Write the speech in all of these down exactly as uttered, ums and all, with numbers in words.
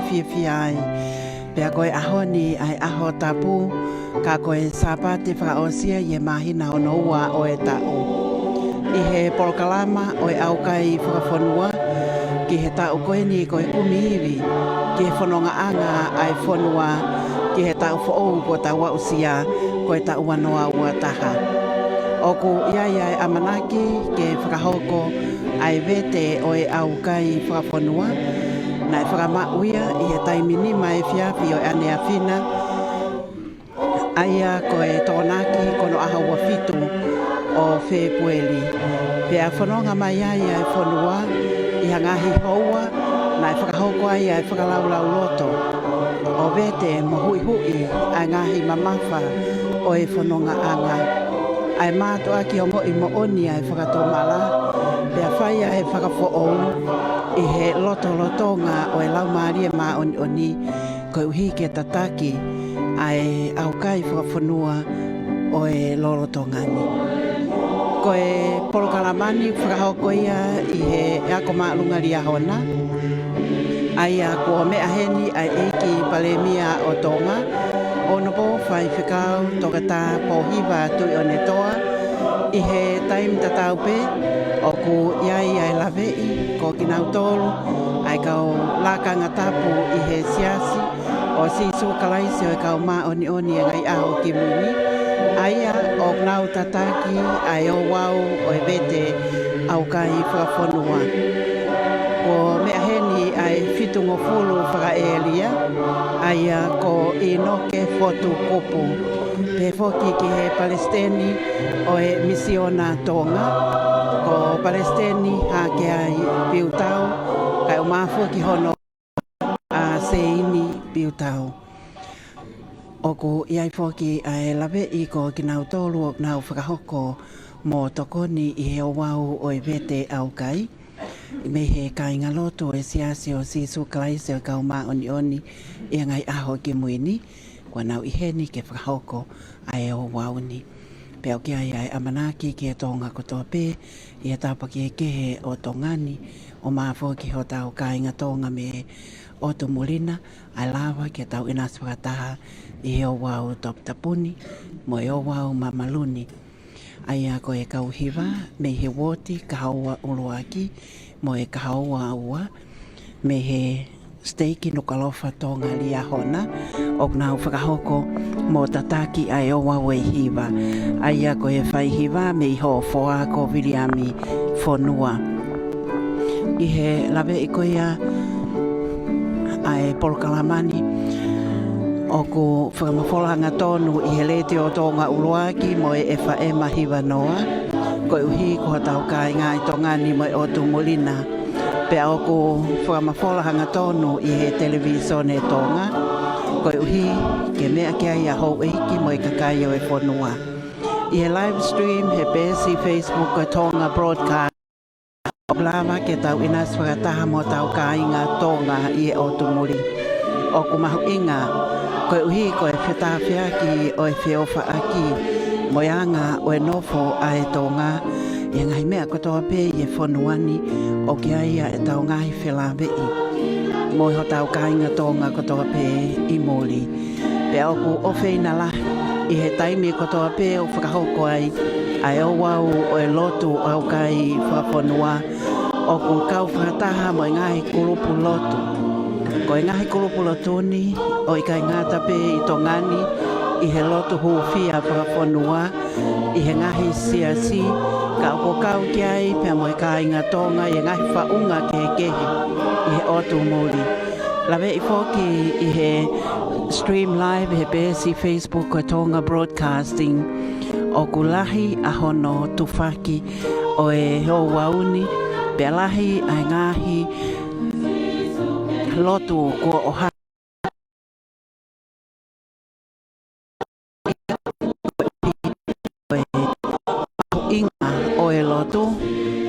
fiefia ai. Pea ko e ʻaho ni ʻa e ʻaho tapu, ka ko e Sāpate fakaʻosi ia ʻi he māhina hono ua ʻo e taʻu. ʻI he polokalama ʻo e ʻaukai fakafonua, ki he taʻu ko eni ko e kumi ivi, ki he fonongaʻanga ʻa e fonua, ki he taʻu foʻou kuo tau aʻusia, ko e taʻu ua noa ua taha. ʻOku ʻi ai ʻa e ʻamanaki ke fakahoko ʻa e vete ʻo e ʻaukai fakafonua, naʻe fakamaʻu ia ʻi he taimi nima efiafi ʻo e ʻaneafi na, ʻa ia ko e Tokonaki ko hono ʻaho ua fitu ʻo Fēpueli. Pea fononga mai ai ʻa e fonua ʻi ha ngaahi houa naʻe fakahoko ai ʻa e fakalaulauloto ʻo vete mo huʻihuʻi ʻa e ngaahi mamafa ʻo e fonongaʻanga. ʻA e mātuʻaki ongoʻi moʻoni ʻa e fakatomala, pea fai ʻa e fakafoʻou ʻi he lotolotonga ʻo e Laumālie Māʻoniʻoni, koeʻuhi ke tataki ʻa e ʻaukai fakafonua ʻo e lolotonga ni. Ko e polokalama ni fakahoko ia ʻi he ako māʻolunga Liahona, ʻa ia kuo meʻa heni ʻa e ʻEiki Palēmia ʻo Tonga, Honourable Faifekau Toketā Pōhiva Tuʻiʻonetoa, ʻi he taimi tatau pē ʻoku ʻi ai ʻa e laveʻi ko kinautolu ʻa e kau lakanga tapu ʻi he Siasi ʻo Sīsū Kalaisi ʻo e Kau Māʻoniʻoni ʻi he Ngaahi ʻAho Kimui Ni, ʻa ia ʻoku nau tataki ʻa e ouau ʻo e vete ʻaukai fakafonua. Kuo meʻa heni ʻa e fitungofulu fakaʻēlia, ʻa ia ko ʻInoke Fotu Kupu, pehē foki ki he Palesiteni ʻo e Misiona Tonga, ko Palesiteni Hakeai Piutau, kae ʻumaʻā foki hono ʻa Seini Piutau. ʻOku ʻi ai foki ʻa e laveʻi ko kinautolu ʻoku nau fakahoko mo tokoni ʻi he ouau ʻo e vete ʻaukai, mei he kāingalotu ʻo e Siasi ʻo Sīsū Kalaisi ʻo e Kau Māʻoniʻoni ʻi he Ngaahi ʻAho Kimui Ni, kuo nau ʻi heni ke fakahoko ʻa e ouau ni. Pea ʻoku ʻi ai ʻa e ʻamanaki ki he Tonga kotoa pē, ʻi he tapa kehekehe ʻo Tonga ni, ʻumaʻā foki hotau kāinga Tonga mei he ʻotu muli na, ʻa e lava ke tau ʻinasi fakataha ʻi he ouau toputapu ni, mo e ouau mamalu ni. ʻA ia ko e kau hiva mei he uooti Kahoua ʻUluaki mo e Kahoua Ua, mei he Siteiki Nukuʻalofa Tonga Liahona, ʻoku nau fakahoko mo tataki ʻa e ouau ʻo e hiva. ʻA ia ko e faihiva mei Hofoa ko Viliami Fonua. ʻI he laveʻi ko ia ʻa e polokalama ni, ʻoku fakamafola hangatonu ʻi he Letiō Tonga ʻUluaki mo e F M hiva noa, koeʻuhi ko hotau kāinga ʻi Tonga ni mo e ʻotu muli na. Pea ʻoku fakamafola hangatonu ʻi he Televīsone Tonga, koeʻuhi ke meʻa ki ai ʻa houʻeiki mo e kakai ʻo e fonua. ʻI he live stream he peesi Facebook ko e Tonga Broadcast, ʻoku lava ke tau ʻinasi fakataha mo hotau kāinga Tonga ʻi he ʻotu muli. ʻOku mahuʻinga, koeʻuhi ko e fetāfeaki ʻo e feʻofaʻaki mo e anga ʻo e nofo ʻa e Tonga ʻi he ngaahi meʻa kotoa pē ʻi he fonua ni, ʻoku ʻi ai ʻa ʻetau ngaahi felāveʻi mo hotau kāinga Tonga kotoa pē ʻi muli. Pea ʻoku ʻofeina lahi ʻi he taimi kotoa pē ʻoku fakahoko ai ʻa e ouau ʻo e lotu ʻaukai fakafonua, ʻoku kau fakataha mo e ngaahi kulupu lotu. Ko e ngaahi kulupu lotu ni, ʻoku ʻikai ngata pē ʻi Tonga ni ʻi he lotu hūfia fakafonua ʻi he ngaahi siasi, ka ʻoku kau ki ai pea mo e kāinga Tonga ʻi he ngaahi faʻunga kehekehe ʻi he ʻotu muli. Laveʻi foki ʻi he stream live he peesi Facebook ko e Tonga Broadcasting, ʻoku lahi ʻa hono tufaki ʻo e ouau ni, pea lahi ʻa e ngaahi lotu kuo ʻohake. Ko e mahuʻinga ʻo e lotu,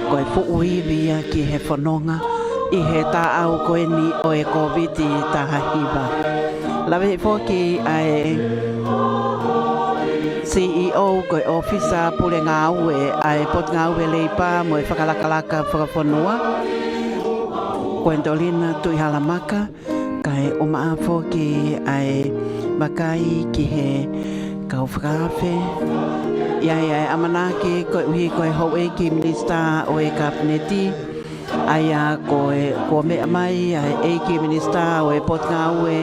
ko e fuʻu ivi ia ki he fononga ʻi he taʻau ko eni ʻo e Kōviti taha hiva. Laveʻi foki ʻa e C E O, ko e ʻōfisa pule ngāue ʻa e Potungāue Leipa mo e Fakalakalaka Fakafonua, Kuenitolina Tuʻihalamaka, kae ʻumaʻā foki ʻa e vakai ki he kau fakaafe. ʻI ai ʻa e ʻamanaki koeʻuhi ko e houʻeiki minisitā ʻo e Kapineti, ʻa ia ko e, kuo meʻa mai ʻa e ʻEiki Minisitā ʻo e Potungāue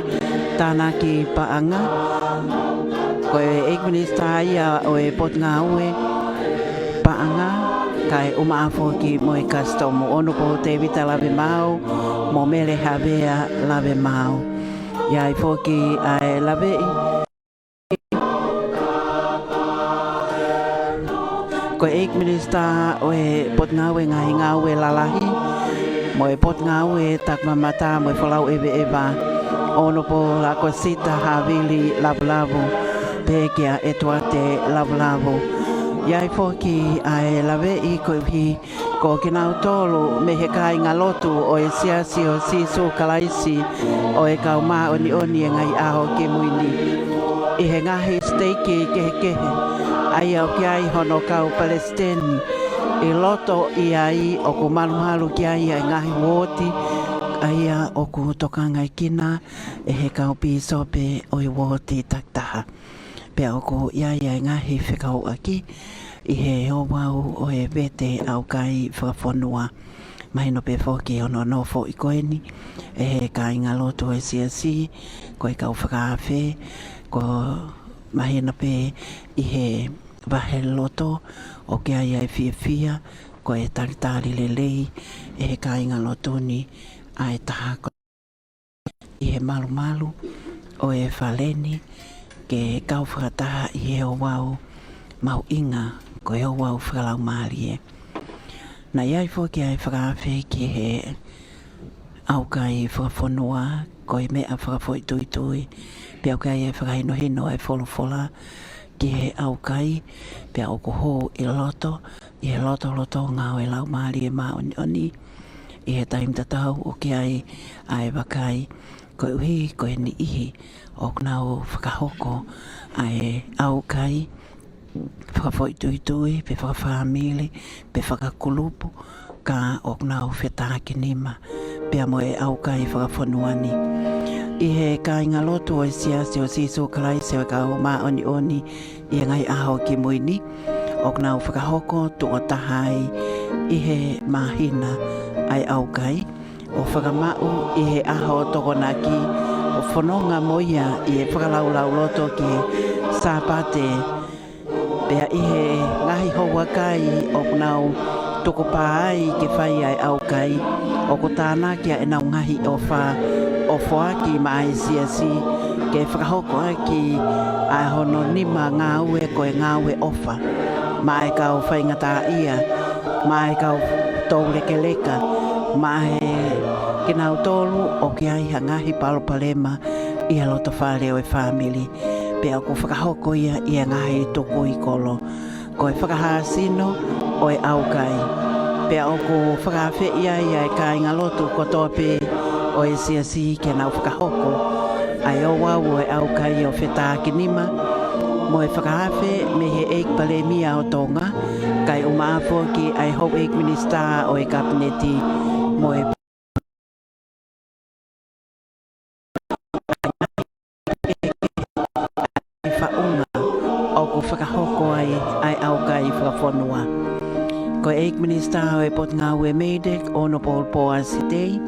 Tānaki Paʻanga. Ko e ʻEiki Minisitā ia ʻo e Potungāue Paʻanga, kae ʻumaʻā foki mo e Kasitomu, Honourable Tevita Lavemaau mo Mele Havea Lavemaau. ʻI ai foki ʻa e laveʻi ko e ʻEiki Minisitā ʻo e Potungāue Ngaahi Ngāue Lalahi mo e Potungāue Takamamata mo e Folau ʻEveʻeva, Honourable Lakosita Havili Lavulavu, pehē kia ʻEtuate Lavulavu. ʻI ai foki ʻa e laveʻi koeʻuhi ko kinautolu mei he kāingalotu ʻo e Siasi ʻo Sīsū Kalaisi ʻo e Kau Māʻoniʻoni ʻi he Ngaahi ʻAho Kimui Ni ʻi he ngaahi siteiki kehekehe, ʻa ia ʻoku ʻi ai hono kau palesiteni ʻi loto, ʻi ai ʻoku malumalu ki ai ʻa e ngaahi uooti, ʻa ia ʻoku tokangaʻi kinautolu ʻe he kau pīsope ʻo e uooti takitaha. Pea ʻoku ʻi ai ʻa e ngaahi fekauʻaki ʻi he ouau ʻo e vete ʻaukai fakafonua. Mahino pē foki hono nofoʻi ko eni ʻe he kāingalotu ʻo e Siasi, ko e kau fakaafe, ko mahino pē ʻi he vaheloto ʻoku ʻi ai ʻa e fiefia, ko e talitali lelei ʻe he kāingalotu ni ʻa e taha ko ʻi he malumalu ʻo e fale ni ke kau fakataha ʻi he ouau mahuʻinga, ko e ouau fakalaumālie. Naʻe ʻi ai foki ʻa e fakaafe ki he ʻaukai fakafonua, ko e meʻa fakafoʻituitui, pea ʻoku ʻi ai ʻa e fakahinohino ʻa e folofola ki he ʻaukai, pea ʻoku hū ʻi loto, ʻi he lotolotonga ʻo e Laumālie Māʻoniʻoni. ʻI he taimi tatau ʻoku ʻi ai ʻa e vakai, koeʻuhi ko e niʻihi ʻoku nau fakahoko ʻa e ʻaukai fakafoʻituitui, pe fakafāmili, pe fakakulupu, ka ʻoku nau fetakinima pea mo e ʻaukai fakafonua ni. ʻI he kāingalotu ʻo e Siasi ʻo Sīsū Kalaisi ʻo e Kau Māʻoniʻoni ʻi he Ngaahi ʻAho Kimui Ni, ʻoku nau fakahoko tuʻo taha ai ʻi he māhina ʻa e ʻaukai, ʻo fakamaʻu ʻi he ʻaho Tokonaki, ʻo fononga mo ia ʻi he fakalaulauloto ki he Sāpate. Pea ʻi he ngaahi houa kai ʻoku nau tukupā ai ke fai ʻa e ʻaukai, ʻoku tānaki ʻa ʻenau ngaahi ʻofa ʻo foaki maʻa e Siasi ke fakahoko ʻaki ʻa hono nima ngāue, ko e ngāue ʻofa maʻa e kau faingataʻaʻia, maʻa e kau toulekeleka, maʻa e kinautolu ʻoku ʻi ai ha ngaahi palopalema ʻi he loto fale ʻo e fāmili. Pea ʻoku fakahoko ia ʻi he ngaahi tukui kolo. Ko e fakahāsino ʻo e ʻaukai. Pea ʻoku fakaafeʻi ai ʻa e kāingalotu kotoa pē ʻo e Siasi ke nau fakahoko ʻa e ouau ʻo e ʻaukai ʻo fetakinima mo e fakaafe mei he ʻEiki Palēmia ʻo Tonga, kae ʻumaʻā foki ʻa e houʻeiki minisitā ʻo e Kapineti mo e faʻunga ʻoku fakahoko ai ʻa e ʻaukai fakafonua. Ko e ʻEiki Minisitā ʻo e Potungāue MEIDECC, Honourable Poasi Tei,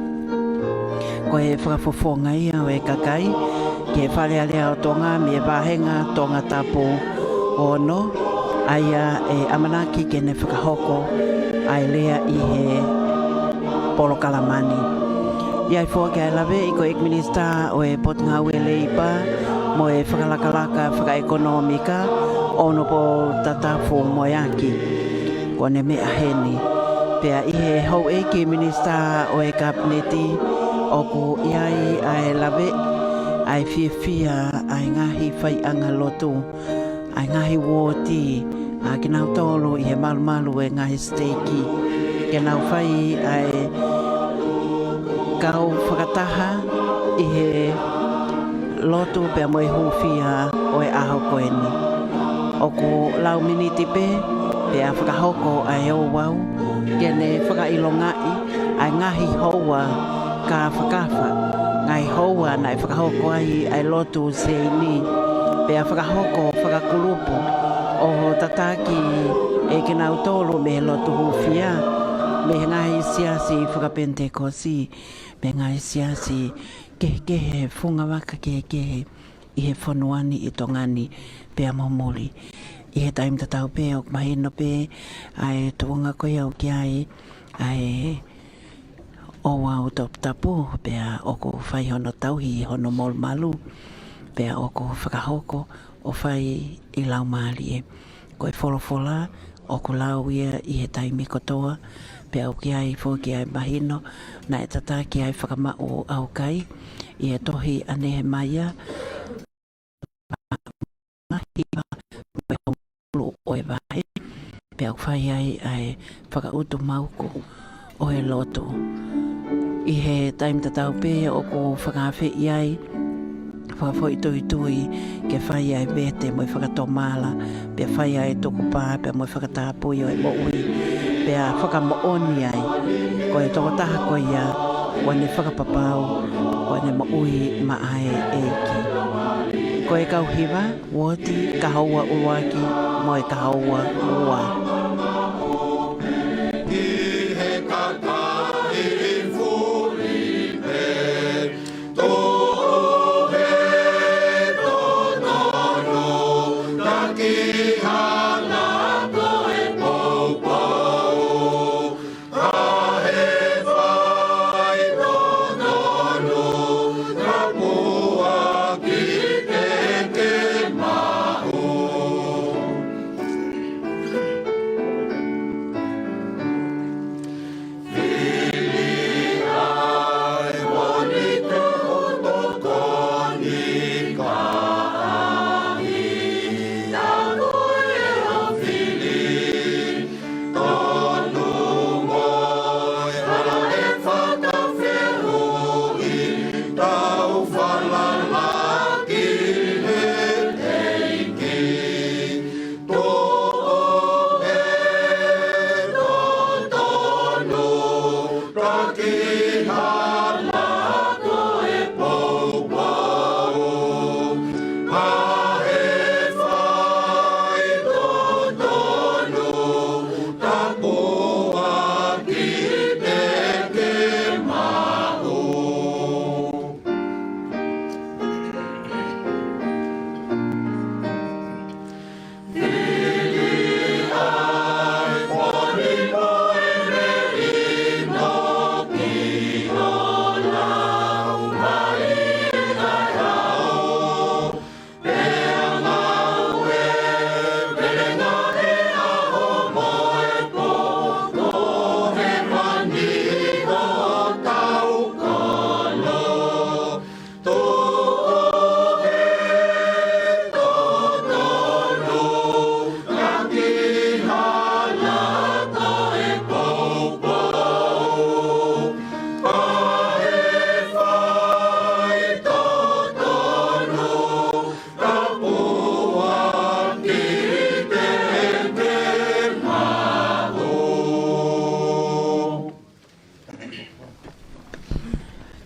ko e fakafofonga ia ʻo e kakai ki he Fale Alea ʻo Tonga mei he vāhenga Tongatapu ono, ʻa ia ʻe ʻamanaki ke ne fakahoko ʻa e lea ʻi he polokalama ni. ʻI ai foki ʻa e laveʻi ko e ʻEiki Minisitā ʻo e Potungāue Leipa mo e Fakalakalaka Fakaʻekonōmika, Honourable Tatafu Moeaki, kuo ne meʻa heni. Pea ʻi he houʻeiki minisitā ʻo e Kapineti, ʻoku ʻi ai ʻa e laveʻi ʻa e fiefia ʻa e ngaahi faiʻanga lotu, ʻa e ngaahi uooti, ʻa kinautolu ʻi he malumalu ʻo e ngaahi siteiki, ke nau fai ʻa e kau fakataha ʻi he lotu pea mo e hūfia ʻo e ʻaho ko eni. ʻOku lau miniti pē pea fakahoko ʻa e ouau, ke ne fakaʻilongaʻi ʻa e ngaahi houa kāfakafa ngaahi houa naʻe fakahoko ai ʻa e lotu Seini, pea fakahoko fakakulupu ʻo tataki ʻe kinautolu mei he lotu hūfia, mei he ngaahi siasi fakapenitekosi, mei he ngaahi siasi kehekehe, fungavaka kehekehe ʻi he fonua ni ʻi Tonga ni pea mo muli. ʻI he taimi tatau pē ʻoku mahino pē ʻa e tuʻunga ko ia ʻoku ʻi ai ʻa e ouau toputapu, pea ʻoku fai hono tauhi hono molumalu, pea ʻoku fakahoko ʻo fai ʻi laumālie. Ko e folofola ʻoku lau ia ʻi he taimi kotoa, pea ʻoku ʻi ai foki ʻa e mahino naʻe tataki ai fakamaʻu ʻaukai ʻi he tohi ʻa Nehemaia, hiva mo e hongofulu ʻo e vahe, pea ʻoku fai ai ʻa e fakaʻutumauku ʻo e lotu. ʻI he taimi tatau pē ʻoku fakaafeʻi ai, fakafoʻituitui ke fai ʻa e vete mo e fakatomala, pea fai ʻa e tukupā, pea mo e fakatapui ʻo e moʻui, pea fakamoʻoni ai ko e tokotaha ko ia kuo ne fakapapau kuo ne moʻui maʻa e ʻEiki. Ko e kau hiva, Uoti, kahoua ʻuluaki mo e kahoua ua.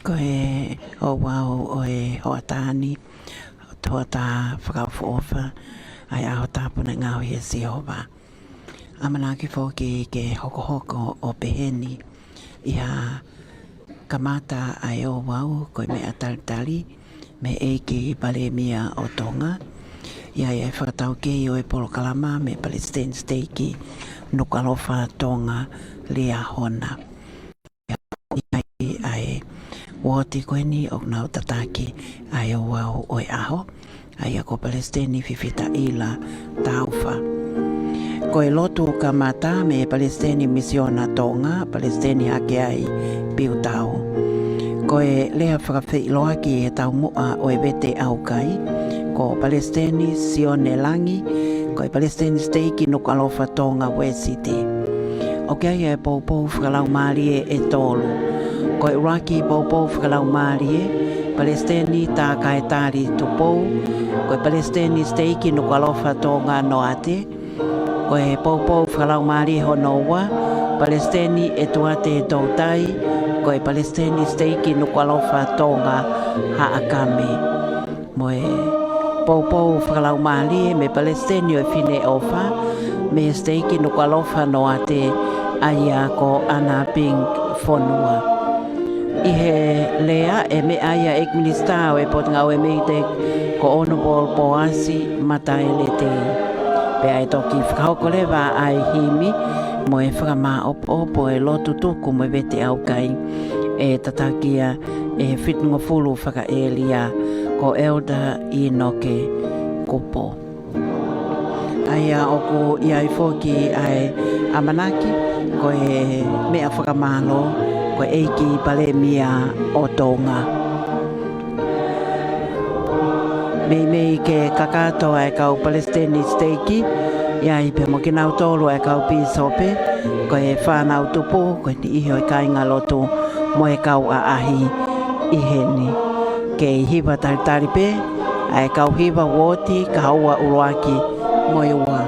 Ko e ouau ʻo e hoʻatā ni, hoʻatā fakaʻofoʻofa, ʻa e ʻaho tapu naʻe ngaohi ʻe Sihova. ʻAmanaki foki ke hokohoko ʻo pehē ni ʻi ha kamata ʻa e ouau, ko e meʻa talitali mei he ʻEiki Palēmia ʻo Tonga. ʻI ai ʻa e fakataukei ʻo e polokalama mei he Palesiteni Siteiki Nukuʻalofa Tonga Liahona. ʻI ai ʻa e uooti ko eni ʻoku nau tataki ʻa e ouau ʻo e ʻaho, ʻa ia ko Palesiteni Fifita ʻIla Taufa. Ko e lotu kamata mei he Palesiteni Misiona Tonga, Palesiteni Hakeai Piutau. Ko e lea fakafeʻiloaki he taumuʻa ʻo e vete ʻaukai, ko Palesiteni Sione Langi, ko e Palesiteni Siteiki Nukuʻalofa Tonga Uēsite. ʻOku ʻi ai e poupou fakalaumālie ʻe tolu. Ko e ʻuluaki poupou fakalaumālie, Palesiteni Takaetali Tupou, ko e Palesiteni Siteiki Nukuʻalofa Tonga Noate. Ko e poupou fakalaumālie hono ua, Palesiteni ʻEtuate Toutai, ko e Palesiteni Siteiki Nukuʻalofa Tonga Haʻakame. Mo e poupou fakalaumālie mei he Palesiteni ʻo e Fineʻofa, mei he Siteiki Nukuʻalofa Noate, ʻa ia ko Ana Ping Fonua. ʻI he lea ʻe meʻa ai ʻa e ʻEiki Minisitā ʻo e Potungāue MEIDECC ko Honourable Poasi Mataele Tei. Pea ʻe toki fakahoko leva ʻa e himi mo e fakamāʻopoʻopo ʻo e lotu tuku mo e vete ʻaukai ʻe tataki ia ʻe he Fitungofulu Fakaʻēlia ko Elder ʻInoke Kupo. ʻA ia ʻoku ʻi ai foki ʻa e ʻamanaki ko e meʻa fakamālō ko e ʻEiki Palēmia ʻo Tonga. Meimei ke kakato ʻa e kau Palesiteni Siteiki, ʻi ai pē mo kinautolu ʻa e kau pīsope, ko e fānau tupu, ko e niʻihi ʻo e kāingalotu mo e kau ʻaʻahi ʻi heni. Kei hiva talitali pē ʻa e kau hiva uooti kahaua ʻuluaki mo e ua.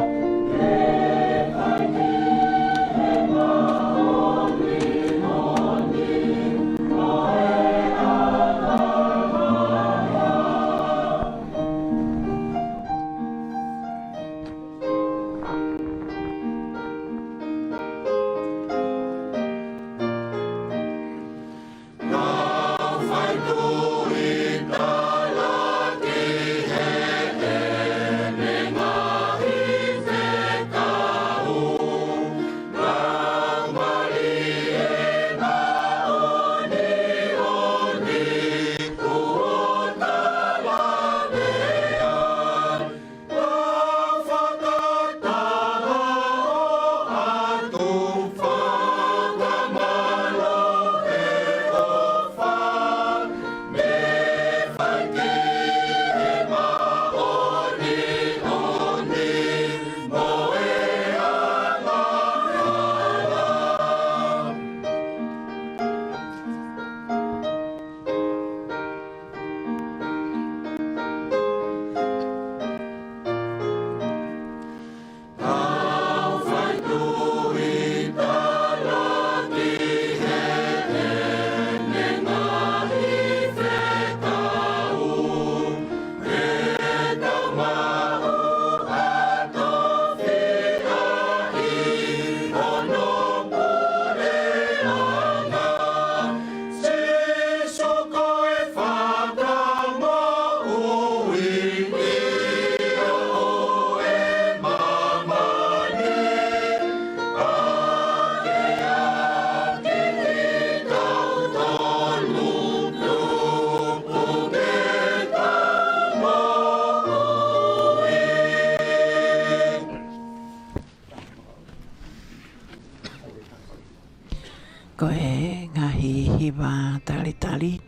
Ko e ngaahi hiva talitali,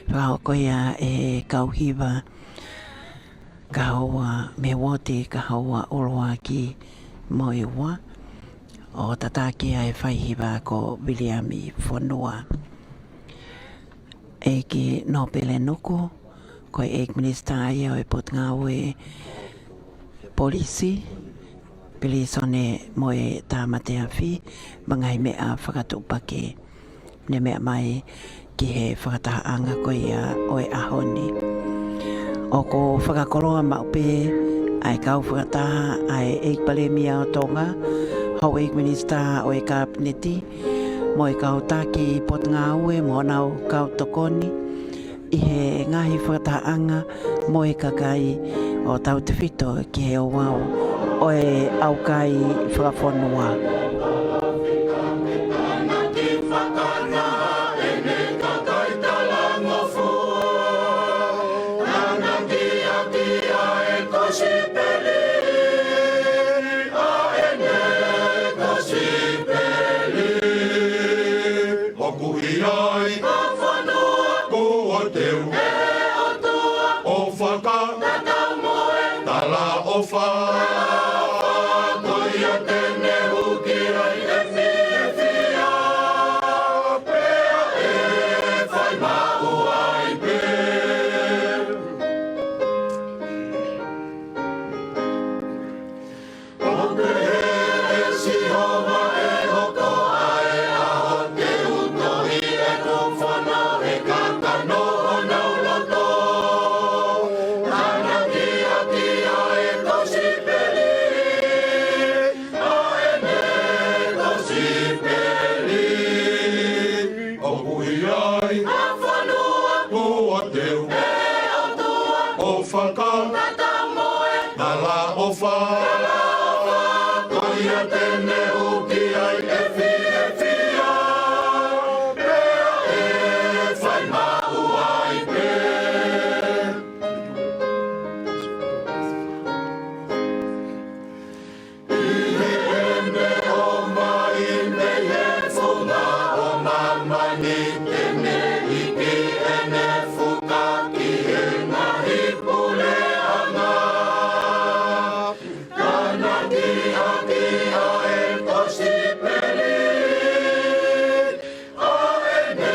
fakahoko ia ʻe he kau hiva kahaua mei he uooti kahaua ʻuluaki mo e ua, ʻo tataki ʻe he faihiva ko Viliami Fonua. ʻEiki Nōpele Nuku, ko e ʻEiki Minisitā ia ʻo e Potungāue Polisi, Pilīsone mo e Tāmate Afi, mo e ngaahi meʻa fakatuʻupakē. Ne meʻa mai ki he fakatahaʻanga ko ia ʻo e ʻaho ni. ʻOku fakakoloa maʻu pē ʻa e kau fakataha ʻa e ʻEiki Palēmia ʻo Tonga, Houʻeiki Minisitā ʻo e Kapineti, mo e kau taki potungāue mo honau kau tokoni ʻi he ngaahi fakatahaʻanga mo e kakai ʻo tautefito ki he ouau ʻo e ʻaukai fakafonua. ʻOku ʻi ai ʻa e fonua kuo teu ʻe he ʻOtua ʻo fakatatau mo e talaʻofa. Ko ia te ne huki ia te ne ʻuki ai e fiefia, pea ʻe fai maʻu ai pē. ʻI heʻene ō mai mei he funga ʻo māmani, te ne ʻiki ʻene fuka ki he ngaahi puleʻanga. Ka na kiʻakiʻa e kosipeli, ʻa ʻene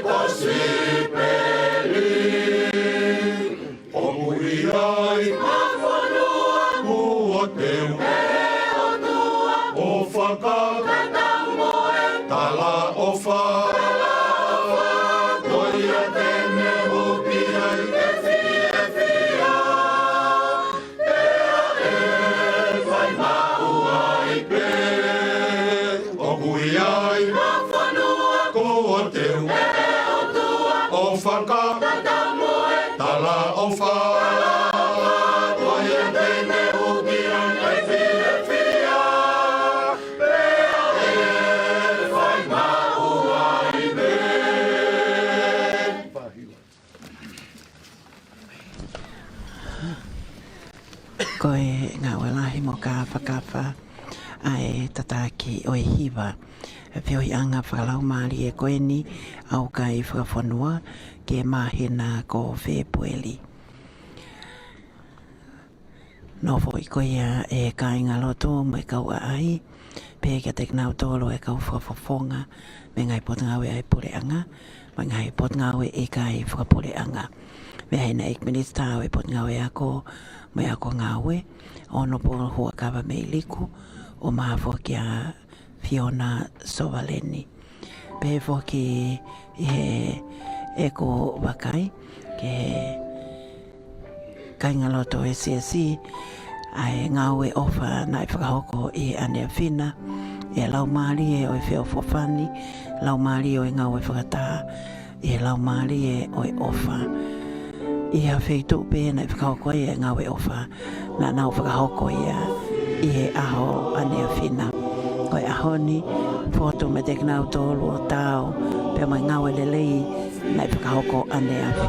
kosipeli. ʻOku ʻi ai ha fonua kuo teu ʻe he ʻOtua ʻo fakakata mo e talaʻofa. Ko ia te ne ʻuki ai e fiefia, pea ʻe fai maʻu ai pē. ʻOku ʻi ai ha fonua kuo teu ʻe he ʻOtua ʻo fakakata mo e talaʻofa. Ko ia te ne ʻuki ai e fiefia, pea ʻe fai maʻu ai pē. Ko e ngāue lahi mo kāfakafa ʻa e tataki ʻo e hiva feohiʻanga fakalaumālie ko eni ʻa e kai fakafonua ki he māhina ko Fēpueli. Nofo ʻi ko ia e kāingalotu mo e kau ʻaʻahi, pehē kiate kinautolu e kau fakafofonga mei he ngaahi potungāue ʻa e puleʻanga, mo e ngaahi potungāue ʻikai fakapuleʻanga. Meʻa ʻa e ʻEiki Minisitā ʻo e Potungāue Ako mo e Ako Ngāue, ʻOnopolo Huʻakavameʻi Liku, ʻo maʻu foki ʻa Fiona Sovaleni. Pehē foki ʻi heʻeku vakai ki he kāingalotu ʻo e siasi, ʻa e ngāue ʻofa naʻe fakahoko ʻi he ʻaneafi na, ʻi he laumālie ʻo e feʻofoʻofani, laumālie ʻo e ngāue fakataha, ʻi he laumālie ʻo e ʻofa. ʻI ha feituʻu pē naʻe fakahoko ai e ngāue ʻofa, naʻa nau fakahoko ia ʻi he ʻaho ʻaneafi na. Ko e ʻaho ni, fotu meiate kinautolu ʻo taau pea mo e ngāue lelei naʻe fakahoko ʻaneafi.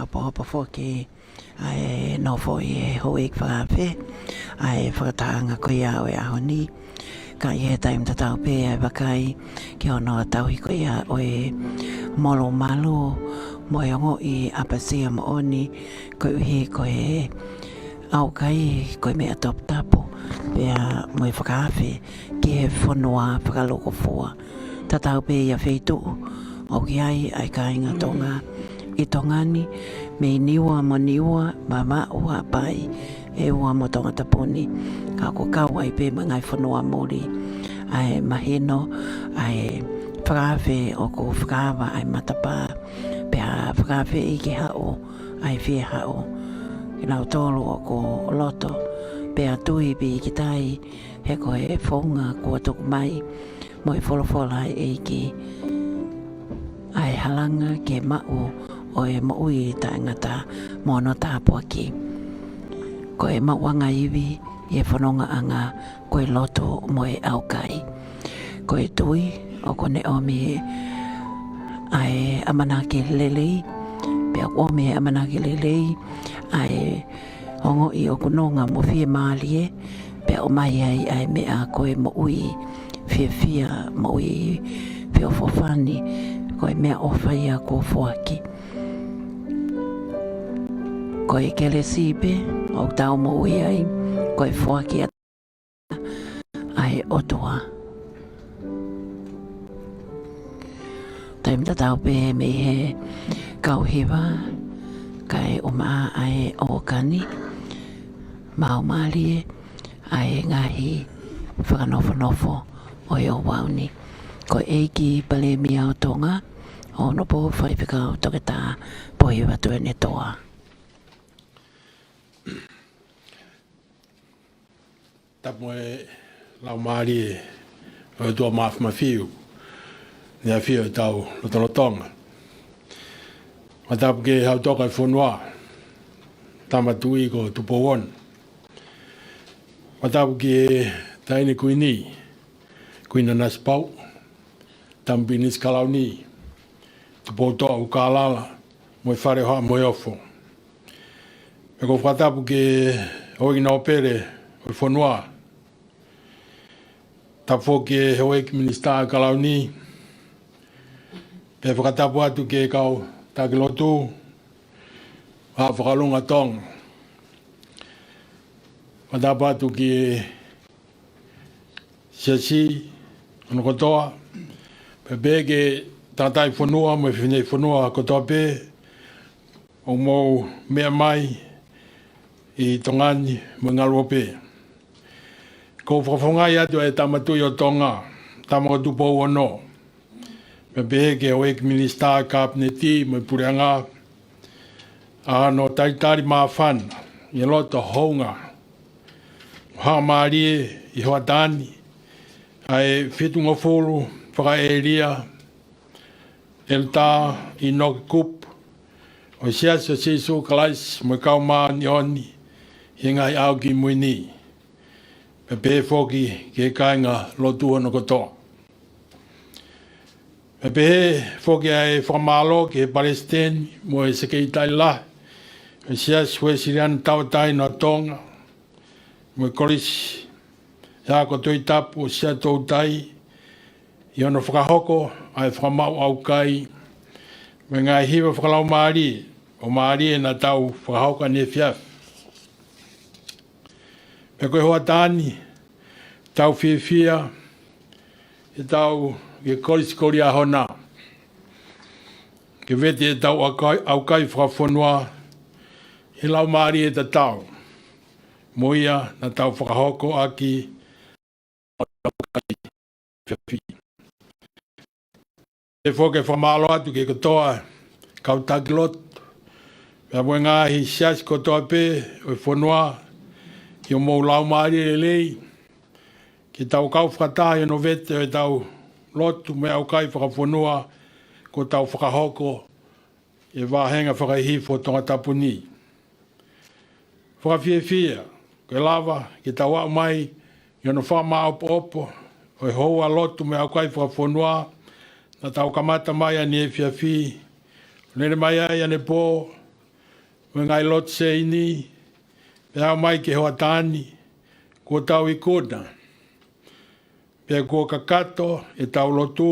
ʻOpoʻopo foki ʻa e nofo ʻi he houʻeiki fakaafe ʻa e fakatahaʻanga ko ia ʻo e ʻaho ni. Ka ʻi he taimi tatau pē ʻa e vakai ki hono tauhi ko ia ʻo e molumalu mo e ongoʻi ʻapasia moʻoni koeʻuhi ko e ʻaukai ko e meʻa toputapu pea mo e fakaafe ki he fonua fakalūkufua. Tatau pē ʻi ha feituʻu ʻoku ʻi ai ʻa e kāinga Tonga ʻi Tonga ni, mei Niua mo Niua, Vavaʻu, Haʻapai, ʻEua mo Tongatapu ni. Ka ʻoku kau ai pē mo e ngaahi fonua muli ʻa e mahino ʻa e fakaafe ʻoku fakaava ʻa e matapā, pea fakaafeʻi ke haʻu ʻa e fie haʻu. Kinautolu ʻoku loto pea tui pīkitai he ko e founga kuo tuku mai mo e folofola ʻa e ʻEiki ʻa e halanga ke maʻu ʻo e moʻui taʻengata mo hono tāpuaki. Ko e maʻuʻanga ivi ʻi he fonongaʻanga ko e lotu mo e ʻaukai. Ko e tui ʻoku ne ʻomi ʻa e ʻamanaki lelei, pea ʻoku ʻomi ʻe he ʻamanaki lelei ʻa e ongoʻi ʻoku nonga mo fiemālie, pea ʻomai ai ʻa e meʻa ko e moʻui fiefia, moʻui feʻofoʻofani, ko e meʻaʻofa ia kuo foaki. Ko e kelesi pē ʻoku tau moʻui ai, ko e foaki ʻa ʻa e ʻOtua. Taimi tatau pē mei he kau hiva, kae ʻumaʻā ʻa e ʻōkani, maumālie ʻa e ngaahi fakanofonofo ʻo e ouau ni. Ko e ʻEiki Palēmia ʻo Tonga, ʻo Honopo Faifekau Toketā Pohiva Tuʻiʻonetoa. Tapu mo e Laumālie ʻo e ʻOtua Mafimafi, ne ʻafio ʻi hotau lotolotonga. Fakatapu ki he Hau Tokaʻi Fonua, Tama Tuʻi ko Tupou Ono. Fakatapu ki he Taʻahine Kuini, Kuini Nanasipauʻu, Tama Pilinisi Kalauni, Tupoutoʻa ʻUlukālala, mo e Fale ʻo Haʻa Moheofo. Pea ʻoku ou fakatapu ki he Houʻeiki Nōpele ʻo e fonua. Tapu foki ki he Houʻeiki Minisitā Kalauni. Pea fakatapu atu ki he kau taki lotu, Haʻa Fakalunga Tonga. Fakatapu atu ki he Siasi hono kotoa, pea pehē ki he tangataʻi fonua mo e fefine fonua kotoa pē ʻoku mou meʻa mai ʻi Tonga ni mo e ngaluope. ʻOku ou fakafofongaʻi atu ʻa e Tama Tuʻi ʻo Tonga, Tama ko Tupou Ono, pea pehē ki he Houʻeiki Minisitā, Kapineti mo e Puleʻanga, ʻa hono talitali māfana ʻi he loto houngaʻia, haʻamālie ʻi he hoʻatā ni, ʻa e Fitungofulu Fakaʻēlia ʻEletā ʻInoke Kupu ʻo e Siasi ʻo Sīsū Kalaisi mo e Kau Māʻoniʻoni ʻi he Ngaahi ʻAho Kimui Ni. Pea pehē foki ki he kāingalotu hono kotoa. Pea pehē foki ʻa e fakamālō ki he Palesiteni mo e Sekelitali Lahi ʻo e Siasi Uēsiliana Tauʻatāina ʻo Tonga, mo e Kolisi ʻo e Ako Tohitapu ʻo Siaʻatoutai, ʻi hono fakahoko ʻa e fakamaʻu ʻaukai mo e ngaahi hiva fakalaumālie ʻo mālie naʻa tau fakahoko ʻaneefiafi. Pea ko e hoʻatā ni, tau fiefia ke tau ʻi he Kolisi ko Liahona ke vete ʻetau ʻaukai, ʻaukai fakafonua ʻi he laumālie tatau mo ia naʻa tau fakahoko ʻaki ʻetau ʻaukai. Pehē foki e fakamālō atu ki he kotoa kau taki lotu, pea mo e ngaahi siasi kotoa pē ʻo e fonua, ʻi hoʻomou laumālie lelei ke tau kau fakataha ʻi hono vete ʻo ʻetau lotu mo e ʻaukai fakafonua kuo tau fakahoko ʻi he vāhenga fakahihifo Tongatapu ni. Fakafiefia ke lava ke tau aʻu mai ʻi hono fakamāʻopoʻopo ʻo e houa lotu mo e ʻaukai fakafonua naʻa tau kamata mai ʻaneefiafi, lele mai ai ʻanepō, mo e ngaahi lotu sēini, pea aʻu mai ki he hoʻatā ni, kuo tau ikuna, pea kuo kakato ʻetau lotu,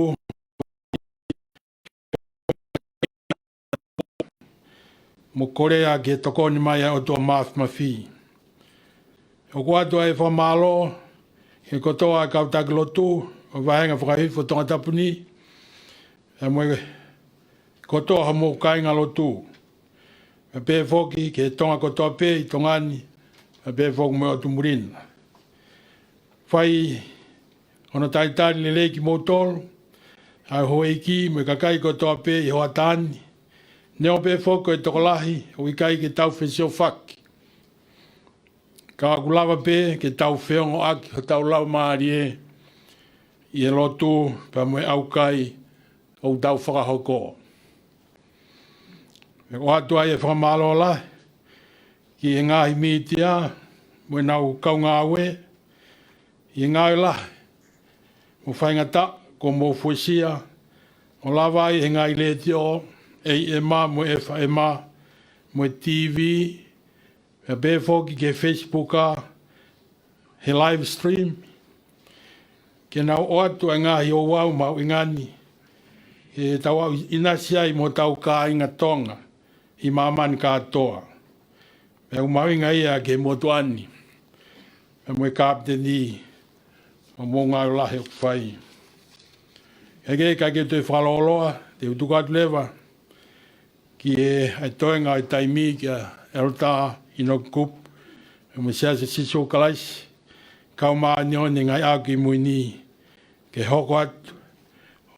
mo kole ʻa e tokoni mai ʻa e ʻOtua Māfimafi. ʻOku ʻoatu ʻa e fakamālō ki he kotoa ʻa e kau taki lotu ʻo e vāhenga fakahihifo Tongatapu ni, pea mo e kotoa homou kāingalotu. Pea pehē foki ki he Tonga kotoa pē ʻi Tonga ni, pea pehē foki mo e ʻotu muli na. Fai hono talitali lelei kimoutolu, ʻa e houʻeiki mo e kakai kotoa pē ʻi he hoʻatā ni. Neongo pē foki ko e tokolahi ʻoku ʻikai ke tau fesiofaki, ka ʻoku lava pē ke tau feongoʻaki hotau laumālie ʻi he lotu pea mo e ʻaukai ʻoku tau fakahoko. ʻOku ʻoatu ai e fakamālō lahi ki he ngaahi mītia mo ʻenau kaungāue ʻi he ngāue lahi mo faingataʻa kuo mou fuesia, ʻo lava ai he ngaahi letiō, ʻEi ʻEma mo e ʻEfa ʻEma, mo e T V, pea pehē foki ki he Facebook, ʻa e live stream, ke nau ʻoatu ʻa e ngaahi ouau mahuʻinga ni ke tau aʻu ʻinasi ai mo hotau kāinga Tonga ʻi māmani kātoa. Pea ʻoku mahuʻinga ia ki he motuʻa ni, pea mo e Kapiteni, ʻa e ngāue lahi ʻoku fai. Kae kehe, ʻikai ke u toe fakalōloa, te u tuku atu leva ki he, ʻa e toenga ʻo e taimi kia ʻEletā ʻInoke Kupu, ʻo e Siasi ʻo Sīsū Kalaisi Kau Māʻoniʻoni ʻi he Ngaahi ʻAho Kimui Ni, ke hoko atu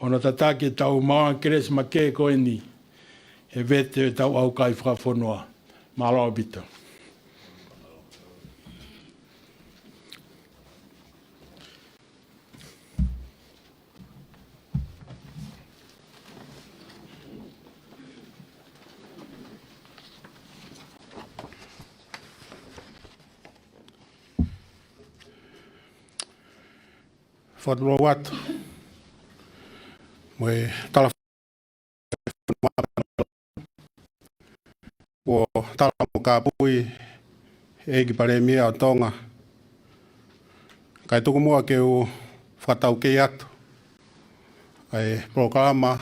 hono tataki ʻetau maʻu kelesi makehe ko eni he vete ʻetau ʻaukai fakafonua. Mālō ʻaupito. Fakatulou atu mo e tala ʻo tala mo kāpui ʻEiki Palēmia ʻo Tonga. Kae tuku muʻa ke u fakataukei atu ʻa e polokalama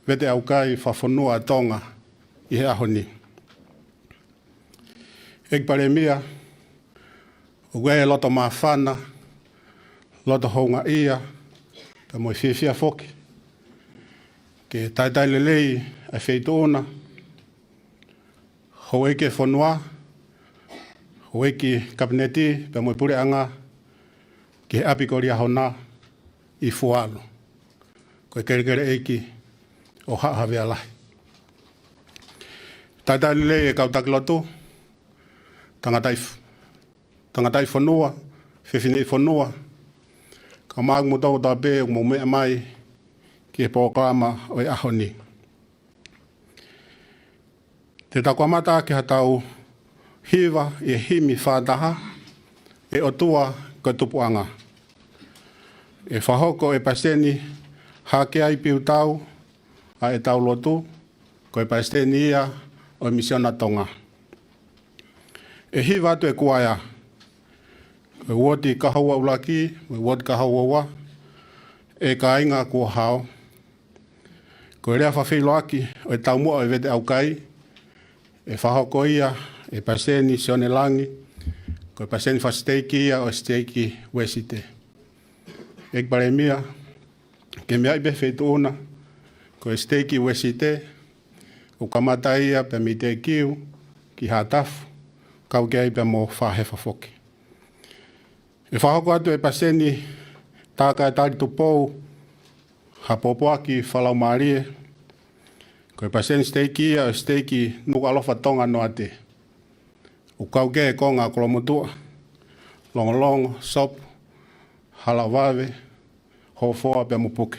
vete ʻaukai fakafonua ʻa Tonga ʻi he ʻaho ni. ʻEiki Palēmia, ʻoku ʻi ai e loto māfana, loto houngaʻia, pea mo e fiefia foki ke talitali lelei ʻa e feituʻu na, houʻeiki e fonua, houʻeiki Kapineti, pea mo e puleʻanga, ki he ʻapi ko Liahona ʻi Fualu. Ko e kelekele ʻeiki ʻo Haʻa Havea Lahi. Talitali lelei e kau taki lotu, tangataʻi f-, tangataʻi fonua, fefineʻi fonua, kae ʻumaʻā kimoutolu kotoa pē ʻoku mou meʻa mai ki he polokalama ʻo e ʻaho ni. Te tau kamata ʻaki haʻatau hiva ʻi he himi fā taha, ʻE ʻOtua ko e Tupuʻanga. ʻE fakahoko e palesiteni hake ai piutau ʻa ʻetau lotu, ko e palesiteni ia ʻo e Misiona Tonga. ʻE hiva atu e kuaea, ko e uooti Kahoua ʻUluaki mo e uooti Kahoua Ua, ʻe kāinga kuo hao. Ko e lea fakafeʻiloaki ʻo e taumuʻa ʻo e vete ʻaukai, ʻe fakahoko ia ʻe Palesiteni Sione Langi, ko e palesiteni fakasiteiki ia ʻo e siteiki Uēsite. ʻEiki Palēmia, ke meaʻi pē feituʻu na, ko e siteiki Uēsite, ʻoku kamata ia pea mei Tekiu ki Haʻatafu, kau ki ai pea mo Faʻahefa foki. ʻE fakahoko atu ʻe Palesiteni Tākaetali Tupou ha pōpoaki fakalaumālie, ko e palesiteni siteiki ia ʻo e siteiki Nukuʻalofa Tonga Noate. ʻOku kau ki ai e konga ʻo Kolomotuʻa, Longolongo, Sopu, Halaʻovave, Hofoa pea mo Puke.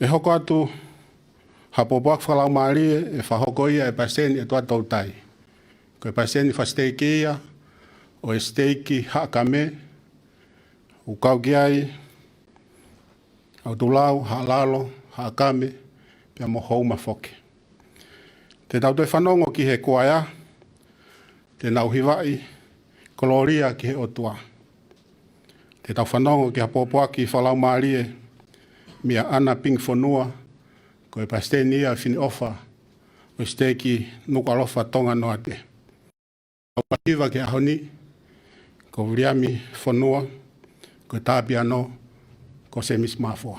ʻE hoko atu ha pōpoaki fakalaumālie ʻe fakahoko ia ʻe Palesiteni ʻEtuata Toutai. Ko e palesiteni fakasiteiki ia ʻo e siteiki Haʻakame, ʻoku kau ki ai ʻa ʻUtulau, Haʻalalo, Haʻakame, pea mo houma foki. Te tau toe fanongo ki he kuaea, te nau hivaʻi kolōlia ki he ʻOtua. Te tau fanongo ki ha pōpoaki fakalaumālie meia ʻAna Pingi Fonua, ko e palesiteni ia ʻo e Fineʻofa ʻo e siteiki Nukuʻalofa Tonganoa Te. Tau hiva ki he ʻaho ni, ko Viliami Fonua, ko e tā piano, ko Semisi Mafoa.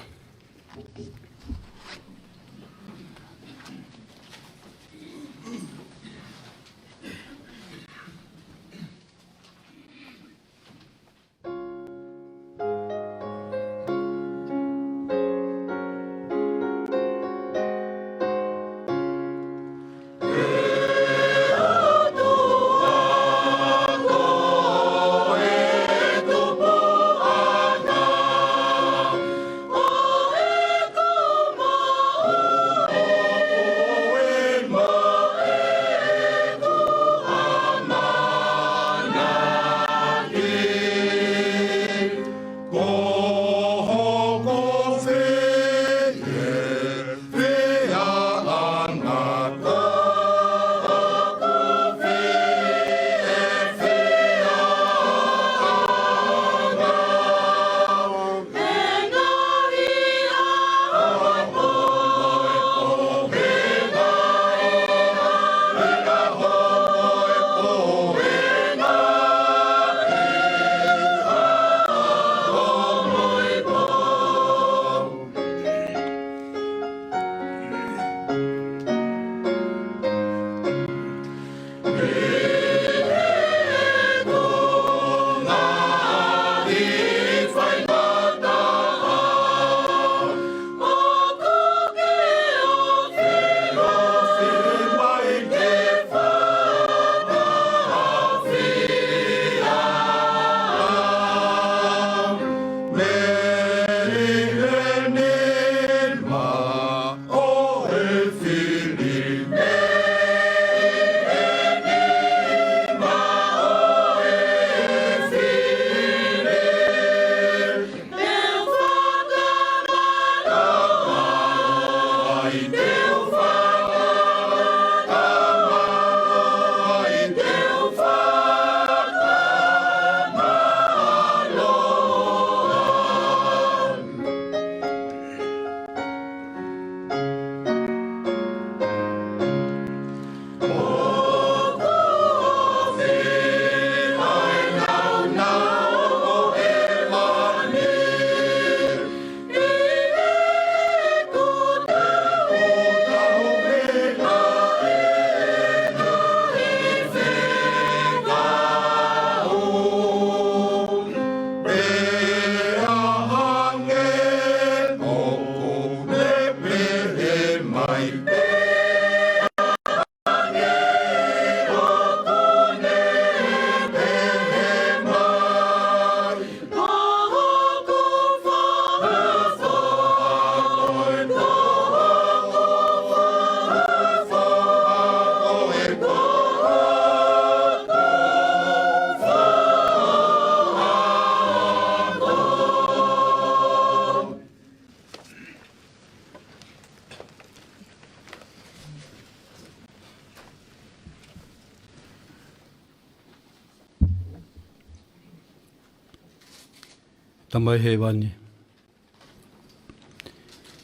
Tamai Hēvani,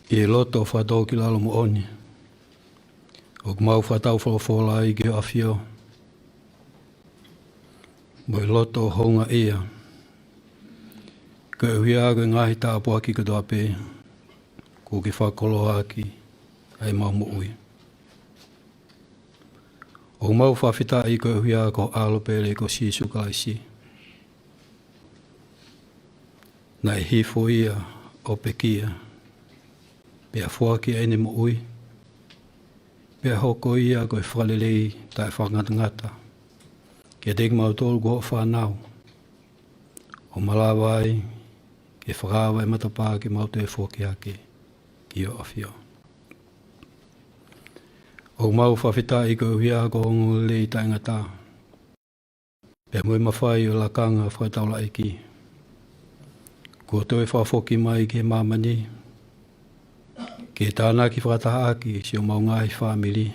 ʻi he loto fakatōkilalo moʻoni, ʻoku mau fakataufolofola ai ki hoʻo ʻAfio, mo e loto houngaʻia, koeʻuhi ko e ngaahi tāpuaki kotoa pē kuo ke fakakoloa ʻaki ʻa ʻemau moʻui. ʻOku mau fakafetaʻi koeʻuhi ko ho ʻAlo pele ko Sīsū Kalaisi. Naʻe hifo ia ʻo pekia, pea foaki ʻene moʻui, pea hoko ia ko e fakalelei taʻefakangatangata kiate kimautolu ko hoʻo fānau, ʻo malava ai ke fakaava e matapā ke mau toe foki hake ki hoʻo ʻAfio. ʻOku mau fakafetaʻi koeʻuhi ko ho ongoongolelei taʻengata, pea mo e mafai ʻo e lakanga fakataulaʻeiki kuo toe fakafoki mai ki he māmani, ke tānaki fakatahaʻaki siʻomau ngaahi fāmili,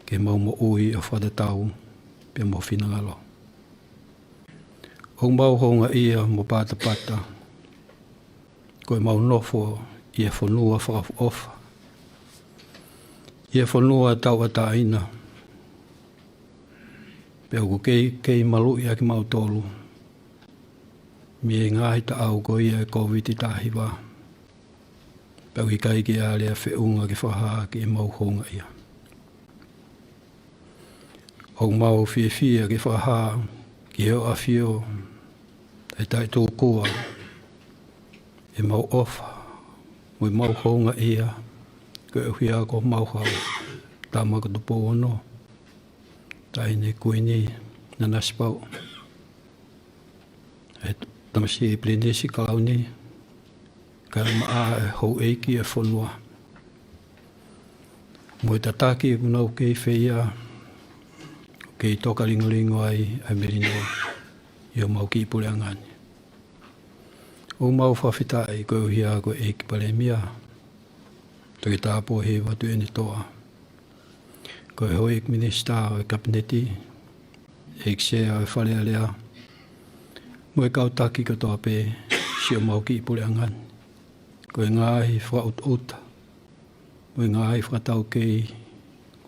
ke mau moʻui ʻo fakatatau pea mo ho finangalo. ʻOku mau houngaʻia mo patapata ko ʻemau nofo ʻi he fonua fakaʻofoʻofa, ʻi he fonua tauʻatāina, pea ʻoku kei, kei maluʻi ʻa kimautolu mei he ngaahi taʻau ko ia ʻo e Kōviti taha hiva. Pea ʻoku ʻikai ke ʻi ai ha lea feʻunga ke fakahā ki heʻemau houngaʻia. ʻOku mau fiefia ke fakahā ki Hoʻo ʻAfio ʻe taʻetūkua ʻemau ʻofa mo ʻemau houngaʻia koeʻuhi ko homau hau, Tama ko Tupou Ono, Taʻahine Kuini Nanasipauʻu, ʻa e Tamasiʻi Pilinisi Kalauni, kae ʻumaʻā ʻa e houʻeiki ʻo e fonua, mo e tataki ʻoku nau kei feia, kei toka lingolingo ai ʻa e melino ʻi homau kiʻi puleʻanga ni. ʻOku mau fakafetaʻi koeʻuhi ko e ʻEiki Palēmia, Toketā Pōhiva Tuʻiʻonetoa, ko e houʻeiki minisitā ʻo e Kapineti, ʻEiki Sea ʻo e Fale Alea, mo e kau taki kotoa pē siʻomau kiʻi puleʻanga ni, ko e ngaahi fakaʻutoʻuta mo e ngaahi fakataukei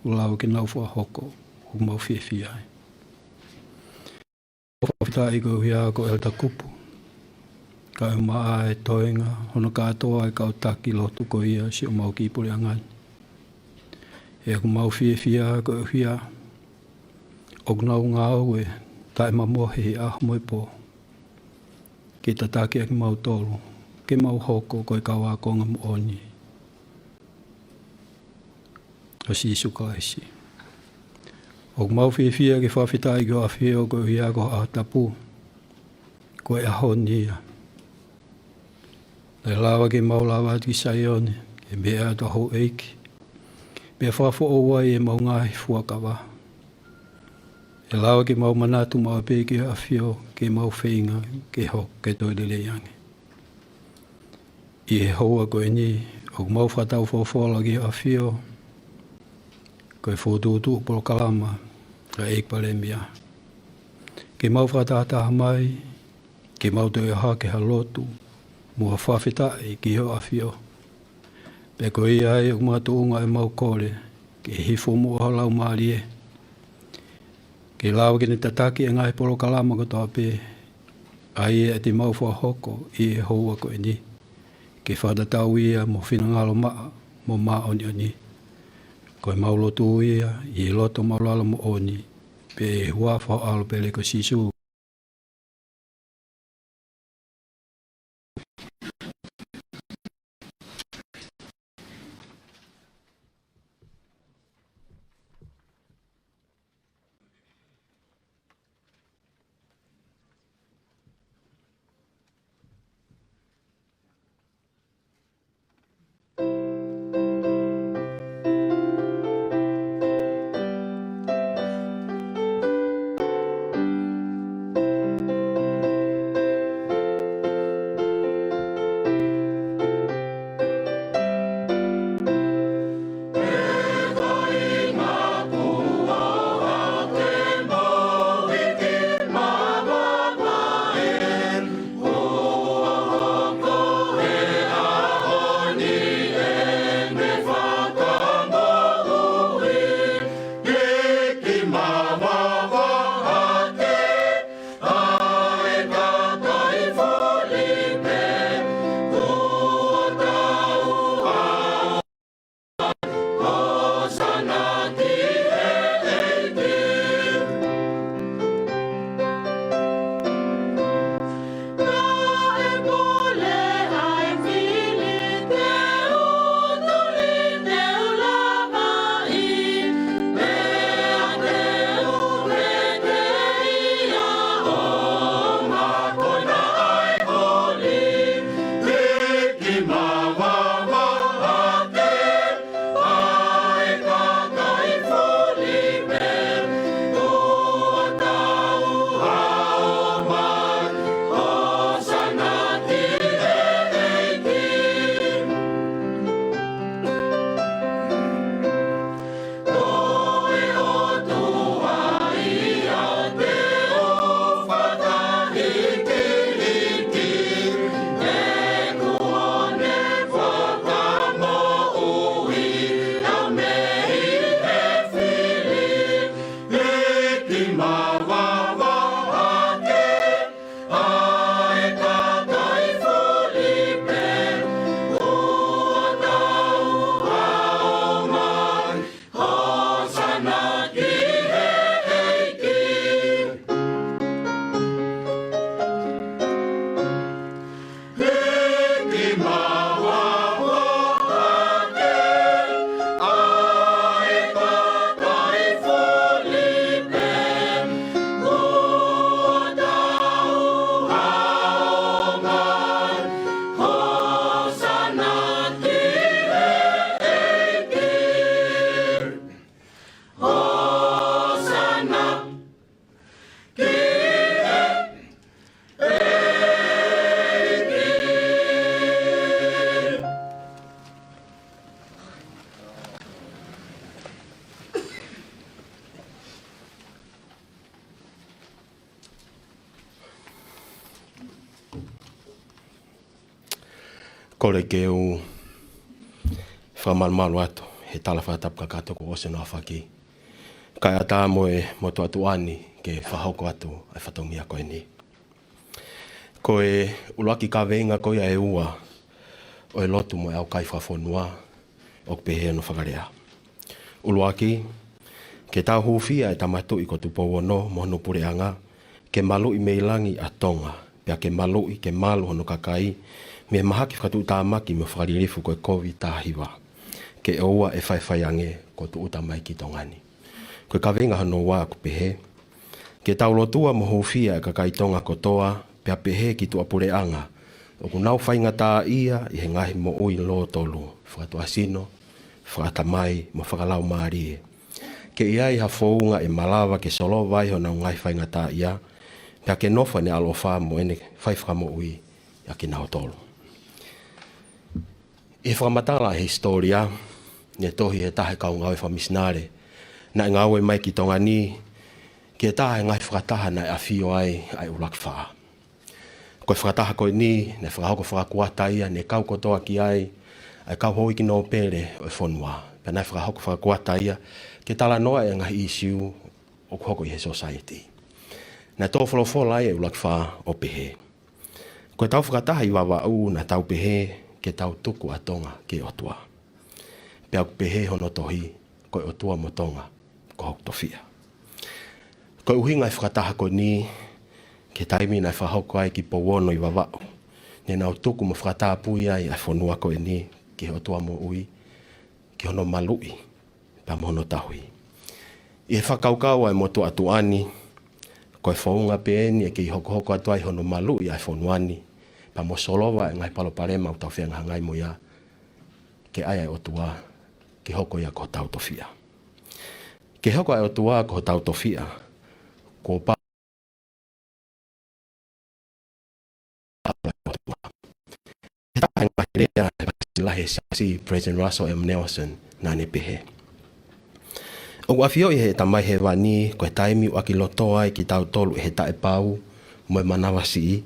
kuo lava ke nau fakahoko, ʻoku mau fiefia ai. ʻOku mau fakafetaʻi koeʻuhi ko ʻEletā Kupu, kae ʻumaʻā e toenga hono kātoa e kau taki lotu ko ia siʻomau kiʻi puleʻanga ni. He ʻoku mau fiefia koeʻuhi ʻoku nau ngāue taʻemamohe he ʻaho mo e pō ke tataki ʻa kimautolu ke mau hoko ko e kau ākonga moʻoni ʻo Sīsū Kalaisi. ʻOku mau fiefia ke fakafetaʻi ki Hoʻo ʻAfio koeʻuhi ko e ʻaho tapu, ko e ʻaho ni ia. Naʻe lava ke mau lava atu ki Saione ke meʻa atu ʻa houʻeiki, pea fakafoʻou ai ʻemau ngaahi fuakava. ʻE lava ke mau manatu maʻu pē ki Hoʻo ʻAfio ke mau feinga ke hoko ke toe lelei ange. ʻI he houa ko eni, ʻoku mau fakatau folofola ki Hoʻo ʻAfio, ko e fokotuʻutuʻu polokalama ʻa e ʻEiki Palēmia, ke mau fakatahataha mai, ke mau toe ʻohake ha lotu mo ha fakafetaʻi ki Hoʻo ʻAfio. Pea ko ia ai ʻoku makatuʻunga ʻemau kole ke hifo muʻa ho Laumālie, ke lava ke ne tataki ʻa e ngaahi polokalama kotoa pē ʻa ia te mau fakahoko ʻi he houa ko eni, ke fakatatau ia mo ho finangalo maʻa mo māʻoniʻoni. Ko ʻemau lotu ia ʻi he loto maʻulalo moʻoni, pea ʻi he huafa ho ʻAlo pele ko Sīsū. Kole ke u fakamalumalu atu he tala fakatapu kakato kuo ʻosi hono aofaki, kae ʻatā mo e motuʻa tuʻa ni ke fakahoko atu ʻa e fatongia ko eni. Ko e ʻuluaki kaveinga ko ia ʻe ua ʻo e lotu mo e ʻaukai fakafonua, ʻoku pehē hono fakalea: ʻUluaki, ke tau hūfia e Tama Tuʻi ko Tupou Ono mo hono puleʻanga, ke maluʻi mei langi ʻa Tonga, pea ke maluʻi ke malu hono kakai mei he mahaki fakatuʻutāmaki mo fakalilifu ko e Kovi taha hiva, ke ʻoua ʻe faifai ange kuo tūʻuta mai ki Tonga ni. Ko e kaveinga hono ua ʻoku pehē: Ke tau lotua mo hūfia e kakai Tonga kotoa, pea pehē ki tuʻapuleʻanga ʻoku nau faingataʻaʻia ʻi he ngaahi moʻui lōtolu, fakatuʻasino, fakaʻatamai mo fakalaumālie, ke ʻi ai ha founga ʻe malava ke solova ai honau ngaahi faingataʻaʻia, pea ke nofo ʻene ʻaloʻofa mo ʻene fai fakamoʻui ʻa kinautolu. ʻI he fakamatala ʻa e hisitōlia, ne tohi ʻe he taha e kau ngāue fakamisinale naʻe ngāue mai ki Tonga ni ki he taha e ngaahi fakataha naʻe ʻafio ai ʻa e ʻUluaki Fā. Ko e fakataha ko eni naʻe fakahoko fakakuata ia, ne kau kotoa ki ai ʻa e kau houʻeiki nōpele ʻo e fonua. Pea naʻe fakahoko fakakuata ia ke talanoa e ngaahi ʻīsiu ʻoku hoko ʻi he sōsaieti. Naʻe tō folofola ai e ʻUluaki Fā ʻo pehē: Ko ʻetau fakataha ʻi Vavaʻu naʻa tau pehē ke tau tuku ʻa Tonga ki he ʻOtua. Pea ʻoku pehē hono tohi: Ko e ʻOtua mo Tonga ko hoku tofiʻa. Ko e ʻuhinga e fakataha ko eni, ki he taimi naʻe fakahoko ai ki Pouono ʻi Vavaʻu, ne nau tuku mo fakatapui ai ʻa e fonua ko eni ki he ʻOtua moʻui, ki hono maluʻi pea mo hono tauhi. ʻI he fakakaukau ʻa e motuʻa tuʻa ni, ko e founga pē eni ʻe kei hokohoko atu ai hono maluʻi ʻa e fonua ni, pea mo solova e ngaahi palopalema ʻoku tau fehangahangai mo ia, ke ʻai ʻa e ʻOtua ke hoko ia ko hotau tofiʻa. Ke hoko ʻa e ʻOtua ko hotau tofiʻa, kuo pau He taha e ngaahi lea ʻa e Palesiteni Lahi ʻo e Siasi, President Russell M Nelson, naʻa ne pehē: ʻOku ʻafioʻi ʻe he Tamai Hēvani ko e taimi ʻoku ʻākilotoa ai kitautolu ʻe he taʻepau mo e manavasiʻi,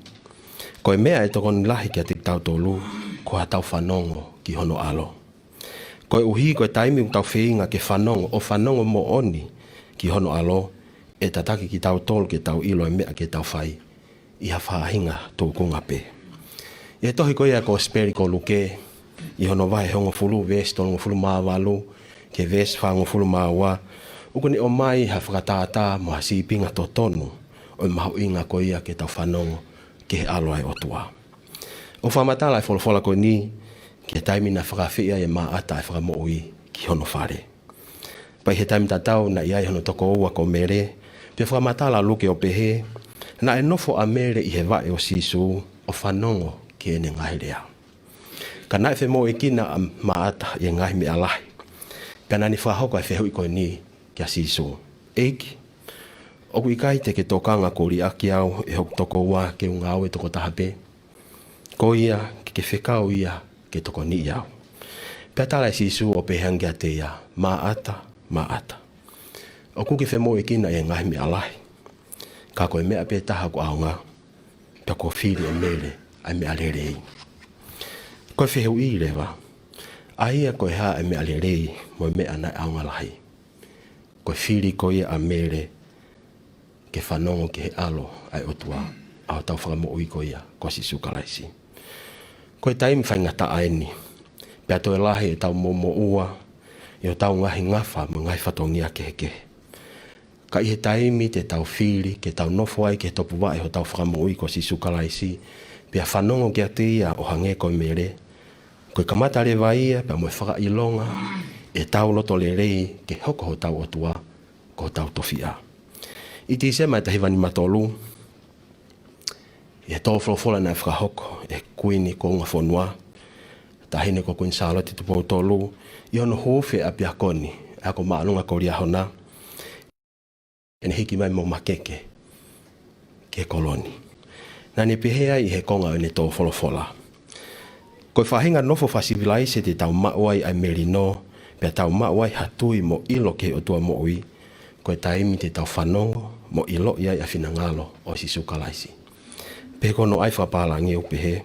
ko e meʻa ʻe tokoni lahi kiate kitautolu ko haʻatau fanongo ki hono ʻAlo. Koeʻuhi ko e taimi ʻoku tau feinga ke fanongo, ʻo fanongo moʻoni ki hono ʻAlo, ʻe tataki kitautolu ke tau ʻilo e meʻa ke tau fai ʻi ha faʻahinga tūkunga pē. ʻI he tohi ko ia ʻa e Kosipeli ko Luke, ʻi hono vahe hongofulu, veesi tolungofulu mā valu ki he veesi fāngofulu mā ua, ʻoku ne ʻomai ha fakatātā mo ha sīpinga totonu ʻo e mahuʻinga ko ia ke tau fanongo ki he ʻAlo ʻa e ʻOtua. ʻOku fakamatala e folofola ko eni ki he taimi naʻe fakaafeʻi ai ʻe Māʻata ʻa e Fakamoʻui ki hono fale. Pea ʻi he taimi tatau naʻe ʻi ai hono tokoua ko Mele, pea fakamatala ʻa Luke ʻo pehē, naʻe nofo ʻa Mele ʻi he vaʻe ʻo Sīsū ʻo fanongo ki heʻene ngaahi lea. Ka naʻe femoʻuekina ʻa Māʻata ʻi he ngaahi meʻa lahi, pea naʻa ne fakahoko ʻa e fehuʻi ko eni kia Sīsū: ʻEiki, ʻoku ʻikai te ke tokanga kuo liʻaki au ʻe hoku tokoua ke u ngāue toko taha pē? Ko ia, ke ke fekau ia ke tokoniʻi au. Pea tala ʻe Sīsū ʻo pehē ange kiate ia: Māʻata, Māʻata, ʻoku ke femoʻuekina ʻi he ngaahi meʻa lahi, ka ko e meʻa pē taha ʻoku ʻaonga, pea kuo fili ʻe Mele ʻa e meʻa lelei. Ko e fehuʻi leva, ʻa ia ko e hā ʻa e meʻa lelei mo e meʻa naʻe ʻaonga lahi? Ko e fili ko ia ʻa Mele ke fanongo ki he ʻAlo ʻa e ʻOtua, ʻa hotau Fakamoʻui ko ia ko Sīsū Kalaisi. Ko e taimi faingataʻa eni, pea toe lahi ʻetau moʻumoʻua ʻi hotau ngaahi ngafa mo e ngaahi fatongia kehekehe. Ka ʻi he taimi te tau fili ke tau nofo ai ki he topuvaʻe hotau Fakamoʻui ko Sīsū Kalaisi, pea fanongo kiate ia ʻo hangē ko Mele, ko e kamata leva ia pea mo e fakaʻilonga ʻetau loto lelei ke hoko hotau ʻOtua ko hotau tofiʻa. ʻI Tīsema ʻi he taha hiva nima tolu, ʻi he tō folofola naʻe fakahoko ʻe he Kuini Kuonga Fonua, Taʻahine ko Kuini Sālote Tupou Tolu, ʻi hono hūfia e ʻapiako ni, ʻa ia ko Māʻolunga ko Liahona, ʻene hiki mai mo Makeke ki he kolo ni. Naʻa ne pehē ai ʻi he konga ʻo ʻene tō folofola: Ko e faʻahinga nofo fakasivilaise te tau maʻu ai ʻa e melino, pea tau maʻu ai ha tui mo ʻilo ki he ʻOtua moʻui, ko e taimi te tau fanongo mo ʻiloʻi ai ʻa e finangalo ʻo Sīsū Kalaisi. Pea ko hono ʻai fakapālangi ʻoku pehē: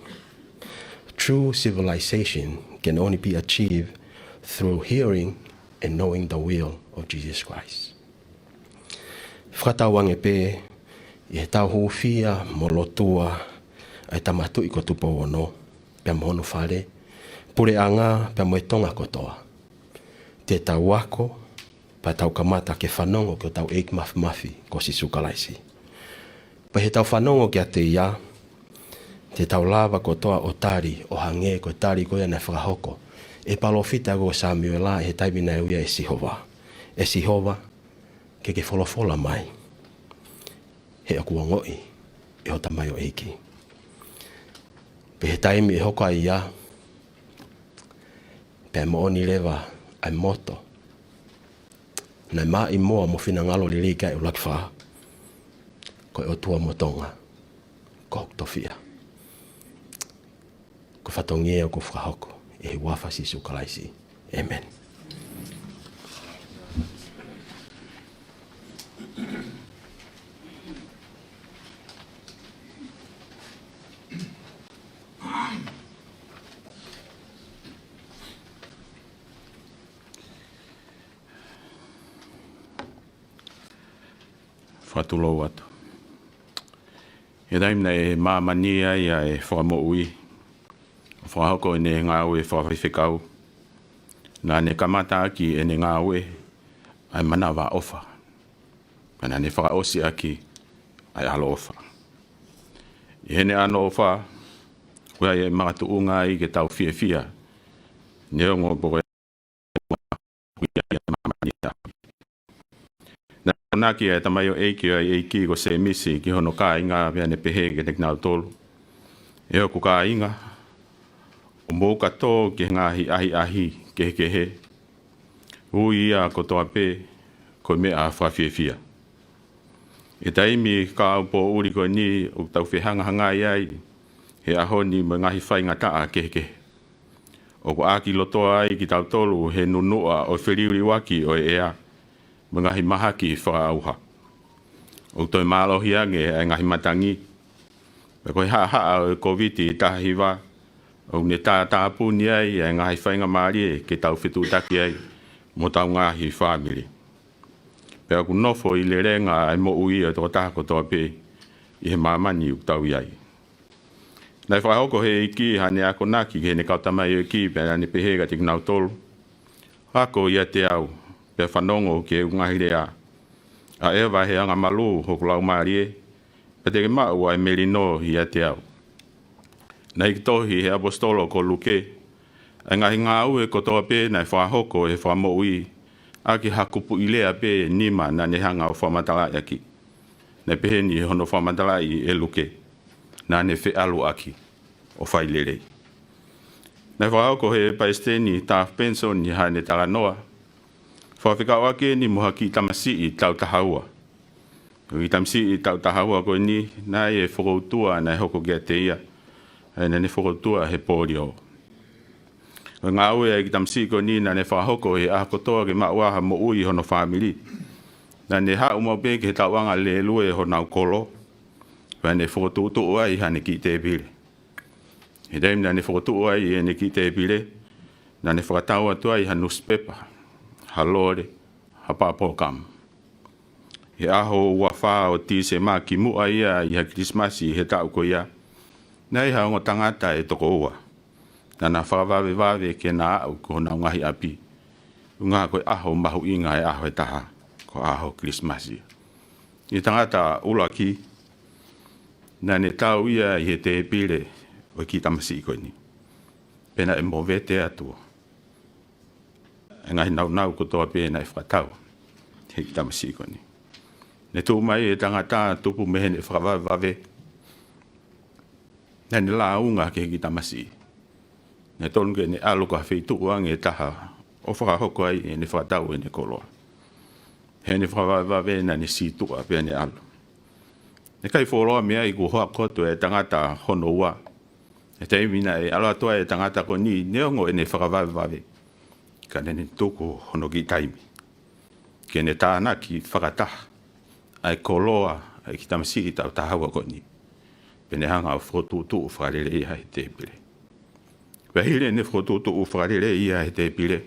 True civilization can only be achieved through hearing and knowing the will of Jesus Christ. Fakatauange pē ʻi heʻetau hūfia mo lotua ʻa e Tama Tuʻi ko Tupou Ono, pea mo hono fale, puleʻanga, pea mo e Tonga kotoa, te tau ako, pea tau kamata ke fanongo ki hotau ʻEiki Mafimafi ko Sīsū Kalaisi. Pea ʻi heʻetau fanongo kiate ia, te tau lava kotoa ʻo tali ʻo hangē ko e tali ko ia naʻe fakahoko ʻe he palōfita ko Sāmiuela ʻi he taimi naʻe ui ai ʻe Sihova: ʻE Sihova, ke ke folofola mai, he ʻoku ongoʻi ʻe ho tamaioʻeiki. Pea ʻi he taimi ʻe hoko ai ia, pea moʻoni leva ʻa e moto naʻe maʻimoa mo finangalo lelei ki ai ʻa e ʻuluaki fā: Ko e ʻOtua mo Tonga, ko hoku tofiʻa. Ko e fatongia ia kuo fakahoko ʻi he huafa ʻo Sīsū Kalaisi. ʻĒmeni. Fakatulou atu. ʻI he taimi naʻe māmani ai ʻa e Fakamoʻui ʻo fakahoko ʻene ngāue fakafaifekau, naʻa ne kamata ʻaki ʻene ngāue ʻa e manavaʻofa, pea naʻa ne fakaʻosi ʻaki ʻa e ʻaloʻofa. ʻI heʻene ʻAnoʻofa, ko ia ʻe makatuʻunga ai ke tau fiefia, neongo pe ko e Naʻe akonaki ʻa e tamaioʻeiki ʻo e ʻEiki ko Sēmisi ki hono kāinga, pea ne pehē kiate kinautolu: ʻE hoku kāinga, ʻoku mou ka tō ki he ngaahi ʻahiʻahi kehekehe, ui ia kotoa pē ko e meʻa fakafiefia. ʻI he taimi kahaʻu poʻuli ko eni ʻoku tau fehangahangai ai he ʻaho ni mo e ngaahi faingataʻa kehekehe, ʻoku ʻākilotoa ai kitautolu he nunuʻa ʻo e feliuliuaki ʻo e ʻea mo e ngaahi mahaki fakaʻauha. ʻOku toe mālohi ange ʻa e ngaahi matangi, pea ko e haʻahaʻa ʻo e Kōviti taha hiva ʻoku ne tātāpuni ai ʻa e ngaahi faingamālie ke tau fetuʻutaki ai mo hotau ngaahi fāmili. Pea ʻoku nofo ʻi lelenga ʻa e moʻui ʻo e tokotaha kotoa pē ʻi he māmani ʻoku tau ʻi ai. Naʻe fakahoko ʻe he ʻEiki haʻane akonaki ki heʻene kau tamaioʻeiki, pea naʻa ne pehē kiate kinautolu: Ako ʻiate au, pea fanongo ki heʻeku ngaahi lea. ʻAʻeva ʻe he angamalū hoku laumālie, pea te ke maʻu ʻa e melino ʻiate au. Naʻe hiki tohi ʻe he ʻaposetolo ko Luke ʻa e ngaahi ngāue kotoa pē naʻe fakahoko ʻe he Fakamoʻui, ʻaki ha kupuʻi lea pē ʻe nima naʻa ne hanga ʻo fakamatalaʻi ʻaki. Naʻe peheni hono fakamatalaʻi ʻe Luke: Naʻa ne feʻaluʻaki ʻo fai lelei. Naʻe fakahoko ʻe he Palesiteni Taft Penisoni haʻane talanoa: Fakafekauʻaki eni mo ha kiʻi tamasiʻi taʻu taha ua. Ko e kiʻi tamasiʻi taʻu taha ua ko eni, naʻe ʻi ai e fokoutua naʻe hoko kiate ia, ʻa ia naʻa ne fokoutua he polio. Ko e ngāue ʻa e kiʻi tamasiʻi ko eni naʻa ne fakahoko he ʻaho kotoa ke maʻu ai ha moʻui hono fāmili. Naʻa ne haʻu maʻu pē ki he tauʻanga lēlue honau kolo, pea ne fokotuʻutuʻu ai haʻane kiʻi tēpile. He taimi naʻa ne fokotuʻu ai ʻene kiʻi tēpile, naʻa ne fakatau atu ai ha nusipepa, ha lole, ha pāpolo kamu. He ʻaho ua fā ʻo Tīsema, kimuʻa ia ʻi ha Kilisimasi he taʻu ko ia, naʻe ʻi ai ha ongo tangata ʻe toko ua naʻa na fakavavevave ke na aʻu ki honau ngaahi ʻapi, ʻuhinga ko e ʻaho mahuʻinga ʻa e ʻaho ʻe taha, ko e ʻaho Kilisimasi. ʻI he tangata ʻuluaki, naʻa ne tau ia ʻi he tēpile ʻo e kiʻi tamasiʻi ko eni, pea naʻe movete atu ʻa e ngaahi nāunau kotoa pē naʻe fakatau ʻe he kiʻi tamasiʻi ko eni. Ne tuʻu mai e tangata tupu mei heʻene fakavavevave, naʻa ne lāunga ki he kiʻi tamasiʻi. Naʻe tonu ke ne ʻalu ki ha feituʻu ange ʻe taha ʻo fakahoko ai ʻene fakatau ʻene koloa. Heʻene fakavavevave naʻa ne sītuʻa pea ne ʻalu. Naʻe ʻikai fuoloa mei ai kuo hoʻatā atu e tangata hono ua. He taimi naʻe ʻalu atu ai e tangata ko eni, neongo ʻene fakavavevave, ka naʻa ne tuku hono kiʻi taimi ke ne tānaki fakataha ʻa e koloa ʻa e kiʻi tamasiʻi taʻu taha ua ko eni, pea ne hanga ʻo fokotuʻutuʻu fakalelei ai he tēpile. Pea hili ʻene fokotuʻutuʻu fakalelei ia he tēpile,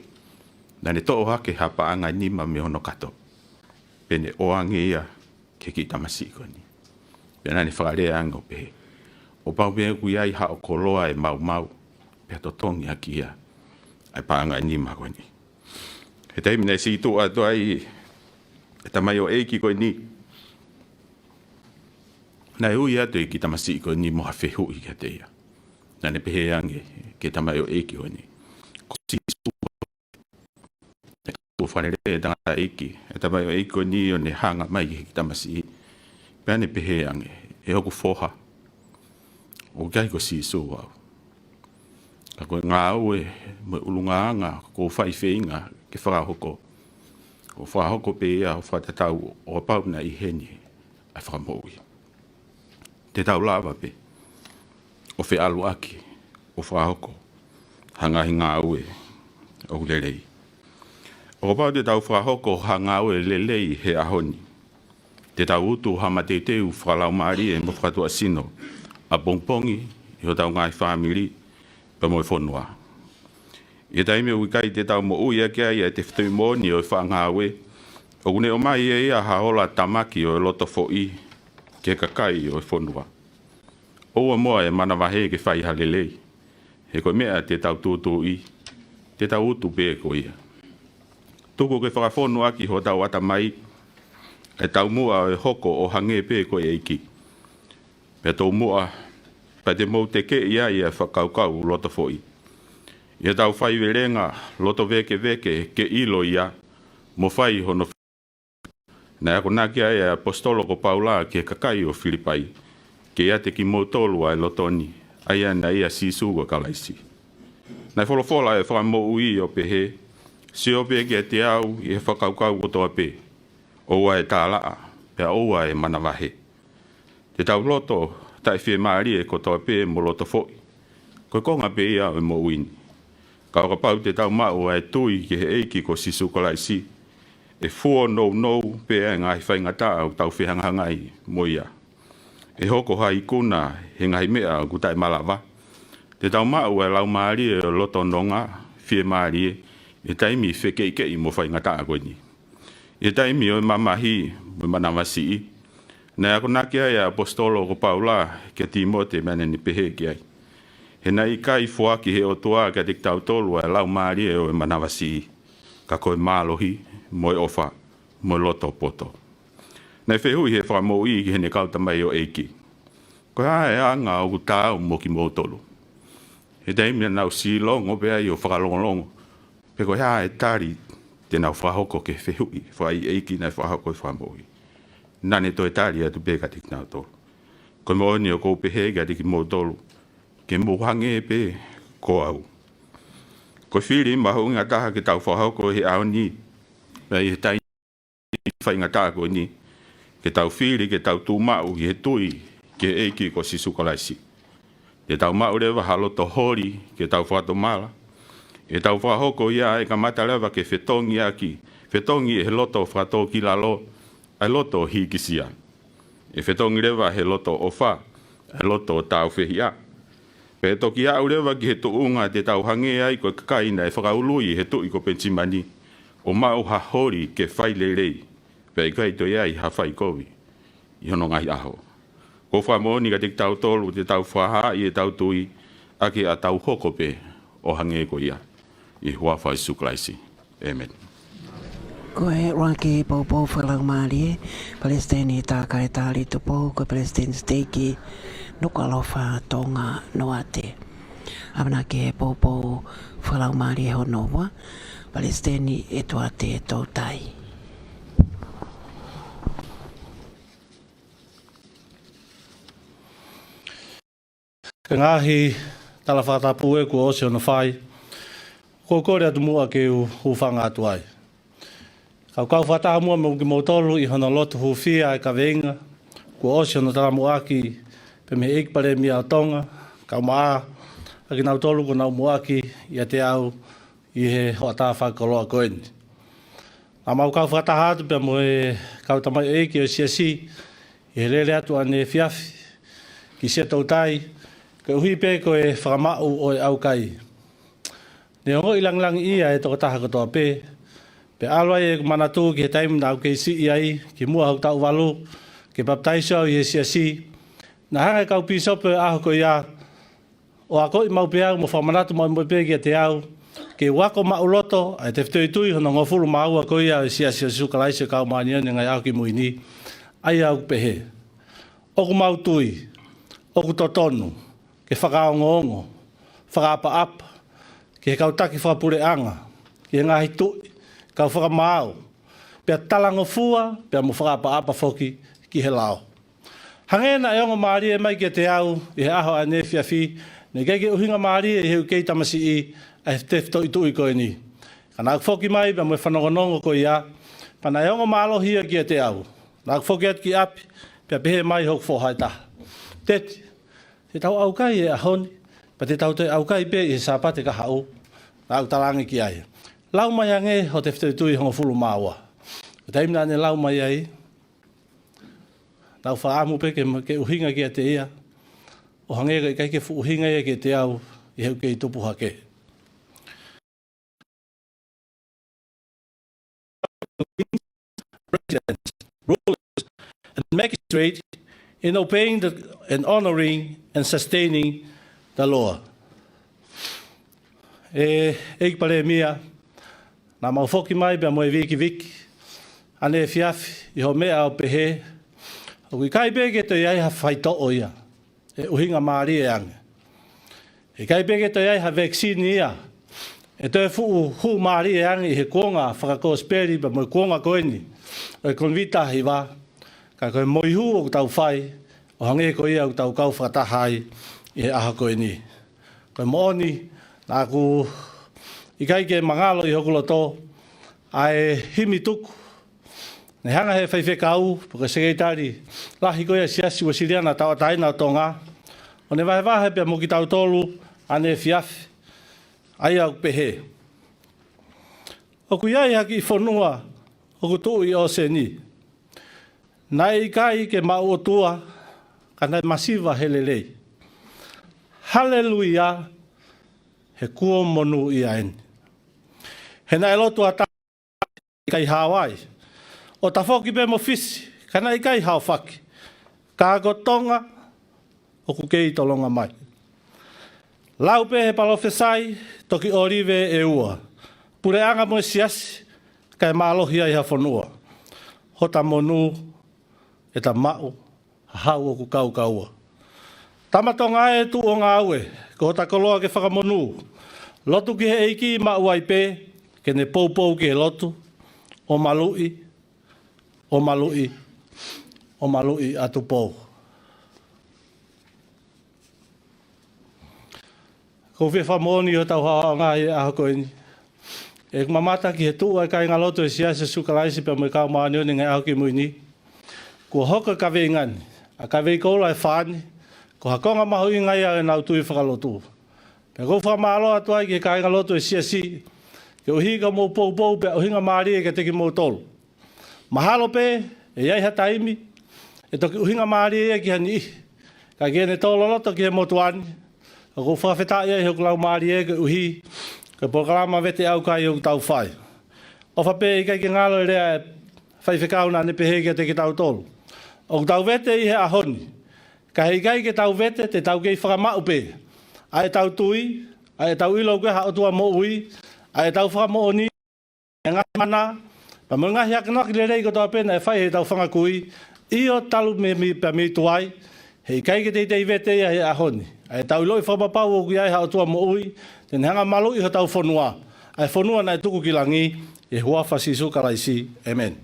naʻa ne toʻo hake ha paʻanga ʻe nima mei hono kato, pea ne ʻoange ia ki he kiʻi tamasiʻi ko eni. Pea naʻa ne fakalea ange ʻo pehē, ʻo pau pē ʻoku ʻi ai haʻo koloa ʻe maumau, pea totongi ʻaki ia ʻa e paʻanga ʻe nima ko eni. He taimi naʻe sītuʻa atu ai e tamaioʻeiki ko eni, naʻe ui atu e kiʻi tamasiʻi ko eni mo ha fehuʻi kiate ia. Naʻa ne pehē ange ki he tamaioʻeiki ko eni, ko Sīsū. Naʻe tuʻu fakalelei e tangataʻeiki, e tamaioʻeiki ko eni ʻo ne hanga mai ki he kiʻi tamasiʻi, pea ne pehē ange, ʻE hoku foha, ʻoku ʻikai ko Sīsū au. Ka ko e ngāue mo e ʻulungaanga ʻoku ou fai feinga ke fakahoko, ʻoku ou fakahoko pē ia ʻo fakatatau ʻo kapau naʻe ʻi heni ʻa e Fakamoʻui. Te tau lava pē ʻo feʻaluʻaki ʻo fakahoko ha ngaahi ngāue ʻoku lelei. ʻO kapau te tau fakahoko ha ngāue lelei he ʻaho ni, te tau utu ha mateuteu fakalaumālie mo fakatuʻasino ʻapongipongi ʻi hotau ngaahi fāmili pea mo e fonua. ʻI he taimi ʻoku ʻikai te tau moʻui ʻaki ai ʻa e tefitoʻi moʻoni ʻo e faʻa ngāue, ʻoku ne ʻomai ʻe ia ha ola tāmaki ʻo e loto foʻi ki he kakai ʻo e fonua. ʻOua muʻa ʻe manavahē ke fai ha lelei, he ko e meʻa te tau tūtuuʻi, te tau utu pē ko ia. Tuku ke fakafonu ʻaki hotau ʻatamai ʻa e taumuʻa ʻo e hoko ʻo hangē pē ko e ʻEiki. Pea tomuʻa, pea te mou tekeʻi ai ʻa e fakakaukau loto foʻi, ʻi heʻetau faivelenga loto vēkeveke ke ʻilo ia mo fai hono. Naʻe akonaki ai ʻa e ʻaposetolo ko Paula ki he kakai ʻo Filipai, ke ʻiate kimoutolu ʻa e loto ni, ʻa ia naʻe ʻia Sīsū ko Kalaisi. Naʻe folofola ʻa e Fakamoʻui ʻo pehē, Sio pē kiate au ʻi he fakakaukau kotoa pē, ʻoua ʻe tālaʻa, pea ʻoua ʻe manavahē. Te tau loto taʻefiemālie kotoa pē mo loto foʻi, ko e konga pē ia ʻo e moʻui ni. Ka ʻo kapau te tau maʻu ʻa e tui ki he ʻEiki ko Sīsū Kalaisi, ʻe fuonounou pē ʻa e ngaahi faingataʻa ʻoku tau fehangahangai mo ia. ʻE hoko ha ikuna he ngaahi meʻa ʻoku taʻemalava. Te tau maʻu ʻa e laumālie ʻo e loto nonga fiemālie ʻi he taimi fekeʻikeʻi mo faingataʻa ko eni. ʻI he taimi ʻo e mamahi mo e manavasiʻi, naʻe akonaki ai ʻa e ʻaposetolo ko Paula kia Tīmote, pea naʻa ne pehē ki ai, He naʻe ʻikai foaki ʻe he ʻOtua kiate kitautolu ʻa e laumālie ʻo e manavasiʻi, ka ko e mālohi, mo e ʻofa, mo e loto poto. Naʻe fehuʻi ʻe he Fakamoʻui ki heʻene kau tamaioʻeiki, Ko e hā e anga ʻoku taau mo kimoutolu? He taimi naʻa nau sīlongo pē ai ʻo fakalongolongo pe ko e hā e tali te nau fakahoko ki he fehuʻi fakaʻeiʻeiki naʻe fakahoko ʻe he Fakamoʻui, naʻa ne toe tali atu pē kiate kinautolu, Ko e moʻoni ʻoku ou pehē kiate kimoutolu, ke mou hangē pē ko au. Ko e fili mahuʻinga taha ke tau fakahoko he ʻaho ni, pea ʻi he taimi faingataʻa ko eni, ke tau fili ke tau tuʻu maʻu ʻi he tui ki he ʻEiki ko Sīsū Kalaisi. Te tau maʻu leva ha loto holi ke tau fakatomala. ʻE tau fakahoko ia ʻe kamata leva ke fetongi ʻaki, fetongi ʻe he loto fakatōkilalo, ʻa e loto hīkisia. ʻE fetongi leva he loto ʻofa, ʻa e loto tāufehiʻa. Pea ʻe toki aʻu leva ki he tuʻunga te tau hangē ai ko e kakai naʻe fakaului ʻe he Tuʻi ko Penisimani, ʻo maʻu ha holi ke fai lelei, pea ʻikai toe ʻi ai ha fai kovi ʻi hono ngaahi ʻaho. ʻOku ou fakamoʻoni kiate kitautolu te tau fakahaaʻi ʻetau tui ʻaki ʻa ʻetau hoko pē ʻo hangē ko ia. ʻI he huafa ʻo Sīsū Kalaisi. ʻĒmeni. Ko e ʻuluaki poupou fakalaumālie, Palesiteni Tākaetali Tupou, ko e Palesiteni Siteiki Nukuʻalofa Tonga Noate. ʻAmanaki ke poupou fakalaumālie hono ua, Palesiteni ʻEtuate Toutai. Ko e ngaahi tala fakatapu ē kuo ʻosi hono fai, ʻoku ou kole atu muʻa ke u hūfanga atu ai. Kau kau fakataha muʻa mo kimoutolu ʻi hono lotu hūfia e kaveinga kuo ʻosi hono talamuʻaki pē mei he ʻEiki Palēmia ʻo Tonga, kae ʻumaʻā ʻa kinautolu kuo nau muʻaki ʻiate au ʻi he hoʻatā fakakoloa ko eni. Naʻa mau kau fakataha atu pea mo e kau tamaioʻeiki ʻo e Siasi ʻi he lele atu ʻaneefiafi ki Seattle, Utah, koeʻuhi pē ko e fakamaʻu ʻo e ʻaukai. Ne ongoʻi langilangiʻia e tokotaha kotoa pē, pea ʻalu ai ʻeku manatu ki he taimi naʻá ku kei siʻi ai, kimuʻa hoku taʻu valu, ke papitaiso au ʻi he siasi. Naʻe hanga ʻe he kau pīsope ʻo e ʻaho ko ia ʻo akoʻi maʻu pē au mo fakamanatu maʻu pē kiate au ke u ako maʻuloto ʻa e tefitoʻi tui hono hongofulu mā ua ko ia ʻo e Siasi ʻo Sīsū Kalaisi ʻo e Kau Māʻoniʻoni ʻi he Ngaahi ʻAho Kimui Ni. ʻA ia ʻoku pehē: ʻOku mau tui ʻoku totonu ke fakaongoongo, fakaʻapaʻapa ki he kau taki fakapuleʻanga, ki he ngaahi tuʻi, kau fakamaau, pea talangofua pea mo fakaʻapaʻapa foki ki he lao. Hangē naʻe ongoʻi mālie mai kiate au ʻi he ʻaho ʻaneefiafi, naʻe ʻikai ke ʻuhinga mālie ʻi heʻeku kei tamasiʻi ʻa e tefitoʻi tui ko eni. Ka naʻá ku foki mai pea mo e fanongonongo ko ia, pea naʻe ongo mālohi ia kiate au. Naʻá ku foki atu ki ʻapi, pea pehē mai hoku foha ʻe taha: Teti, te tau ʻaukai he ʻaho ni, pea te tau toe ʻaukai pē ʻi he Sāpate kahaʻu. Naʻá ku talaange ki ai: Lau mai angē hoʻo tefitoʻi tui hongofulu mā ua. Ko e taimi naʻá ne lau mai ai, naʻá ku fakaʻamu pē ke, ke ʻuhinga kiate ia, ʻo hangē ko e ʻikai ke fuʻu ʻuhinga ia kiate au ʻi heʻeku kei tupu hake. Presidents, rulers, and magistrates in obeying the, and honoring and sustaining the law. ʻE, ʻEiki Palēmia, naʻa mau foki mai pea mo e vikiviki ʻaneefiafi ʻi hoʻo meʻa ʻo pehē ʻoku ʻikai pē ke toe ʻi ai ha faitoʻo ia ʻe ʻuhinga mālie ange. ʻIkai pē ke toe ʻi ai ha vaccine ia ʻe toe fuʻu hū mālie ange ʻi he kuonga fakakosipeli pea mo e kuonga ko eni ʻo e Kōviti taha hiva, ka ko e moihū ʻoku tau fai, ʻo hangē ko ia ʻoku tau kau fakataha ai ʻi he ʻaho ko eni. Ko e moʻoni, naʻá ku ʻikai ke mangalo ʻi hoku loto ʻa e himi tuku naʻe hanga ʻe he faifekau, pe ko e sekelitali lahi ko ia ʻo e Siasi Uēsiliana Tauʻatāina ʻo Tonga, ʻo ne vahevahe pea mo kitautolu ʻaneefiafi, ʻa ia ʻoku pehē: ʻOku ʻi ai ha kiʻi fonua ʻoku tuʻu ʻi he ʻōseni. Naʻe ʻikai ke maʻu ʻOtua, ka naʻe masiva he lelei. Haleluia, he kuo monūʻia eni. He naʻe lotu ʻa ʻIkai hao ai. ʻO tafoki pē mo Fisi, ka naʻe ʻikai haofaki. Ka ko Tonga, ʻoku kei tolonga mai. Lau pē he palōfisai, toki ʻōlive ʻe ua. Puleʻanga mo e siasi, kae mālohi ai ha fonua. Hota monū, ʻeta maʻu, hau ʻoku kaukaua. Tama Tonga ē, tuʻu ʻo ngāue, ko hota koloa ke fakamonū. Lotu ki he ʻEiki maʻu ai pē, ke ne poupou ki he lotu, ʻo maluʻi, ʻo maluʻi, ʻo maluʻi ʻa Tupou. ʻOku ou fie fakamoʻoni ʻi hotau haʻohaʻonga ʻi he ʻaho ko eni, ʻeku mamata ki he tuʻu ʻa e kāingalotu ʻo e Siasi ʻo Sīsū Kalaisi pea mo e Kau Māʻoniʻoni ʻi he Ngaahi ʻAho Kimui Ni. Kuo hoko e kaveinga ni, ʻa e kavei koula ʻe fā ni, ko ha konga mahuʻinga ia ʻo ʻenau tui fakalotu. Pea ʻoku ou fakamālō atu ai ki he kāingalotu ʻo e Siasi, koeʻuhi ko hoʻomou poupou pea ʻuhinga mālie kiate kimoutolu. Mahalo pē ʻe ʻi ai ha taimi ʻe toki ʻuhinga mālie ia ki ha niʻihi, ka ke ne tō loloto ki he motuʻa ni. ʻOku ou fakafetaʻi ai hoku laumālie koeʻuhi ko e polokalama vete ʻaukai ʻoku tau fai. ʻOfa pē ʻikai ke ngalo e lea ʻa e faifekau naʻá ne pehē kiate kitautolu, ʻoku tau vete ʻi he ʻaho ni, ka heʻikai ke tau vete, te tau kei fakamaʻu pē ʻa ʻetau tui, ʻa ʻetau ʻilo ʻoku ʻi ai ha ʻOtua moʻui, ʻa ʻetau fakamoʻoni e ngaahi mana, pea mo e ngaahi akonaki lelei kotoa pē naʻe fai heʻetau fanga kui, ʻio, talu mei, mei, pea mei tuai. Heʻikai ke teitei vete ia he ʻaho ni. ʻA ʻetau ʻiloʻi fakapapau ʻoku ʻi ai ha ʻOtua moʻui, te ne hanga ʻo maluʻi hotau fonua, ʻa e fonua naʻe tuku ki langi, ʻi he huafa ʻo Sīsū Kalaisi. ʻĒmeni.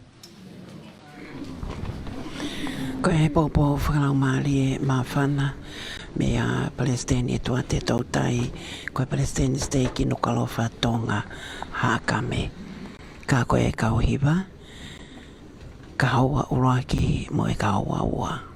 Ko e poupou fakalaumālie māfana meia Palesiteni ʻEtuate Toutai, ko e Palesiteni Siteiki Nukuʻalofa Tonga Haʻakame. Ka ko e kau hiva, Kahoua ʻUluaki mo e Kahoua Ua.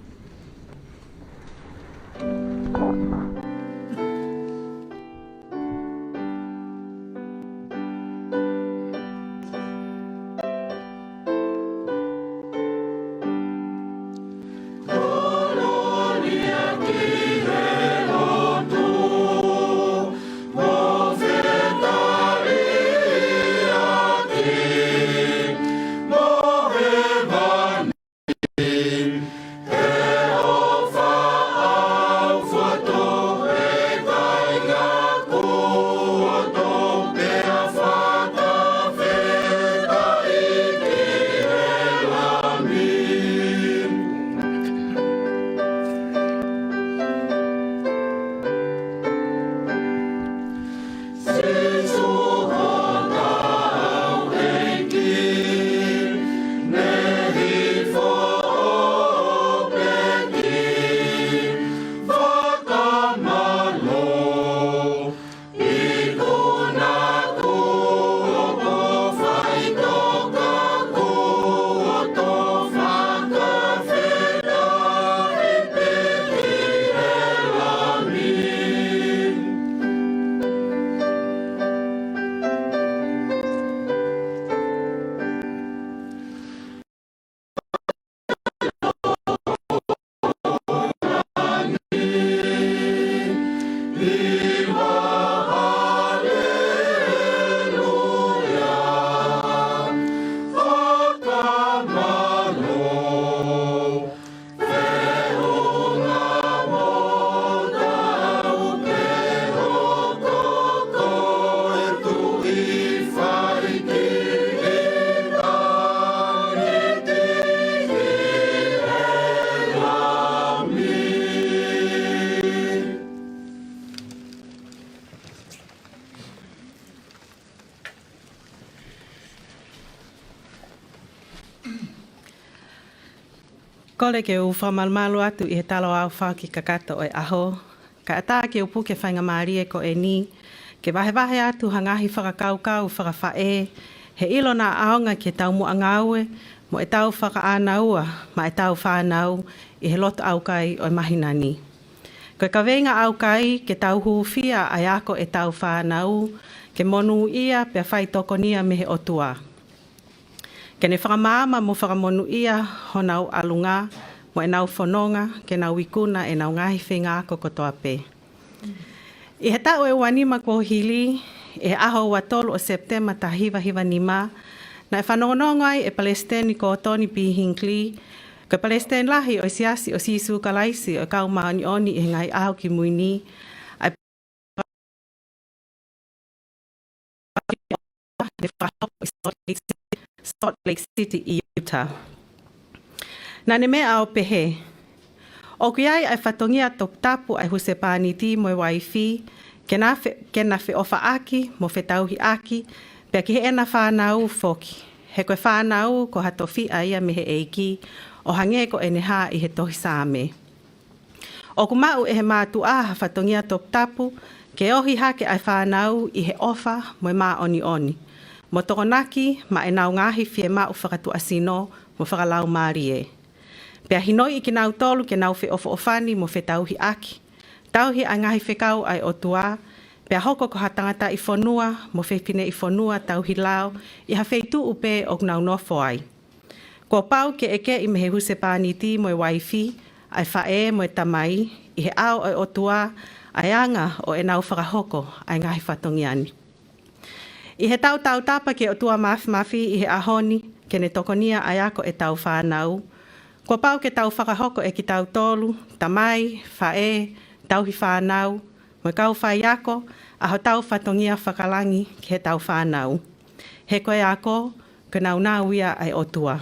Kole ke u fakamalumalu atu ʻi he tala ʻo e foaki kakato ʻo e ʻaho. Kae ʻatā ke u puke e faingamālie ko eni, ke vahevahe atu ha ngaahi fakakaukau fakafaʻē, he ʻilo naʻa ʻaonga ki he taumuʻa ngāue, mo ʻetau fakaʻānaua maʻa ʻetau fānau ʻi he lotu ʻaukai ʻo e māhina ni. Ko e kaveinga ʻaukai, ke tau hūfia ʻa e ako ʻetau fānau, ke monūʻia pea fai tokonia mei he ʻOtua. Ke ne fakamaama mo fakamonūʻia honau ʻalunga, mo ʻenau fononga, ke nau ikuna ʻenau ngaahi feinga ako kotoa pē. ʻI he taʻu ʻe ua nima kuo hili, ʻi he ʻaho ua tolu ʻo Sepitema taha hiva hiva nima, naʻe fanongonongo ai ʻe Palesiteni Kōtoni B. Hingikelī, ko e Palesiteni Lahi ʻo e Siasi ʻo Sīsū Kalaisi ʻo e Kau Māʻoniʻoni ʻi he Ngaahi ʻAho Kimui Ni, ʻa e Salt Lake City, Utah. Naʻa ne meʻa ʻo pehē, ʻoku ʻi ai ʻa e fatongia toputapu ʻa e husepāniti mo e uaifi, ke na fe-, ke na feʻofaʻaki mo fetauhiʻaki, pea ki heʻena fānau foki. He ko e fānau ko ha tofiʻa ia mei he ʻEiki, ʻo hangē ko ʻene hā ʻi he tohi Saame. ʻOku maʻu ʻe he mātuʻa ha fatongia toputapu, ke ohi hake ʻa e fānau ʻi he ʻofa mo e māʻoniʻoni, mo tokonaki maʻa ʻenau ngaahi fiemaʻu fakatuʻasino mo fakalaumālie. Pea hinoiʻi kinautolu ke nau feʻofoʻofani mo fetauhiʻaki, tauhi ʻa e ngaahi fekau ʻa e ʻOtua, pea hoko ko ha tangataʻi fonua mo fefineʻi fonua tauhi lao ʻi ha feituʻu pē ʻoku nau nofo ai. Kuo pau ke ʻekeʻi mei he husepāniti mo e uaifi, ʻa e faʻē mo e tamai, ʻi he ʻao ʻo e ʻOtua, ʻa e anga ʻo ʻenau fakahoko ʻa e ngaahi fatongia ni. ʻI heʻetau tautapa ki he ʻOtua Māfimafi ʻi he ʻaho ni, ke ne tokonia ʻa e ako ʻetau fānau, kuo pau ke tau fakahoko ʻe kitautolu, tamai, faʻē, tauhi fānau, mo e kau faiako, ʻa hotau fatongia fakalangi ki heʻetau fānau. He ko e ako, ko e nāunau ia ʻa e ʻOtua.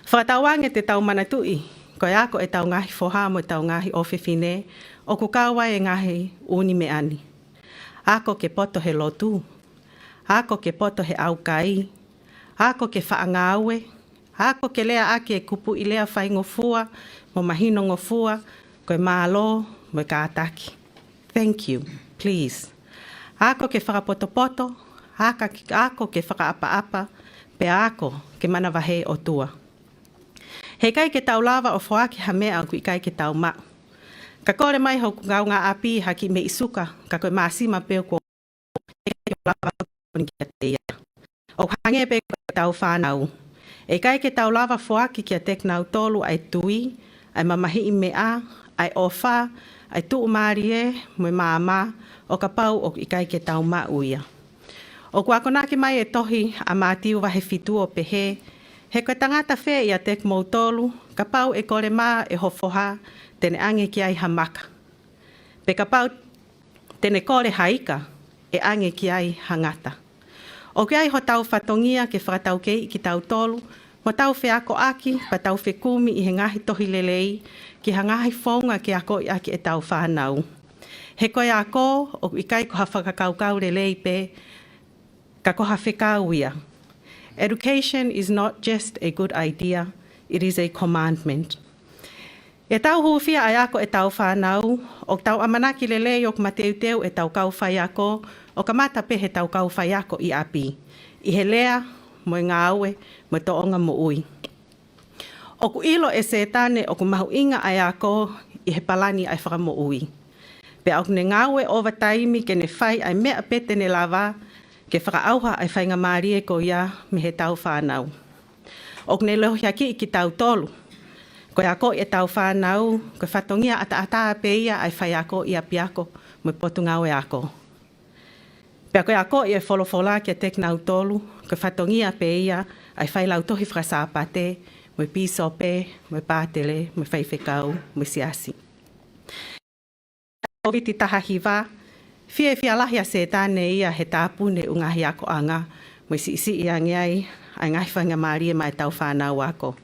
Fakatauange te tau manatuʻi, ko e ako ʻetau ngaahi foha mo ʻetau ngaahi ʻofefine, ʻoku kau ai e ngaahi ʻū meʻa ni. Ako ke poto he lotu. Ako ke poto he ʻaukai. Ako ke faʻa ngāue. Ako ke lea ʻaki e kupuʻi lea faingofua mo mahinongofua, ko e mālō mo e kātaki. Thank you, please. Ako ke fakapotopoto, aka-, ako ke fakaʻapaʻapa, pea ako ke manavahē ʻOtua. He ʻikai ke tau lava ʻo foaki ha meʻa ʻoku ʻikai ke tau maʻu. Ka kole mai hoku kaungāʻapi ha kiʻi meʻi suka, ka ko e māsima pē ʻoku ʻikai ke lava ʻo kiate ia. ʻOku hangē pē ko ʻetau fānau. ʻE ʻikai ke tau lava foaki kiate kinautolu ʻa e tui, ʻa e mamahiʻi meʻa, ʻa e ʻofa, ʻa e tuʻumālie, mo e maama, ʻo kapau ʻoku ʻikai ke tau maʻu ia. ʻOku akonaki mai e tohi ʻa Mātiu vahe fitu ʻo pehē, he ko e tangata fē ʻiate kimoutolu, kapau ʻe kole mā ʻe ho foha, te ne ʻange ki ai ha maka. Pe kapau te ne kole ha ika, ʻe ʻange ki ai ha ngata. ʻOku ʻi ai hotau fatongia ke fakataukeiʻi kitautolu, mo tau feakoʻaki, pea tau fekumi ʻi he ngaahi tohi lelei, ki ha ngaahi founga ke akoʻi ʻaki ʻetau fānau. He ko e ako, ʻoku ʻikai ko ha fakakaukau lelei pē, ka ko ha fekau ia. Education is not just a good idea, it is a commandment. ʻI heʻetau hūfia ʻa e ako ʻetau fānau, ʻoku tau ʻamanaki lelei ʻoku mateuteu ʻetau kau faiako, ʻo kamata pē heʻetau kau faiako ʻi ʻapi, ʻi he lea, mo e ngāue, mo e tōʻonga moʻui. ʻOku ʻilo ʻe Sētane ʻoku mahuʻinga ʻa e ako ʻi he palani ʻa e Fakamoʻui. Pea ʻoku ne ngāue ʻovataimi ke ne fai ʻa e meʻa pē te ne lava, ke fakaʻauha ʻa e faingamālie ko ia mei heʻetau fānau. ʻOku ne lehohiakiʻi kitautolu. Ko e akoʻi ʻetau fānau, ko e fatongia ʻataʻatā pē ia ʻa e faiako ʻi ʻapiako mo e potungāue ako. Pea ko e akoʻi ʻo e folofola kiate kinautolu, ko e fatongia pē ia ʻa e failautohi fakasāpate, mo e pīsope, mo e pātele, mo e faifekau, mo e siasi. Kōviti taha hiva, fiefia lahi ʻa Sētane ia he tāpuni ʻū ngaahi akoʻanga, mo e siʻisiʻi ange ai ʻa e ngaahi faingamālie maʻa ʻetau fānau ako.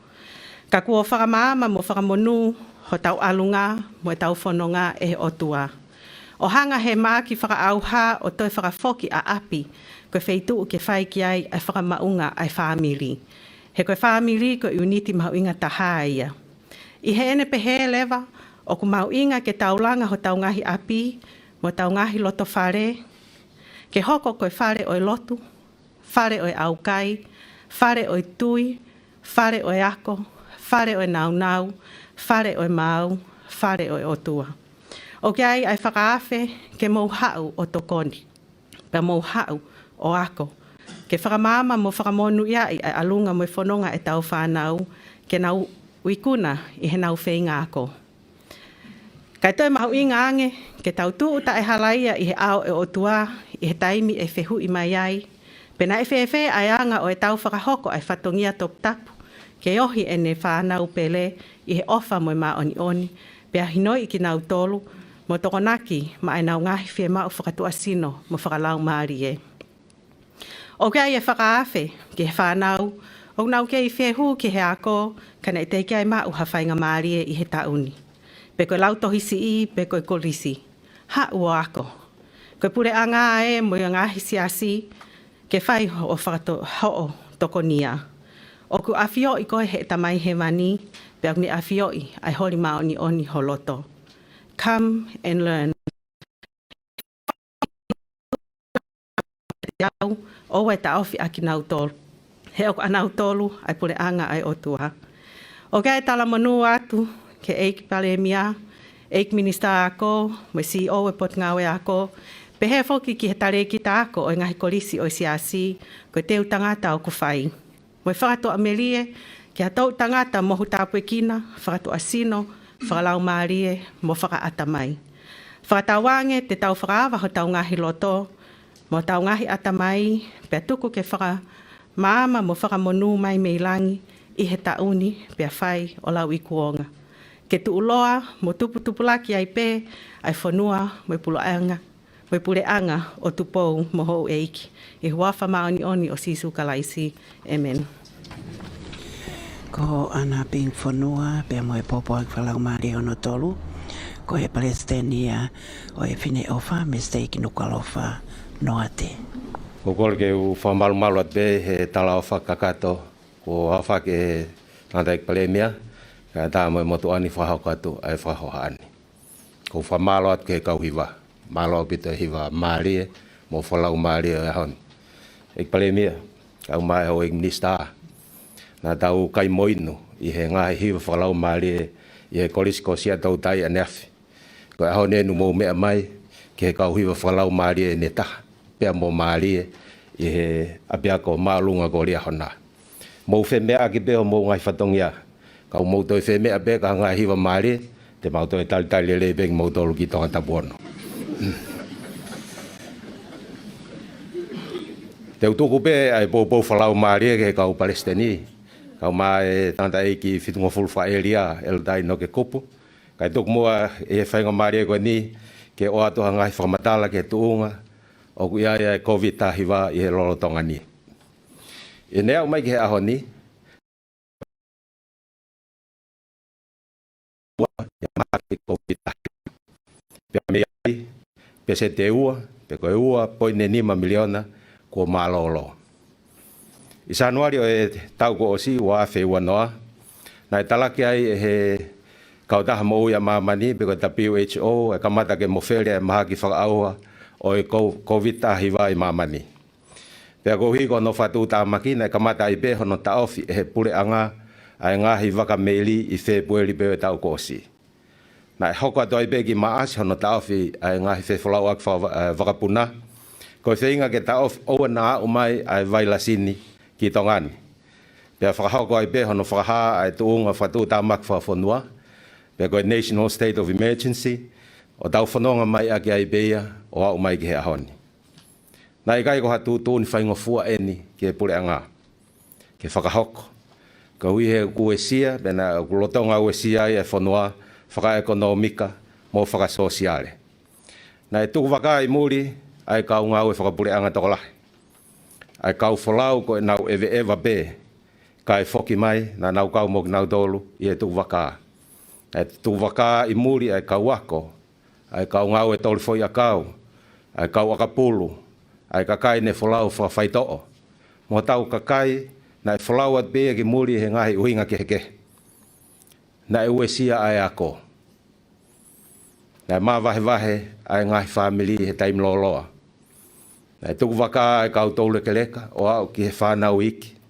Ka kuo fakamaama mo fakamonū hotau ʻalunga mo ʻetau fononga ʻe he ʻOtua. ʻO hanga he mahaki fakaʻauha ʻo toe fakafoki ʻa ʻapi ko e feituʻu ke fai ki ai ʻa e fakamaʻunga ʻa e fāmili. He ko e fāmili ko e ʻiuniti mahuʻinga taha ia. ʻI heʻene pehē leva, ʻoku mahuʻinga ke tau langa hotau ngaahi ʻapi, mo hotau ngaahi loto fale, ke hoko ko e fale ʻo e lotu, fale ʻo e ʻaukai, fale ʻo e tui, fale ʻo e ako, fale ʻo e nāunau, fale ʻo e maau, fale ʻo e ʻOtua. ʻOku ʻi ai ʻa e fakaafe ke mou haʻu ʻo tokoni, pea mou haʻu ʻo ako, ke fakamaama mo fakamonūʻiaʻi ʻa e ʻalunga mo e fononga ʻetau fānau, ke nau ikuna ʻi heʻenau feinga ako. Kae toe mahuʻinga ange, ke tau tuʻu taʻehalaia ʻi he ʻao ʻo e ʻOtua, ʻi he taimi ʻe fehuʻi mai ai pe naʻe fēfē ʻa e anga ʻo ʻetau fakahoko ʻa e fatongia toputapu, ke ohi ʻene fānau pele ʻi he ʻofa mo e māʻoniʻoni, pea hinoiʻi kinautolu mo tokonaki maʻa ʻenau ngaahi fiemaʻu fakatuʻasino mo fakalaumālie. ʻOku ʻi ai e fakaafe ki he fānau ʻoku nau kei fehu ki he ako, ka naʻe teʻeki ai maʻu ha faingamālie ʻi he taʻu ni, pe ko e lautohi siʻi, pe ko e kolisi. Haʻu ʻo ako. Ko e puleʻanga ē mo e ngaahi siasi, ke fai hoʻo fakato-, hoʻo tokonia. ʻOku ʻafioʻi koe ʻe he Tamai Hēvani, pea ʻoku ne ʻafioʻi ʻa e holi māʻoniʻoni ho loto. Come and learn. Au, ʻoua ʻe taʻofi ʻa kinautolu. He ʻoku ʻanautolu ʻa e puleʻanga ʻa e ʻOtua. ʻOku ou talamonū atu ki he ʻEiki Palēmia, ʻEiki Minisitā Ako, mo e CEO ʻo e Potungāue Ako, pehē foki ki he talēkita ako ʻo e ngaahi kolisi ʻo e siasi, ko e teu tangata ʻoku fai. Mo e fakatuʻamelie ki ha toʻu tangata mohu tāpuekina, fakatuʻasino, fakalaumālie, mo fakaʻatamai. Fakatauange te tau fakaava hotau ngaahi loto mo hotau ngaahi ʻatamai, pea tuku ke fakamaama mo fakamonū mai mei langi ʻi he taʻu ni, pea fai ʻo lauikuonga. Ke tuʻuloa mo tuputupulaki ai pē ʻa e fonua mo e puleʻanga, mo e puleʻanga ʻo Tupou mo houʻeiki. ʻI he huafa māʻoniʻoni ʻo Sīsū Kalaisi. ʻĒmeni. Ko Ana Ping Fonua, pea mo e pōpoaki fakalaumālie hono tolu, ko e Palesiteni ia ʻo e Fineʻofa mei he Siteiki Nukuʻalofa, Noate. ʻOku ou kole ke u fakamalumalu atu pē he talaʻofa kakato kuo ʻofa ki he tangataʻeiki Palēmia, kae ʻatā mo e motuʻa ni fakahoko atu ʻa e fakahohaʻa ni. ʻOku ou fakamālō atu ki he kau hiva. Mālō ʻaupito e hiva mālie mo fakalaumālie ʻo e ʻaho ni. ʻEiki Palēmia, kau mai houʻeiki minisitā, naʻa tau kai mo inu ʻi he ngaahi hiva fakalaumālie ʻi he kolisi ko Siaʻatoutai ʻaneafi. Ko e ʻaho ni ʻoku mou meʻa mai ki he kau hiva fakalaumālie ʻe taha pea mo mālie ʻi he ʻapiako māʻolunga ko Liahona. Mou femeʻaʻaki pē homou ngaahi fatongia. Ka mou toe femeʻa pē ki he ngaahi hiva mālie, te mau toe talitali lelei pē kimoutolu ki Tongatapu ono. Te u tuku pē ʻa e poupou fakalaumālie ki he kau palesiteni, kau mai e tangataʻeiki fitungofulu fakaʻēlia, ʻEletā ʻInoke Kupu, kae tuku muʻa e faingamālie ko eni ke ʻoatu ha ngaahi fakamatala ki he tuʻunga ʻoku ʻi ai ʻa e Kōviti taha hiva ʻi he lolotonga ni. ʻI heʻene aʻu mai ki he ʻaho ni, ua e mahaki Kōviti taha hiva. Pea mei ai, peseti ʻe ua, pe ko e ua poini nima miliona kuo mālōlō. ʻI Sānuali ʻo e taʻu kuo ʻosi, ua afe ua noa, naʻe talaki ai ʻe he Kautaha Moʻui ʻa Māmani, pe ko e W H O, ʻa e kamata ke mofele ʻa e mahaki fakaʻauha ʻo e Kō-, Kōviti taha hiva ʻi māmani. Pea koeʻuhi ko hono fakatuʻutāmaki, naʻe kamata ai pē hono taʻofi ʻe he puleʻanga ʻa e ngaahi vaka meili ʻi Fēpueli pē ʻo e taʻu kuo ʻosi. Naʻe hoko atu ai pē ki Maʻasi hono taʻofi ʻa e ngaahi fefolauʻaki faka-, eh, vakapuna, ko e feinga ke taʻofi ʻoua naʻa aʻu mai ʻa e vailasi ni ki Tonga ni. Pea fakahoko ai pē hono fakahā ʻa e tuʻunga fakatuʻutāmaki fakafonua, pea ko e National State of Emergency, ʻo tau fononga mai ʻaki ai pē ia ʻo aʻu mai ki he ʻaho ni. Naʻe ʻikai ko ha tuʻutuʻuni faingofua ʻeni ki he puleʻanga ke fakahoko, koeʻuhi he ʻoku uesia, pea naʻe ʻoku lolotonga uesia ai e fonua fakaʻekonōmika mo fakasōsiale. Naʻe tukuvakā ʻi muli ʻa e kau ngāue fakapuleʻanga tokolahi, ʻa e kau folau ko ʻenau ʻeveʻeva pē, kae foki mai naʻa nau kau mo kinautolu ʻi he tukuvakā. Naʻe tukuvakā ʻi muli ʻa e kau ako, ʻa e kau ngāue toli foʻiʻakau, ʻa e kau ʻakapulu, ʻa e kakai ne folau fakafaitoʻo, mo hotau kakai naʻe folau atu pē ia ki muli he ngaahi ʻuhinga kehekehe. Naʻe uesia ʻa e ako. Naʻe māvahevahe ʻa e ngaahi fāmili he taimi lōloa. Naʻe tukuvakā ʻa e kau toulekeleka ʻo aʻu ki he fānau iiki.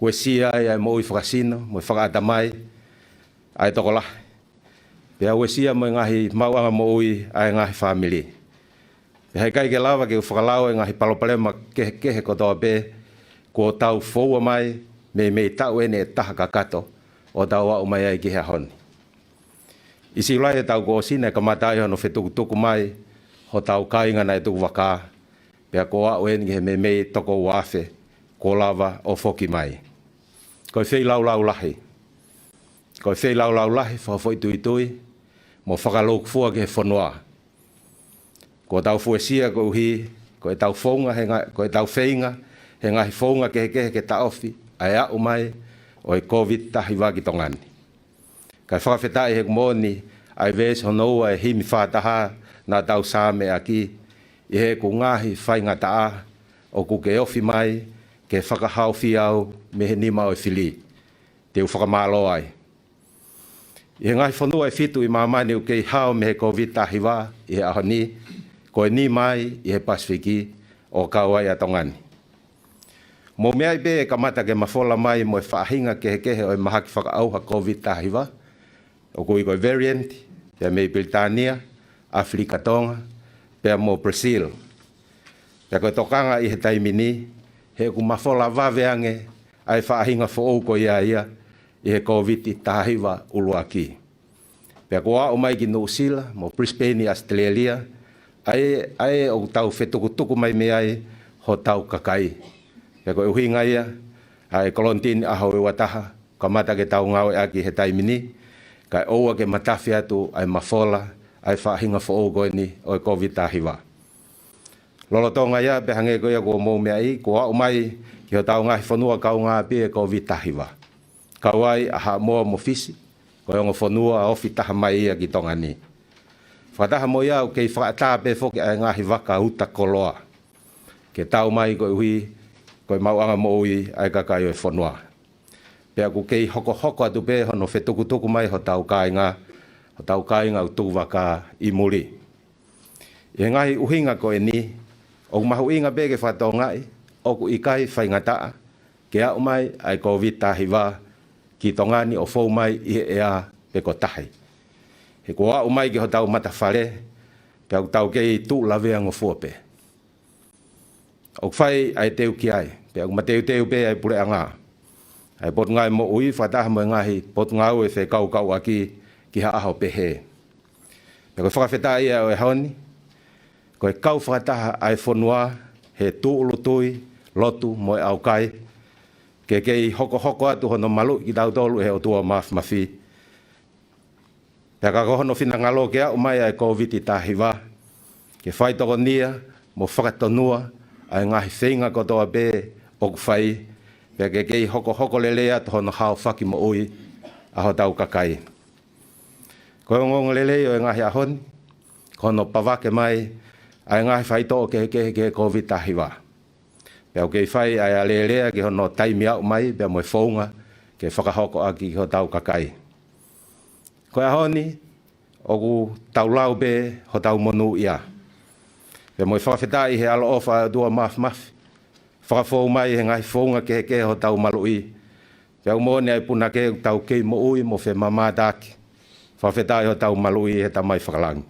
Uesia ai ʻa e moʻui fakasino mo e fakaʻatamai ʻa e tokolahi, pea uesia mo e ngaahi maʻuʻanga moʻui ʻa e ngaahi fāmili. Pea he ʻikai ke lava ke u fakalau e ngaahi palopalema kehekehe kotoa pē kuo tau foua mai mei, mei taʻu ʻeni ʻe taha kakato ʻo tau aʻu mai ai ki he ʻaho ni. ʻI Siulai ʻo e taʻu kuo ʻosi naʻe kamata ai hono fetukutuku mai hotau kāinga naʻe tukuvakā, pea kuo aʻu ʻeni ki he meimei toko uaafe kuo lava ʻo foki mai. Ko e feilaulau lahi. Ko e feilaulau lahi fakafoʻituitui mo fakalūkufua ki he fonua. Kuo tau fuesia koeʻuhi ko ʻetau founga he nga-, ko ʻetau feinga he ngaahi founga kehekehe ke taʻofi ʻa e aʻu mai ʻo e Covid taha hiva ki Tonga ni. Kae fakafetaʻi he ʻoku moʻoni ʻa e veesi hono ua ʻo e himi fā taha naʻa tau sāme ʻaki: ʻI heʻeku ngaahi faingataʻa ʻoku ke ofi mai ke fakahaofi au mei he nima ʻo e fili. Te u fakamālō ai. ʻI he ngaahi fonua ʻe fitu ʻi māmani ʻoku kei hao mei he Covid taha hiva ʻi he ʻaho ni, ko e nima ai ʻi he Pasifiki, ʻo kau ai ʻa Tonga ni. Mou meaʻi pē ʻe kamata ke mafola mai mo e faʻahinga kehekehe ʻo e mahaki fakaʻauha Covid taha hiva, ʻoku ui ko e variant, pea mei Pilitānia, ʻAfilika Tonga, pea mo Brazil. Pea ko e tokanga ʻi he taimi ni, he ʻoku mafola vave ange ʻa e faʻahinga foʻou ko ia ia ʻi he Covid taha hiva ʻuluaki. Pea kuo aʻu mai ki Nuʻusila mo Brisbane ʻi ʻAositelēlia ʻa e, ʻa e ʻoku tau fetukutuku mai mei ai hotau kakai. Pea ko e ʻuhinga ia ʻa e kolonitini ʻaho ua taha, kamata ke tau ngāueʻaki he taimi ni, kae ʻoua ke matafi atu ʻa e mafola ʻa e faʻahinga foʻou ko eni ʻo e Covid taha hiva. Lolotonga ia, pea hangē ko ia kuo mou meaʻi, kuo aʻu mai ki hotau ngaahi fonua kaungāʻapi e Covid taha hiva. Kau ai ʻa Haʻamoa mo Fisi, ko e ongo fonua ofi taha mai ia ki Tonga ni. Fakataha mo ia ʻoku kei fakaʻatā pē foki ʻa e ngaahi vaka uta koloa ke tau mai koeʻuhi ko e maʻuʻanga moʻui ʻa e kakai ʻo e fonua. Pea ʻoku kei hokohoko atu pē hono fetukutuku mai hotau kāinga, hotau kāinga ʻoku tukuvakā ʻi muli. ʻI he ngaahi ʻuhinga ko eni, ʻoku mahuʻinga pē ke fakatokangaʻi ʻoku ʻikai faingataʻa ke aʻu mai ʻa e Covid taha hiva ki Tonga ni ʻo fou mai ʻi he ʻea pe ko tahi. He kuo aʻu mai ki hotau matafale, pea ʻoku tau kei tuʻu laveangofua pē. ʻOku fai ʻa e teu ki ai, pea ʻoku mateuteu pē ʻa e puleʻanga, ʻa e Potungāue Moʻui fakataha mo e ngaahi potungāue fekauʻaki ki ha ʻaho pehē. Pea ko e fakafetaʻi ia ʻo e ʻaho ni, ko e kau fakataha ʻa e fonua he tūʻulutui, lotu mo e ʻaukai, ke kei hokohoko atu hono maluʻi kitautolu ʻe he ʻOtua Māfimafi. Pea ka ko hono finangalo ke aʻu mai ʻa e Covid taha hiva, ke fai tokonia mo fakatonua ʻa e ngaahi feinga kotoa pē ʻoku fai, pea ke kei hokohoko lelei atu hono haofaki moʻui ʻa hotau kakai. Ko e ongoongolelei ʻo e ngaahi ʻaho ni, ko hono pavake mai ʻa e ngaahi faitoʻo kehekehe ki he Covid taha hiva. Pea ʻoku kei fai ʻa e alēlea ki hono taimi aʻu mai, pea mo e founga ke fakahoko ʻaki ki hotau kakai. Ko e ʻaho ni, ʻoku tau lau pē hotau monūʻia. Pea mo e fakafetaʻi he ʻaloʻofa ʻa e ʻOtua Māfimafi, fakafou mai he ngaahi founga kehekehe hotau maluʻi. Pea ʻoku moʻoni ʻa e punake ʻoku tau kei moʻui mo femamātaaki. Fakafetaʻi hotau maluʻi he Tamai Fakalangi.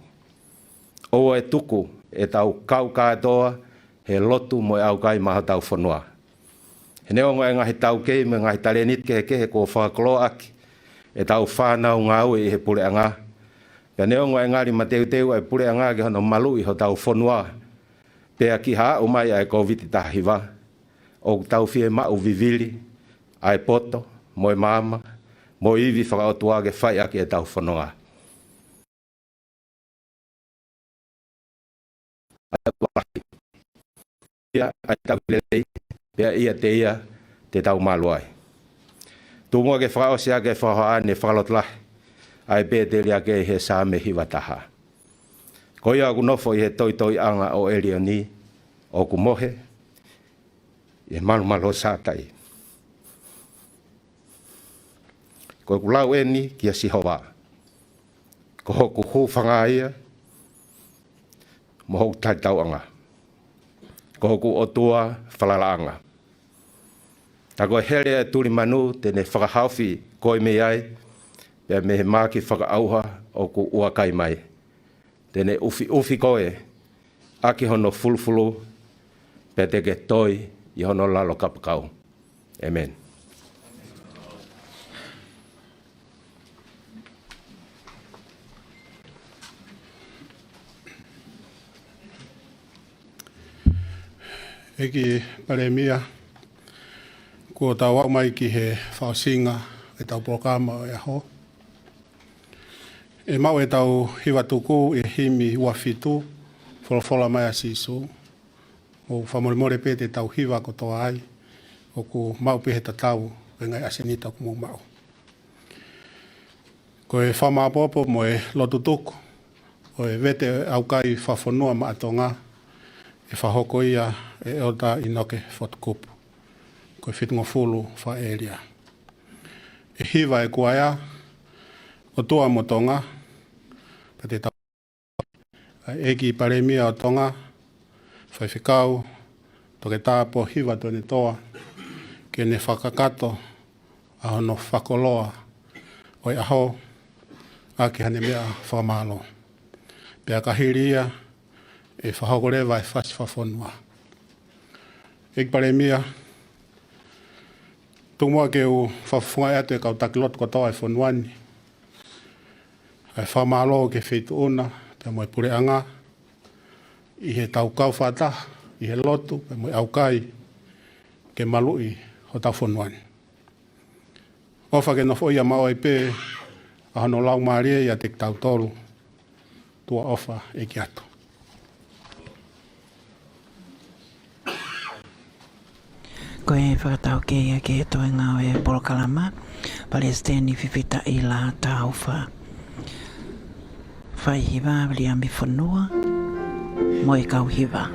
ʻOua ʻe tuku ʻetau kau kātoa he lotu mo e ʻaukai maʻa hotau fonua. He neongo e ngaahi taukei mo e ngaahi talēniti kehekehe kuo fakakoloaʻaki ʻetau fānau ngāue ʻi he puleʻanga, pea neongo e ngali mateuteu ʻa e puleʻanga ki hono maluʻi hotau fonua, pea ki he aʻu mai ʻa e Kōviti taha hiva, ʻoku tau fiemaʻu vivili ʻa e poto mo e maama mo e ivi fakaʻotua ke fai ʻaki ʻetau fononga. ʻA e ʻOtua lahi, ʻa ia ʻoku tau lelei, pea ʻiate ia te tau malu ai. Tuku muʻa ke fakaʻosi ʻaki e fakahohaʻa ni e fakalotolahi ʻa e pēteliake ʻi he Saame hiva taha. Ko ia ʻoku nofo ʻi he toitoiʻanga ʻo ʻElioni, ʻoku mohe ʻi he malumalu ʻo Sātai. Ko ʻeku lau eni kia Sihova, ko hoku hūfanga ia mo hoku talitauʻanga, ko hoku ʻOtua falalaʻanga. Tā ko e hele ʻa e tulimanu te ne fakahaofi koe mei ai, pea mei he maaki fakaʻauha ʻoku ʻuakai mai. Te ne ʻufiʻufi koe ʻaki hono fulufulu, pea te ke toi ʻi hono lalo kapakau. ʻĒmeni. ʻEiki Palēmia, kuo tau aʻu mai ki he fakaʻosinga ʻetau polokalama ʻo e ʻaho. ʻE maʻu ʻetau hiva tuku ʻi he himi ua fitu, Folofola mai ʻa Sīsū. ʻOku fakamolemole pē te tau hiva kotoa ai, ʻoku maʻu pē he tatau e ngaahi ʻasenita ʻoku mou maʻu. Ko e fakamāʻopoʻopo mo e lotu tuku ʻo e vete ʻo e ʻaukai fakafonua maʻa Tonga, ʻe fakahoko ia ʻe ʻEletā ʻInoke Fotukupu, ko e fitungofulu fakaʻēlia. ʻE hiva e kuaea, ʻOtua mo Tonga, pea te tau ʻa e ʻEiki Palēmia ʻo Tonga, Faifekau Toketā Pōhiva Tuʻiʻonetoa, ke ne fakakakato ʻa hono fakakoloa ʻo e ʻaho ʻaki haʻane meʻa fakamālō. Pea ka hili ia, ʻe fakahoko leva e fasi fakafonua. ʻEiki Palēmia, tuku muʻa ke u fakafofongaʻi atu e kau taki lotu kotoa ʻo e fonua ni ʻa e fakamālō ki he Feituʻuna pea mo e Puleʻanga ʻi heʻetau kau fakataha ʻi he lotu pea mo e ʻaukai ke maluʻi hotau fonua ni. ʻOfa ke nofoʻia maʻu ai pē ʻa hono Laumālie ʻiate kitautolu. Tuʻa ʻofa ʻEiki atu. Ko e fakataukei ia ki he toenga ʻo e polokalama, Palesiteni Fifita ʻIla Taufa. Fai hiva Viliami Fonua mo e kau hiva.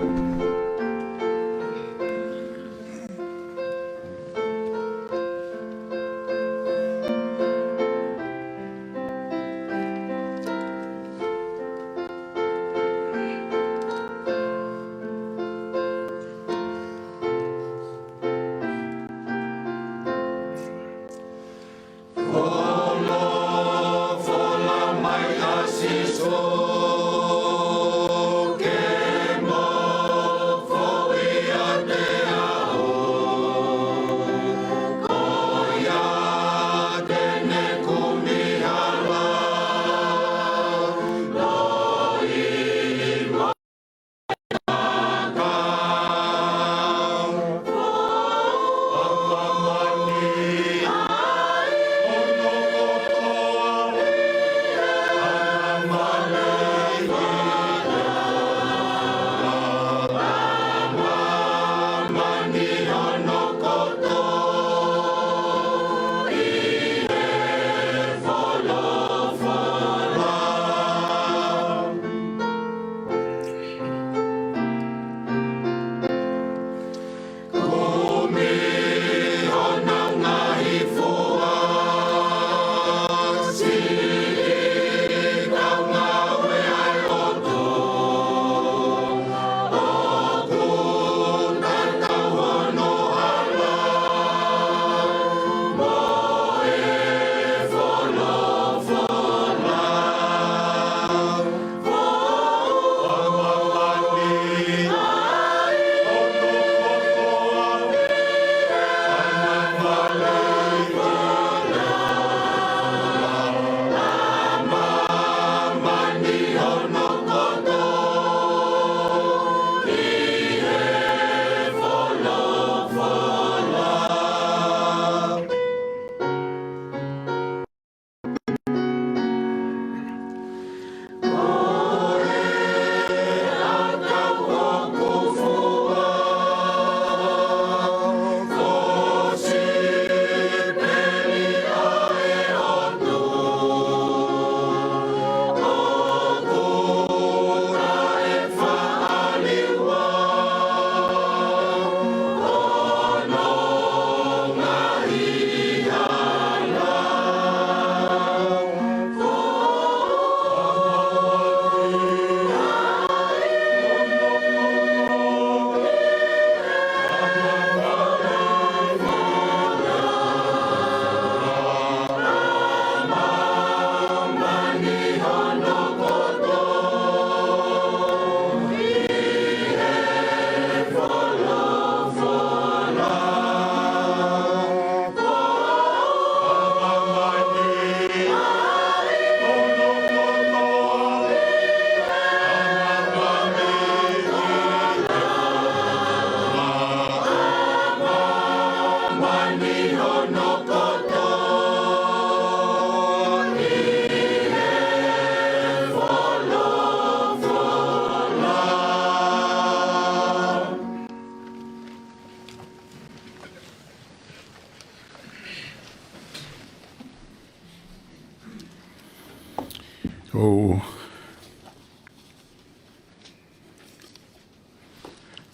ʻOku ou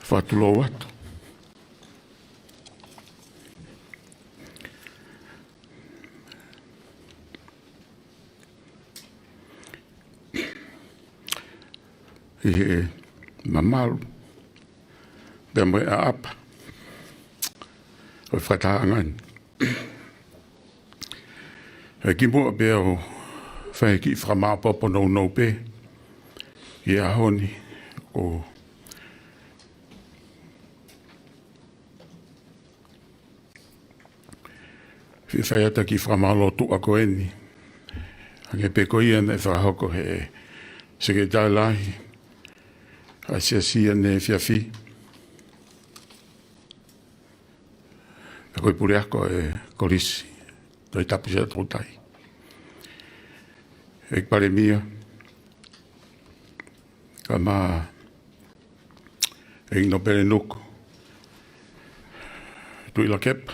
fakatulou atu ʻi he mamalu pea mo e ʻaʻapa ʻo e fakatahaʻanga ni. ʻE kimuʻa pea u fai e kiʻi fakamāʻopoʻopo nounou pē ʻi he ʻaho ni, ʻoku fie fai atu e kiʻi fakamālō tuʻa ko eni. Hangē pē ko ia naʻe fakahoko ʻe he Sekelitali Lahi ʻa e Siasi ʻanenai efiafi, pea ko e Puleako ʻo e Kolisi Tohitapu Siaʻatoutai. ʻEiki Palēmia, kae ʻumaʻā ʻEiki Nōpele Nuku, Tuʻilakepa,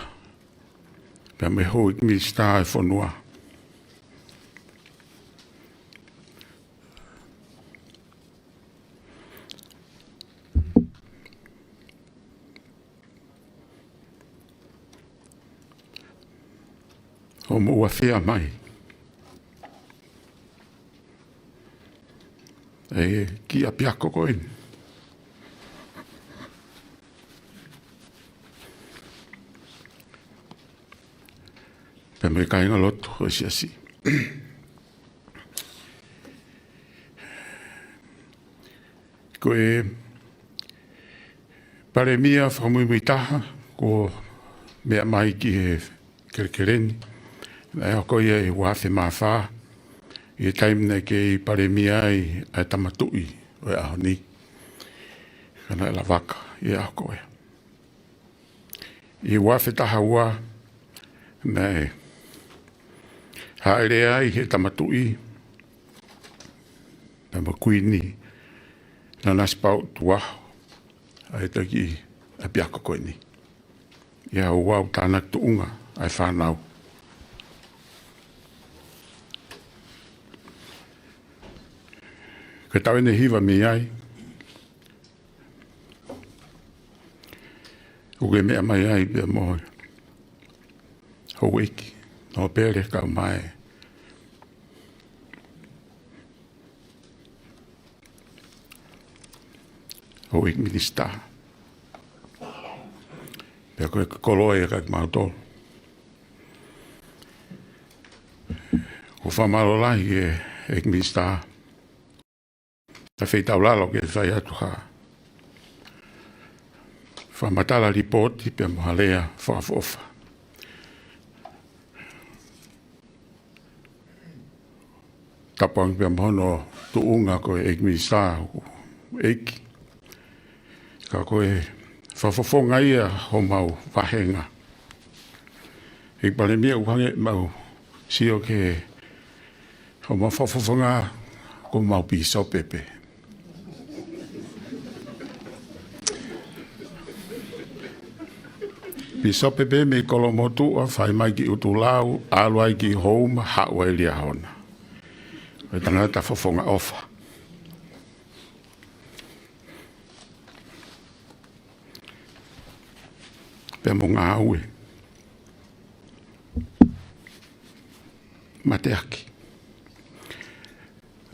pea mo e houʻeiki minisitā ʻo e fonua. Hoʻomou ʻafea mai ʻi he kiʻi ʻapiako ko eni, pea mo e kāingalotu ʻo e Siasi. Ko e Palēmia fakamuimui taha kuo meʻa mai ki he kelekele ni, naʻe hoko ia ʻi he ua afe mā fā, ʻi he taimi naʻe kei Palēmia ai ʻa e Tama Tuʻi ʻo e ʻaho ni, ka naʻe lavaka ʻi he ʻaho ko ia. ʻI he ua afe taha ua, naʻe hāʻele ai ʻe he Tama Tuʻi, Tama Kuini Nanasipauʻu Tuʻuaho, ʻa e taki ʻapiako ko eni, ʻi he ʻaho ua ʻo e tānaki tuʻunga ʻa e fānau. Ko e taʻu ʻeni ʻe hiva mei ai, ʻoku kei meʻa mai ai pea mo e houʻeiki nōpele kae ʻumaʻā e houʻeiki minisitā, pea ko e koloa ia kiate kimautolu. ʻOku ou fakamālō lahi ki he ʻEiki Minisitā, ka feitaulalo ke fai atu ha fakamatala lipooti pea mo ha lea fakaʻofoʻofa. Tapu ange pea mo hono tuʻunga ko e ʻEiki Minisitā, ʻEiki. Ka ko e fakafofonga ia homau vāhenga. ʻEiki Palēmia, ʻoku hangē ʻemau sio ki homau fakafofonga ko homau pīsope pē. Pīsope pē mei Kolomotuʻa, fai mai ki ʻUtulau, ʻalu ai ki Houma, haʻu ai Liahona. Ko e tangata fofonga ʻofa pea mo ngāue mateaki,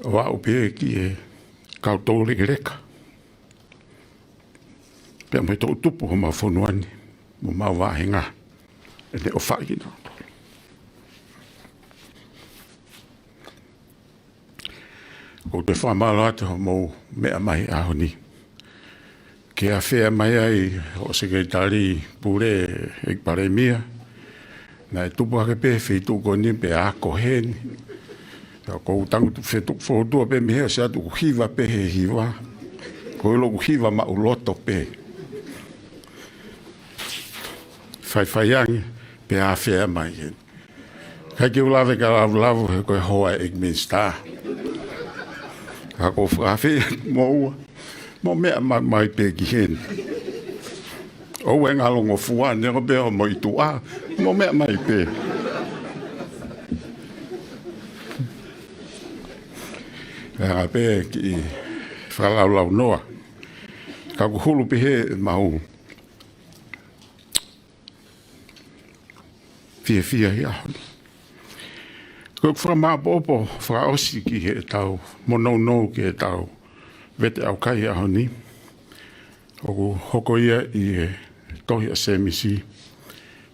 ʻo aʻu pē ki he kau toulekeleka pea mo e toʻutupu homau fonua ni mo homau vāhenga. ʻEne ʻofa kinautolu. ʻOku ou toe fakamālō atu hoʻomou meʻa mai he ʻaho ni ke ʻafea mai ai hoʻo Sekelitali Pule, ʻEiki Palēmia. Naʻe tupu hake pē feituʻu ko eni pea ako heni. Ka ʻoku ou tangutu fetuku fōtua pē mei heni ʻo ʻosi atu ʻoku hiva pē he hiva. Ko e ʻilo ʻoku hiva maʻuloto pē. Faifai ange pea ʻafea mai heni. ʻIkai ke u lave ka lavulavu he ko e hoa ʻEiki Minisitā. Ka ʻoku ou fakaafeʻi moua, mou meʻa mai, mai pē ki heni. ʻOua ʻe ngalongofua, neongo pē hoʻomou tuʻa, mou meʻa mai pē. Pea pē kiʻi fakalaulaunoa. Ka ʻoku hulu pē he mau fiefia he ʻaho ni. Ko e fakamāʻopoʻopo fakaʻosi ki heʻetau monounou ki heʻetau vete ʻaukai he ʻaho ni. ʻOku hoko ia ʻi he tohi ʻa Sēmisi,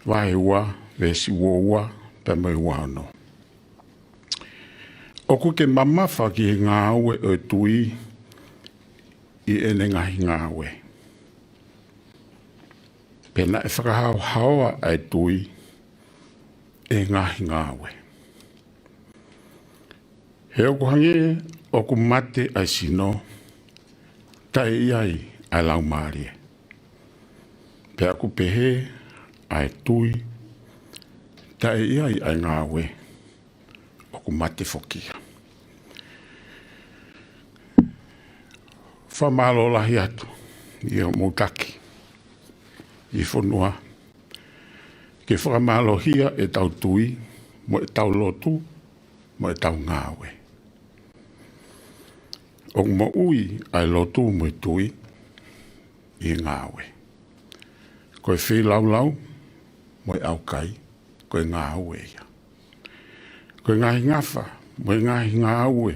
vahe ua, veesi ua ua, pea mo e ua ono. ʻOku ke mamafa ki he ngāue ʻo e tui ʻi heʻene ngaahi ngāue. Pea naʻe fakahaohaoa ʻa e tui ʻe he ngaahi ngāue. He ʻoku hangē ʻoku mate ʻa e sino, taʻe ʻi ai ʻa e laumālie. Pea ʻoku pehē ʻa e tui, taʻe ʻi ai ʻa e ngāue, ʻoku mate foki ia. Fakamālō lahi atu ʻi hoʻomou taki ʻi he fonua ke fakamālohia ʻetau tui, mo ʻetau lotu, mo ʻetau ngāue. ʻOku moʻui ʻa e lotu mo e tui ʻi he ngāue. Ko e feilaulau mo e ʻaukai, ko e ngāue ia. Ko e ngaahi ngafa mo e ngaahi ngāue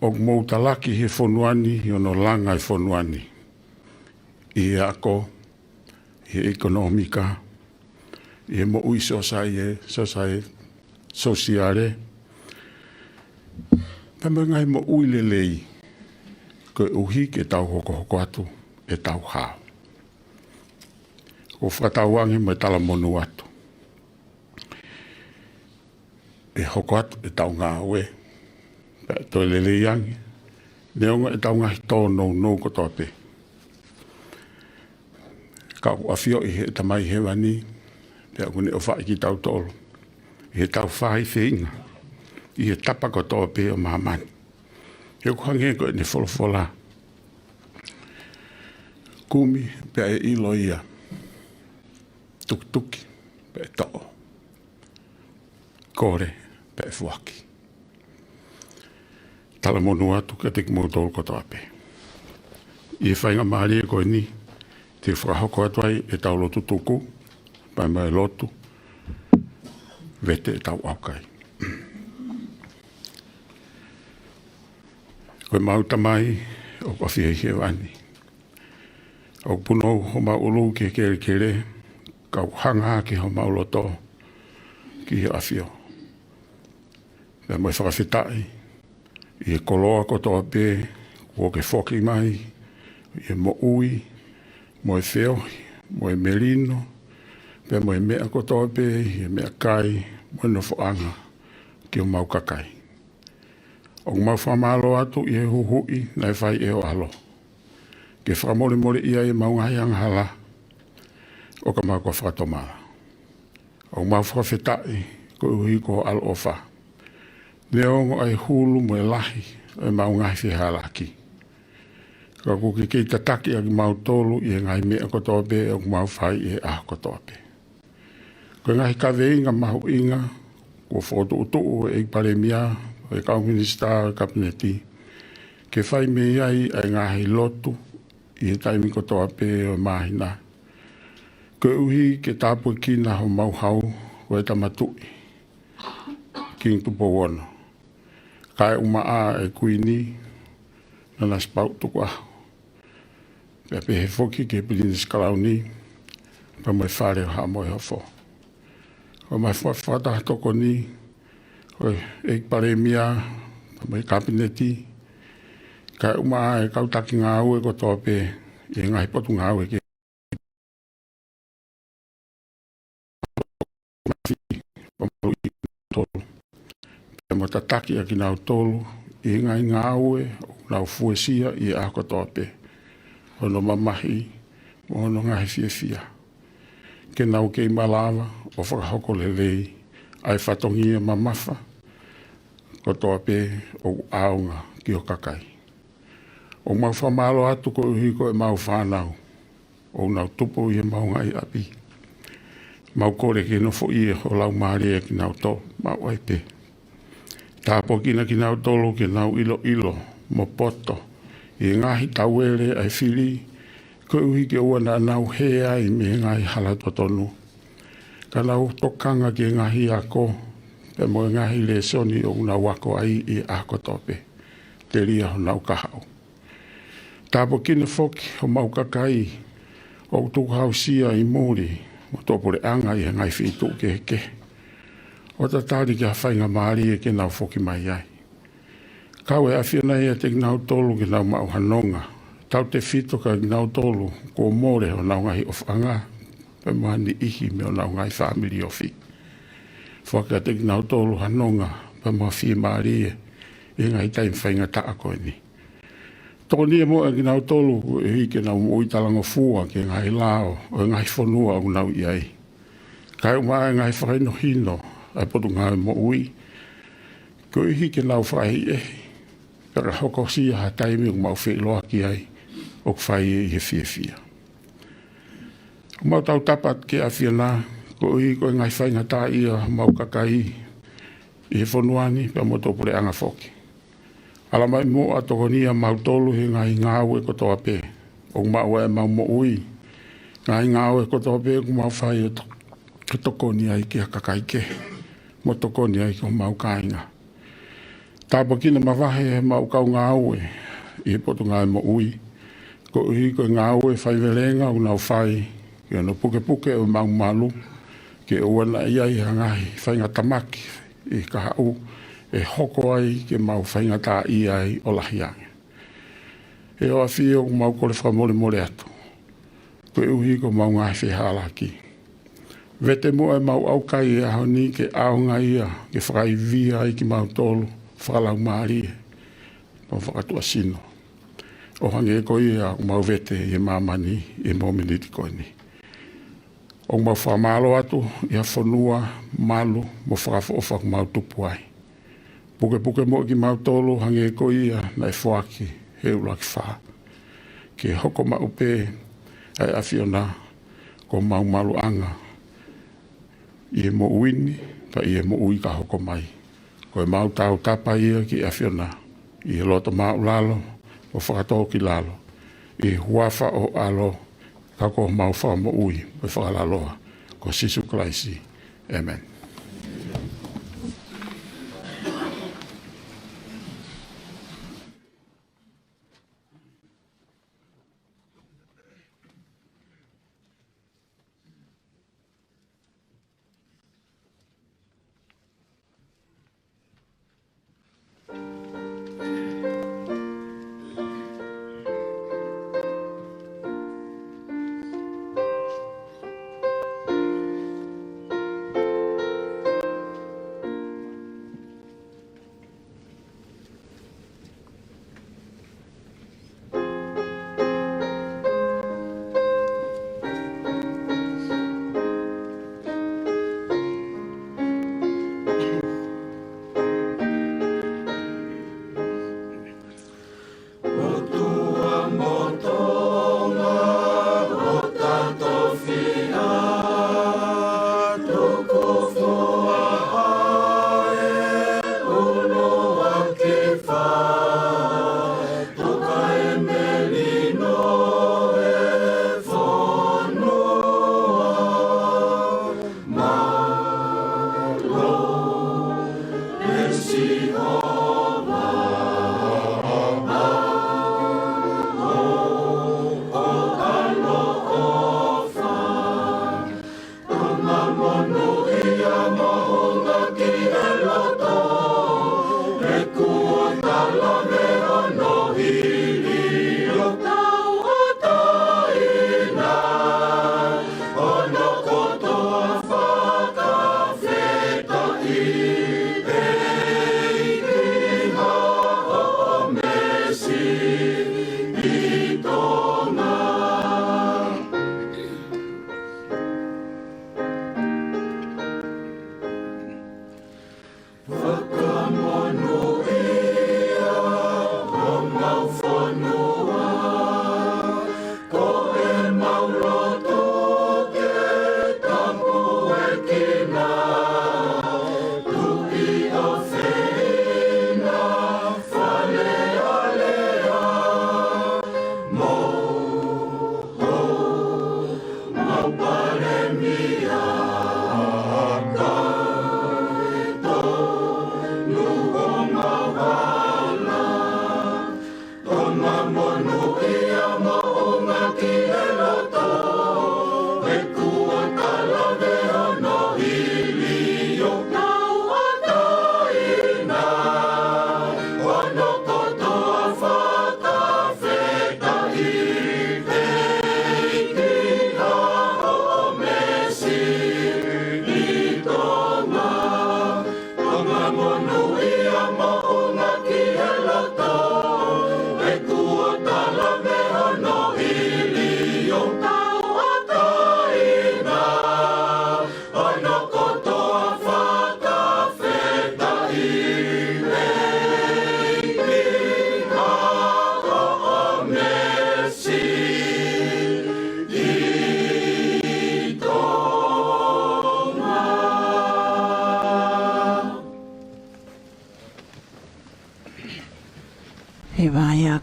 ʻoku mou talaki he fonua ni, ʻi hono langa e fonua ni, ʻi he ako, ʻi he ʻekonōmika, ʻi he moʻui sōsaie-, sōsaie-, sōsiale, pea mo e ngaahi moʻui lelei, koeʻuhi ke tau hokohoko atu ʻetau hao. ʻOku fakatauange mo e talamonū atu ʻe hoko atu ʻetau ngāue, pea toe lelei ange, neongo ʻetau ngaahi tōnounou kotoa pē. Ka ʻoku ʻafioʻi ʻe he Tamai Hēvani, pea ʻoku ne ʻofaʻi kitautolu ʻi heʻetau fai feinga ʻi he tapa kotoa pē ʻo māmani. He ʻoku hangē ko ʻene folofola: Kumi pea ʻe ʻilo ia. Tukituki pea ʻe toʻo. Kole pea ʻe foaki. Talamonū atu kiate kimoutolu kotoa pē ʻi he faingamālie ko eni, te u fakahoko atu ai ʻetau lotu tuku, pea mo e lotu vete ʻetau ʻaukai. Ko ʻemau Tamai ʻoku ʻafio ʻi hēvani, ʻoku punou homau ʻulu ki he kelekele, ka ʻoku hanga hake homau loto ki he ʻafio. Pea mo e fakafetaʻi ʻi he koloa kotoa pē kuo ke foki mai, ʻi he moʻui, mo e feohi, mo e melino, pea mo e meʻa kotoa pē, ʻi he meʻakai, mo e nofoʻanga ki homau kakai. ʻOku mau fakamālō atu ʻi he huhuʻi naʻe fai ʻe ho ʻAlo ke fakamolemoleʻi ai ʻemau ngaahi angahala, ʻo ka mau ka fakatomala. ʻOku mau fakafetaʻi koeʻuhi ko ho ʻaloʻofa, neongo ʻa e hulu mo e lahi ʻo ʻemau ngaahi fehālaaki, ka kuo ke kei tataki ʻa kimautolu ʻi he ngaahi meʻa kotoa pē ʻoku mau fai ʻi he ʻaho kotoa pē. Ko e ngaahi kaveinga mahuʻinga kuo fokotuʻutuʻu ʻe he ʻEiki Palēmia, ʻe he kau minisitā, ʻe he Kapineti, ke fai mei ai ʻa e ngaahi lotu ʻi he taimi kotoa pē ʻo e māhina, koeʻuhi ke tāpuekina homau hau ko e Tama Tuʻi, Kingi Tupou Ono, kaeʻumaʻā ʻa e Kuini Nanasipauʻu Tukuʻaho, pea pehē foki ki he Pilinisi Kalauni, pea mo e Fale ʻo Haʻa Moheofo. ʻOku mau fakataha tokoni ʻo e ʻEiki Palēmia, pea mo e Kapineti, kaeʻumaʻā ʻa e kau taki ngāue kotoa pē ʻi he ngaahi potungāue kehe, pea mo tataki ʻa kinautolu ʻi he ngaahi ngāue ʻoku nau fuesia ʻi he ʻaho kotoa pē, hono mamahi mo hono ngaahi fiefia, ke nau kei malava ʻo fakahoko lelei ʻa e fatongia mamafa kotoa pē ʻoku ʻaonga ki ho kakai. ʻOku mau fakamālō atu koeʻuhi ko ʻemau fānau ʻoku nau tupu ʻi heʻemau ngaahi ʻapi. Mau kole ke nofoʻia ho Laumālie ʻiate kinautolu, maʻu ai pē Tāpuekina kinautolu ke nau ʻiloʻilo mo poto ʻi he ngaahi tauele ʻa e fili, koeʻuhi ke ʻoua naʻa nau hē ai mei he ngaahi hala totonu, ka nau tokanga ki he ngaahi ako pea mo e ngaahi lēsoni ʻoku nau ako ai ʻi he ʻaho kotoa pē, telia honau kahaʻu. Tāpuekina foki homau kakai ʻoku tukuhausia ʻi muli mo tuʻapuleʻanga ʻi he ngaahi feituʻu kehekehe, ʻo tatali ki ha faingamālie ke nau foki mai ai. Kau ʻe he ʻAfiona ʻiate kinautolu ke nau maʻu ha nonga, tautefito kia kinautolu kuo mole honau ngaahi ʻofaʻanga pea mo ha niʻihi mei honau ngaahi fāmili ofi. Foaki kiate kinautolu ha nonga pea mo ha fiemālie ʻi he ngaahi taimi faingataʻa ko eni. Tokonia muʻa kinautolu koeʻuhi ke nau moʻui talangofua ki he ngaahi lao ʻo e ngaahi fonua ʻoku nau ʻi ai. Kae ʻumaʻā e ngaahi fakahinohino ʻa e Potungāue Moʻui, koeʻuhi ke nau fakaʻehiʻehi, pea ka hokosia ha taimi ʻoku mau feʻiloaki ai, ʻoku fai ʻi he fiefia. ʻOku mau tautapa atu ki he ʻAfiona, koeʻuhi ko e ngaahi faingataʻaʻia homau kakai ʻi he fonua ni pea mo tuʻapuleʻanga foki. Ala mai muʻa tokonia mautolu he ngaahi ngāue kotoa pē ʻoku maʻu ai ʻemau moʻui, ngaahi ngāue kotoa pē ʻoku mau fai ʻo to-, ʻo tokoni ai ki ha kakai kehe, mo tokoni ai ki homau kāinga. Tāpuekina mavahe ʻemau kau ngāue ʻi he Potungāue Moʻui, koeʻuhi ko e ngāue faivelenga ʻoku nau fai ki hono pukepuke ʻo ʻemau malu, ke ʻoua naʻa ʻi ai ha ngaahi faingatamaki ʻi he kahaʻu ʻe hoko ai ke mau faingataʻaʻia ai ʻo lahi ange. ʻE ʻAfio, ʻoku mau kole fakamolemole atu koeʻuhi ko ʻemau ngaahi fehālaaki. Vete muʻa ʻemau ʻaukai he ʻaho ni ke ʻaonga ia ke fakaivia ai kimautolu fakalaumālie mo fakatuʻasino, ʻo hangē ko ia ʻoku mau vete ʻi he māmani ʻi he mōmeniti ko eni. ʻOku mau fakamālō atu ʻi ha fonua malu mo fakaʻofoʻofa ʻoku mau tupu ai. Pukepuke muʻa kimautolu hangē ko ia naʻe foaki he ʻUluaki Fā, ke hoko maʻu pē ʻa e ʻAfiona ko homau maluʻanga ʻi he moʻui ni, pea ʻi he moʻui ka hoko mai. Ko ʻemau tautapa ia ki he ʻAfiona, ʻi he loto māʻulalo mo fakatōkilalo, ʻi he huafa ʻo ho ʻAlo, ka ko homau Fakamoʻui mo e Fakalaloa, ko Sīsū Kalaisi. ʻĒmeni.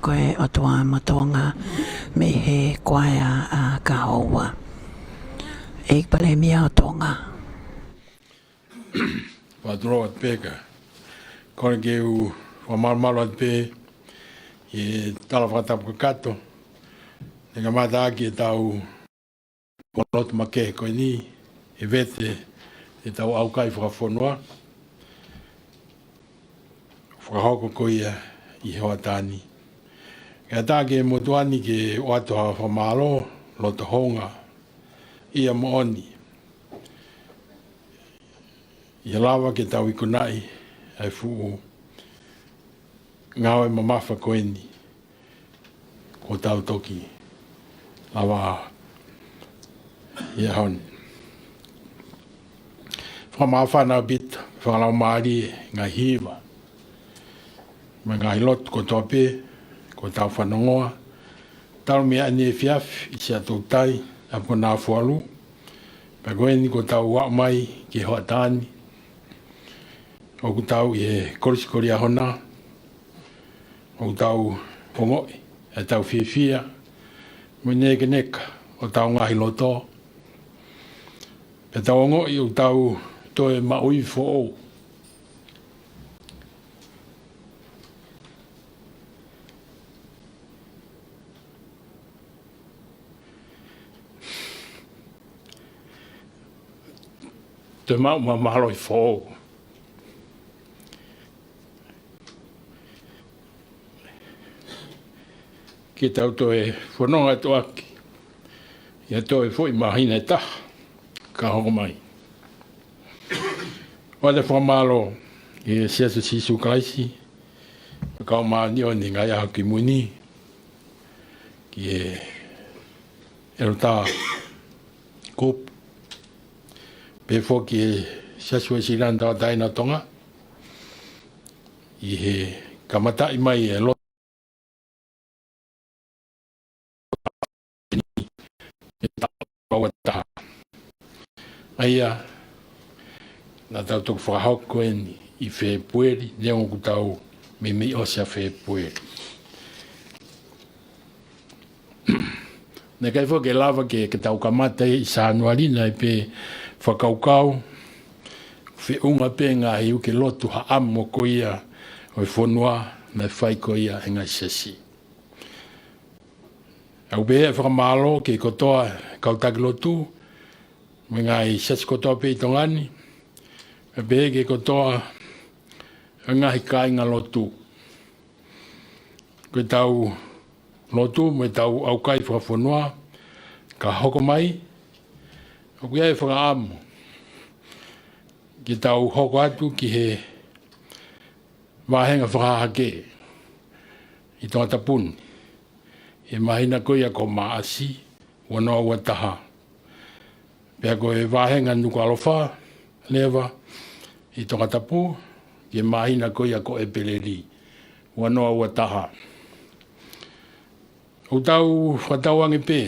ko e ʻOtua mo Tonga mei he kuaea ʻa Kahoua. ʻEiki Palēmia ʻo Tonga. Faʻa tulou atu pē ka. Kole ke u fakamālō atu pē ʻi he tala fakatapu kakato. Ne kamata ʻaki ʻetau lotu makehe ko eni, ʻe vete ʻetau ʻaukai fakafonua, fakahoko ko ia ʻi he hoʻatā ni. Kae ʻatā ki he motuʻa ni ke ʻoatu ha fakamālō, loto houngaʻia moʻoni. ʻIo lava ke tau ikunaʻi ʻa e fuʻu ngāue mamafa ko eni. Ko ʻetau toki lava ʻi he ʻaho ni. Fakamāfana ʻaupito, fakalaumālie, ngaahi hiva. Mo e ngaahi lotu kotoa pē, ko ʻetau fanongoa. Talu mei ʻaneefiafi, ʻi Siaʻatoutai, ʻa Punafualu. Pea ko eni ko ʻetau aʻu mai ki he hoʻatā ni. ʻOku tau ʻi he Kolisi ko Liahona. ʻOku tau ongoʻi ʻetau fiefia mo e nekeneka ʻo ʻetau ngaahi loto. Pea tau ongoʻi ʻoku tau toe maʻu ivi foʻou. Toe maʻu ma mālohi foʻou. Ke tau toe fononga atu ʻaki ʻi ha toe foʻi māhina ʻe taha ka hoko mai. ʻOatu e fakamālō ki he Siasi ʻo Sīsū Kalaisi ʻo e Kau Māʻoniʻoni ʻi he Ngaahi ʻAho Kimui Ni, ki he ʻEletā Kupu, pehē foki ki he Siasi Uēsiliana Tauʻatāina ʻo Tonga, ʻi he kamataʻi mai e lotu ʻa ia naʻa tau toki fakahoko eni ʻi Fēpueli, neongo ʻoku tau meimei ʻosi ʻa Fēpueli. Naʻe ʻikai foki ke lava ke, ke tau kamata ʻi Sānuali, naʻe pē fakakaukau, feʻunga pē ngaahi uike lotu haʻamo ko ia ʻo e fonua naʻe fai ko ia ʻe he ngaahi siasi. ʻOku pehē e fakamālō ki he kotoa kau taki lotu mo e ngaahi siasi kotoa pē ʻi Tonga ni, pea pehē ki he kotoa e ngaahi kāinga lotu. Ko ʻetau lotu mo ʻetau ʻaukai fakafonua ka hoko mai, ʻoku ʻi ai e fakaʻamu ke tau hoko atu ki he vāhenga fakahahake ʻi Tongatapu ni, he māhina ko ia ko Maʻasi, ua noa ua taha. Pea ko e vāhenga Nukuʻalofa leva ʻi Tongatapu, ki he māhina ko ia ko ʻEpeleli, ua noa ua taha. ʻOku tau fakatauange pē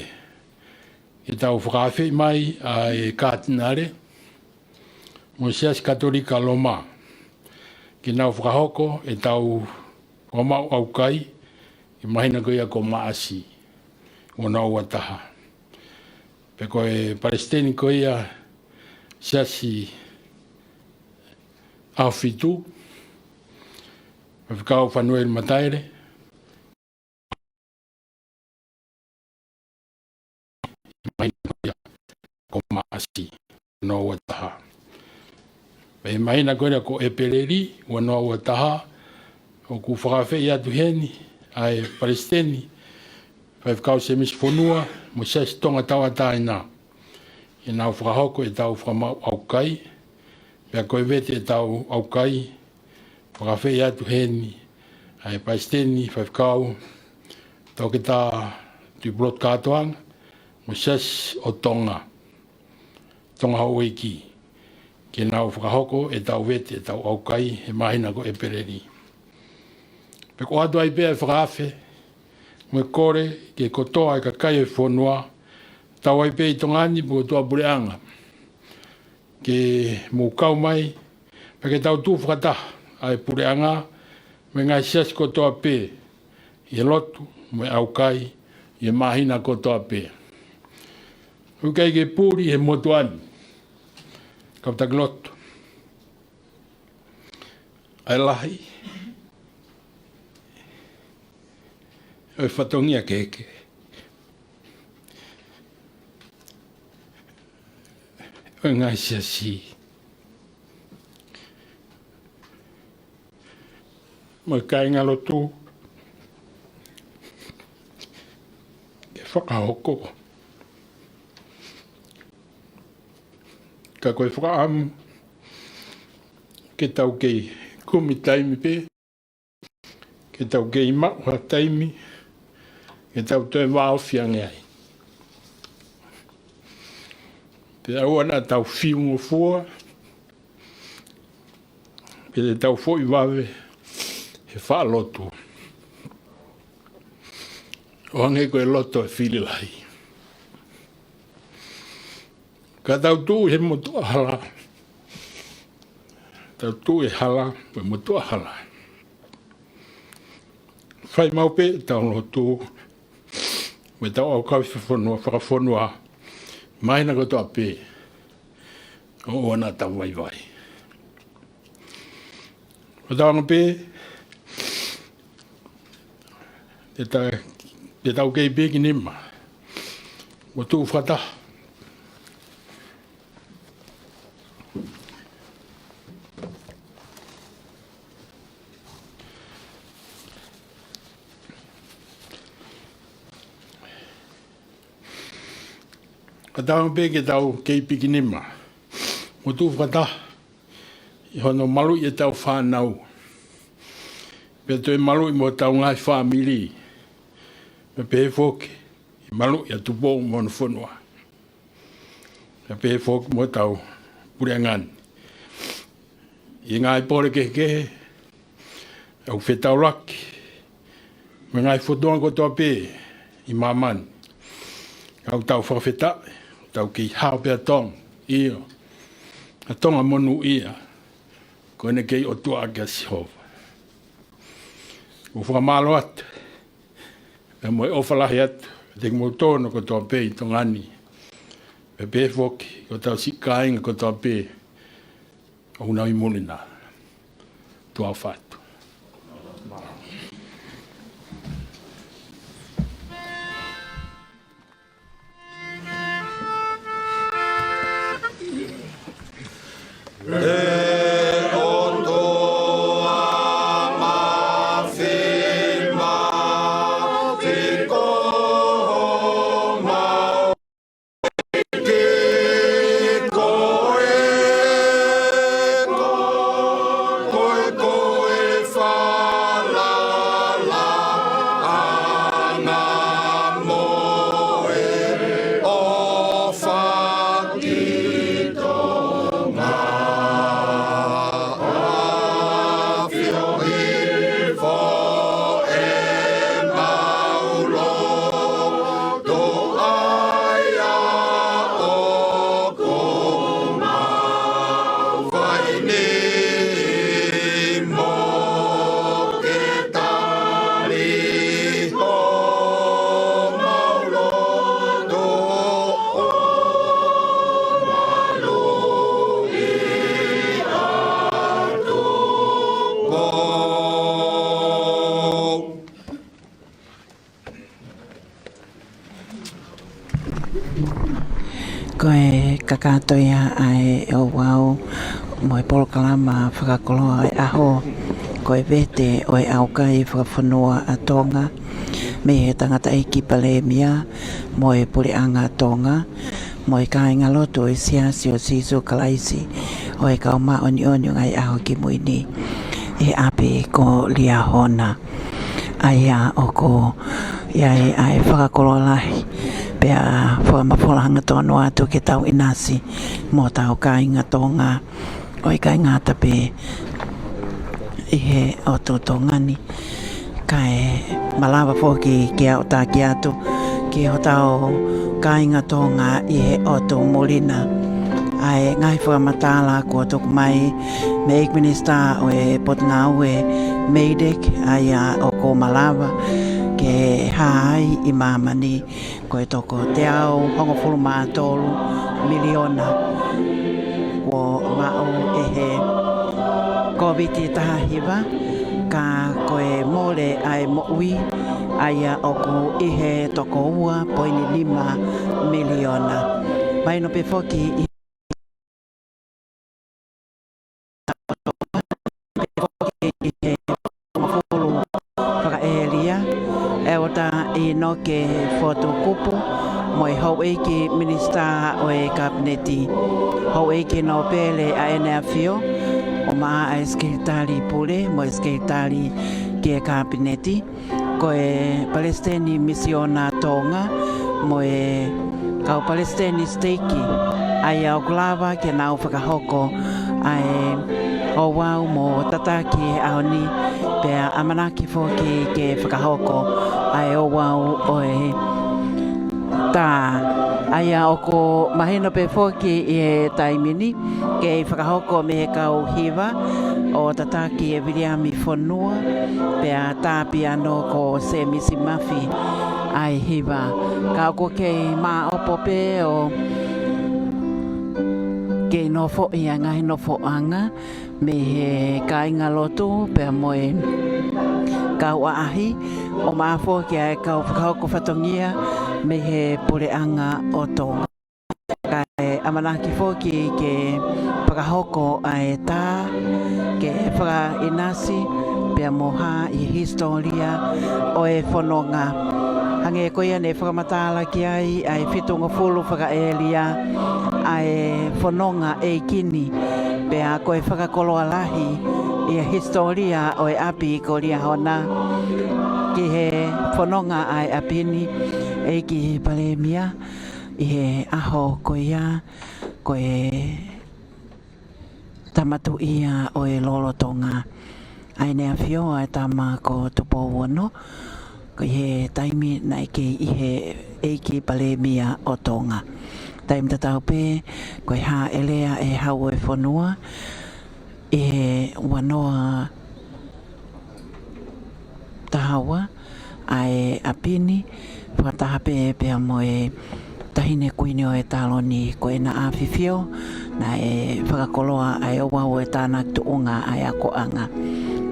ke tau fakaafeʻi mai ʻa e Katinale mo e Siasi Katolika Loma, ke nau fakahoko ʻetau fakamaʻu ʻaukai ʻi he māhina ko ia ko Maʻasi, ua noa ua taha. Pea ko e Palesiteni ko ia Siasi ʻAhofitu, Faifekau Fanueli Mataele, māhina ko ia ko Maʻasi, ua noa ua taha. Pea ʻi he māhina ko ia ko ʻEpeleli, ua noa ua taha, ʻoku fakaafeʻi atu heni ʻa e Palesiteni, Faifekau Semisi Fonua, mo e Siasi Tonga Tauʻatāina, ke nau fakahoko ʻetau fakamaʻu ʻaukai, pea ko e vete ʻetau ʻaukai, fakaafeʻi atu heni ʻa e Palesiteni, Faifekau Toketā Tuʻipulotu Kātoanga, mo e Siasi ʻo Tonga, Tonga Houʻeiki, ke nau fakahoko ʻetau vete ʻetau ʻaukai he māhina ko ʻEpeleli. Pea ʻoku ʻoatu ai pē ʻa e fakaafe mo e kole ki he kotoa e kakai ʻo e fonua, tau ai pē ʻi Tonga ni pe ko e tuʻapuleʻanga, ke mou kau mai, pea ke tau tuʻu fakataha ʻa e puleʻanga mo e ngaahi siasi kotoa pē ʻi ʻi he lotu mo e ʻaukai ʻi he māhina kotoa pē. ʻOku ʻikai ke puli he motuʻa ni, kau taki lotu, ʻa e lahi ʻo e fatongia kehekehe ʻo e ngaahi siasi mo e kāingalotu ke fakahoko. Ka ko e fakaʻamu ke tau kei kumi taimi pē, ke tau kei maʻu ha taimi ke tau toe vāofi ange ai. Pea ʻoua naʻa tau fiungofua, pea te tau foʻi vave he faʻa lotu, ʻo hangē ko e loto ʻo e fili lahi. Ka tau tuʻu he motuʻa hala. Tau tuʻu he hala, mo e motuʻa hala. Fai maʻu pē ʻetau lotu mo ʻetau ʻaukai fakafonua, fakafonua māhina kotoa pē, ʻoua naʻa tau vaivai. Ko tau anga pē, te ta-, te tau kei piki nima mo tuʻu fakataha. Ka tau pē ke tau kei piki nima mo tuʻu fakataha ʻi hono maluʻi ʻetau fānau, pea toe maluʻi mo hotau ngaahi fāmili, pea pehē foki ʻi he maluʻi ʻa Tupou mo hono fonua, pea pehē foki mo hotau puleʻanga ni. ʻI he ngaahi pole kehekehe ʻoku fetaulaki mo e ngaahi fonua kotoa pē ʻi māmani, ka ʻoku tau fakafetaʻi, tau kei hao pē ʻa Tonga, ʻio, ʻa Tonga monūʻia, ko ʻene kei ʻOtua ʻaki ʻa Sihova. ʻOku fakamālō atu pea mo e ʻofa lahi atu kiate kimoutolu kotoa pē ʻi Tonga ni, pea pehē foki ki hotau siʻi kāinga kotoa pē ʻoku nau ʻi muli na. Tuʻa ʻofa atu. Ko e kakato ia ʻa e ouau mo e polokalama fakakoloa ʻo e ʻaho, ko e vete ʻo e ʻaukai fakafonua ʻa Tonga, mei he tangataʻeiki palēmia mo e puleʻanga Tonga, mo e kāingalotu ʻo e Siasi ʻo Sīsū Kalaisi ʻo e Kau Māʻoniʻoni ʻo e Ngaahi ʻAho Kimui Ni ʻi he ʻapi ko Liahona. ʻA ia ʻoku ʻi ai ʻa e fakakoloa lahi, pea fakamafola hangatonu atu ke tau ʻinasi mo hotau kāinga Tonga, ʻo ʻikai ngata pē ʻi he ʻotu Tonga ni, kae malava foki ke aʻutaki atu ki hotau kāinga Tonga ʻi he ʻotu muli na. ʻA e ngaahi fakamatala kuo tuku mai mei he ʻEiki Minisitā ʻo e Potungāue MEIDECC, ʻa ia ʻoku malava ke hā ai ʻi māmani ko e toko teau hongofulu mā tolu miliona kuo maʻu ʻe he Kōviti taha hiva, ka ko e mole ʻa e moʻui ʻa ia ʻoku ʻi he toko ua poini nima miliona. Mahino pē foki ʻi he fakaʻēlia, ʻEletā ʻInoke Fotu Kupu, mo e Houʻeiki Minisitā ʻo e Kapineti, Houʻeiki Nōpele ʻAene ʻAfio, ʻumaʻā e Sekelitali Pule mo e Sekelitali ki he Kapineti, ko e Palesiteni Misiona Tonga, mo e kau palesiteni siteiki, ʻa ia ʻoku lava ke nau fakahoko ʻa e ouau mo tataki he ʻaho ni, pea ʻamanaki foki ke fakahoko ʻa e ouau ʻo e tā. ʻA ia ʻoku mahino pē foki ʻi he taimi ni, kei fakahoko mei he kau hiva ʻo tataki ʻe Viliami Fonua, pea tā piano ko Semisi Mafi ʻa e hiva. Ka ʻoku kei māʻopo pē ʻo kei nofoʻi ʻa e ngaahi nofoʻanga mei he kāingalotu pea mo e kau ʻaʻahi, ʻumaʻā foki ʻa e kau fakahoko fatongia mei he puleʻanga ʻo Tonga. Kae ʻamanaki foki ke fakahoko ʻa e tā, ke fakaʻinasi pea mo hā ʻi he hisitōlia ʻo e fononga. Hangē ko ia ne fakamatala ki ai ʻa e fitungofulu fakaʻēlia ʻa e fononga ʻeiki ni, pea ko e fakakoloa lahi ʻi he hisitōlia ʻo e ʻapi ko Liahona ki he fononga ʻa e ʻapi ni, ʻEiki Palēmia, ʻi he ʻaho ko ia, ko e Tama Tuʻi ia ʻo e lolotonga ʻAene ʻAfio, ʻa e tama ko Tupou Ono, ko ʻi he taimi naʻe kei ʻi he ʻEiki Palēmia ʻo Tonga. Taimi tatau pē, ko e hāʻele ʻa e Hau ʻo e Fonua ʻi he ua noa taha ua ʻa e ʻapi ni, fakataha pē pea mo e Taʻahine Kuini ʻo e Taloni, ko ʻena ʻAfifio, naʻe fakakoloa ʻa e ouau ʻo e tānaki tuʻunga ʻa e akoʻanga.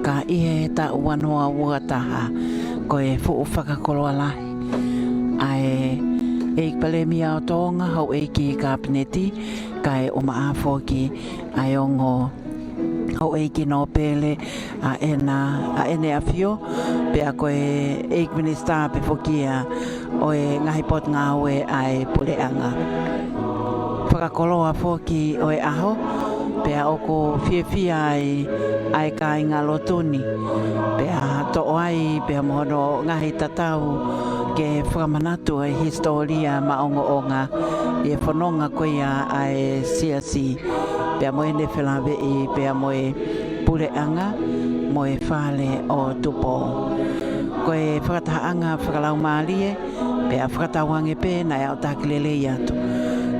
Ka ʻi he taʻu ua noa ua taha, ko e fuʻu fakakoloa lahi ʻa e ʻEiki Palēmia ʻo Tonga, Houʻeiki Kapineti, kae ʻumaʻā foki ʻa e ongo Houʻeiki Nōpele ʻAena, ʻAene ʻAfio, pea ko e ʻEiki Minisitā pē foki ia ʻo e ngaahi potungāue ʻa e puleʻanga. Fakakoloa foki ʻo e ʻaho, pea ʻoku fiefia ai ʻa e kāingalotu ni, pea toʻo ai pea mo hono ngaahi tatau ke fakamanatu ʻa e hisitōlia maʻongoʻonga ʻi he fononga ko ia ʻa e Siasi, pea mo ʻene felāveʻi pea mo e puleʻanga mo e fale ʻo Tupou. Ko e fakatahaʻanga fakalaumālie, pea fakatauange pē naʻe ʻaotaki lelei atu.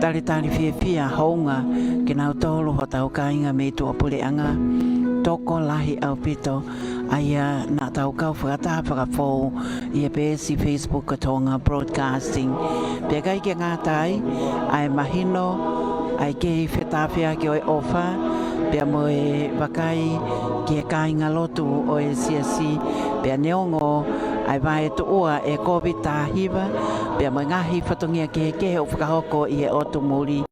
Talitali fiefia hounga kinautolu hotau kāinga mei tuʻapuleʻanga, tokolahi ʻaupito ʻa ia naʻa tau kau fakataha fakafou ʻi he peesi Facebook ko Tonga Broadcasting. Pea ʻikai ke ngata ai, ʻa e mahino ʻa e kei fetāfeaki ʻo e ʻofa pea mo e vakai ki he kāingalotu ʻo e Siasi, pea neongo ʻa e vaetuʻua ʻe Kōviti taha hiva, pea mo e ngaahi fatongia kehekehe ʻoku fakahoko ʻi he ʻotu muli,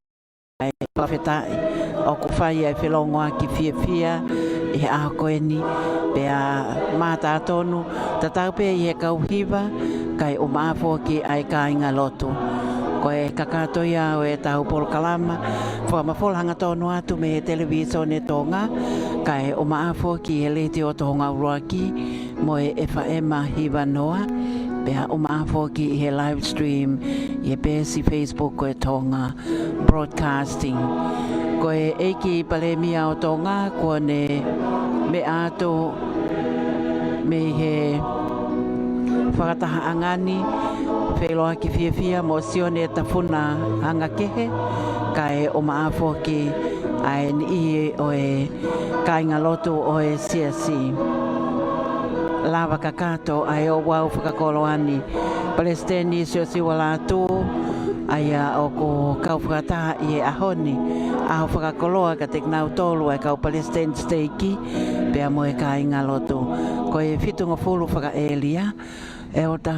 ʻa e fakafetaʻi ʻoku fai ʻa e felongoaki fiefia ʻi he ʻaho ko eni, pea mātā tonu, tatau pē ʻi he kau hiva, kae ʻumaʻā foki ʻa e kāingalotu. Ko e kakato ia ʻo ʻetau polokalama fakamafola hangatonu atu mei he Televīsone Tonga, kae ʻumaʻā foki he Letiō Tonga ʻUluaki mo e F M hiva noa, pea ʻumaʻā foki ʻi he live stream ʻi he peesi Facebook ko e Tonga Broadcasting. Ko e ʻEiki Palēmia ʻo Tonga kuo ne meʻa atu mei he fakatahaʻanga ni, feʻiloaki fiefia mo Sione Tafuna Hangakehe, kae ʻumaʻā foki ʻa e niʻihi ʻo e kāingalotu ʻo e Siasi. Lava kakato ʻa e ouau fakakoloa ni, Palesiteni Siosiua Lātū, ʻa ia ʻoku kau fakataha ʻi he ʻaho ni, ʻaho fakakoloa kiate kinautolu ʻa e kau palesiteni siteiki, pea mo e kāingalotu. Ko e fitungofulu fakaʻēlia, ʻEletā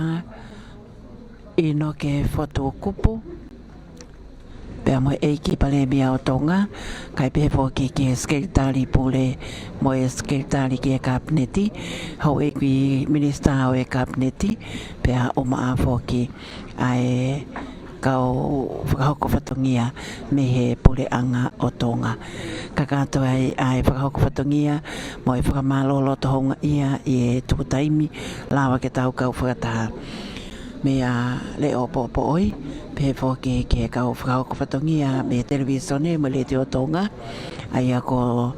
ʻInoke Fotu Kupu, pea mo e ʻEiki Palēmia ʻo Tonga, kae pehē foki ki he Sekelitali Pule mo e Sekelitali ki he Kapineti, Houʻeiki Minisitā ʻo e Kapineti, pea ʻumaʻā foki ʻa e kau fakahoko fatongia mei he Puleʻanga ʻo Tonga. Kakato ai ʻa e fakahoko fatongia mo e fakamālō loto houngaʻia ʻi he tuku taimi lava ke tau kau fakataha. Meʻa leʻo poʻopoʻoi, pehē foki ki he kau fakahoko fatongia mei he Televīsone mo e Letiō Tonga, ʻa ia ko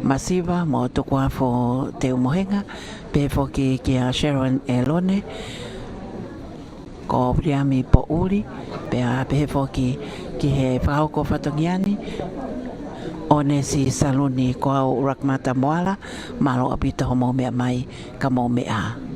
Masiva mo Tukuafu Teumohenga, pehē foki kia Sharon ʻElone, ko Viliami Poʻuli, pea pehē foki ki he fakahoko fatongia ni, ʻOnesi Saluni. Ko au Rakmata Moala, mālō ʻaupito hoʻomou meʻa mai, ka mou meʻa ā.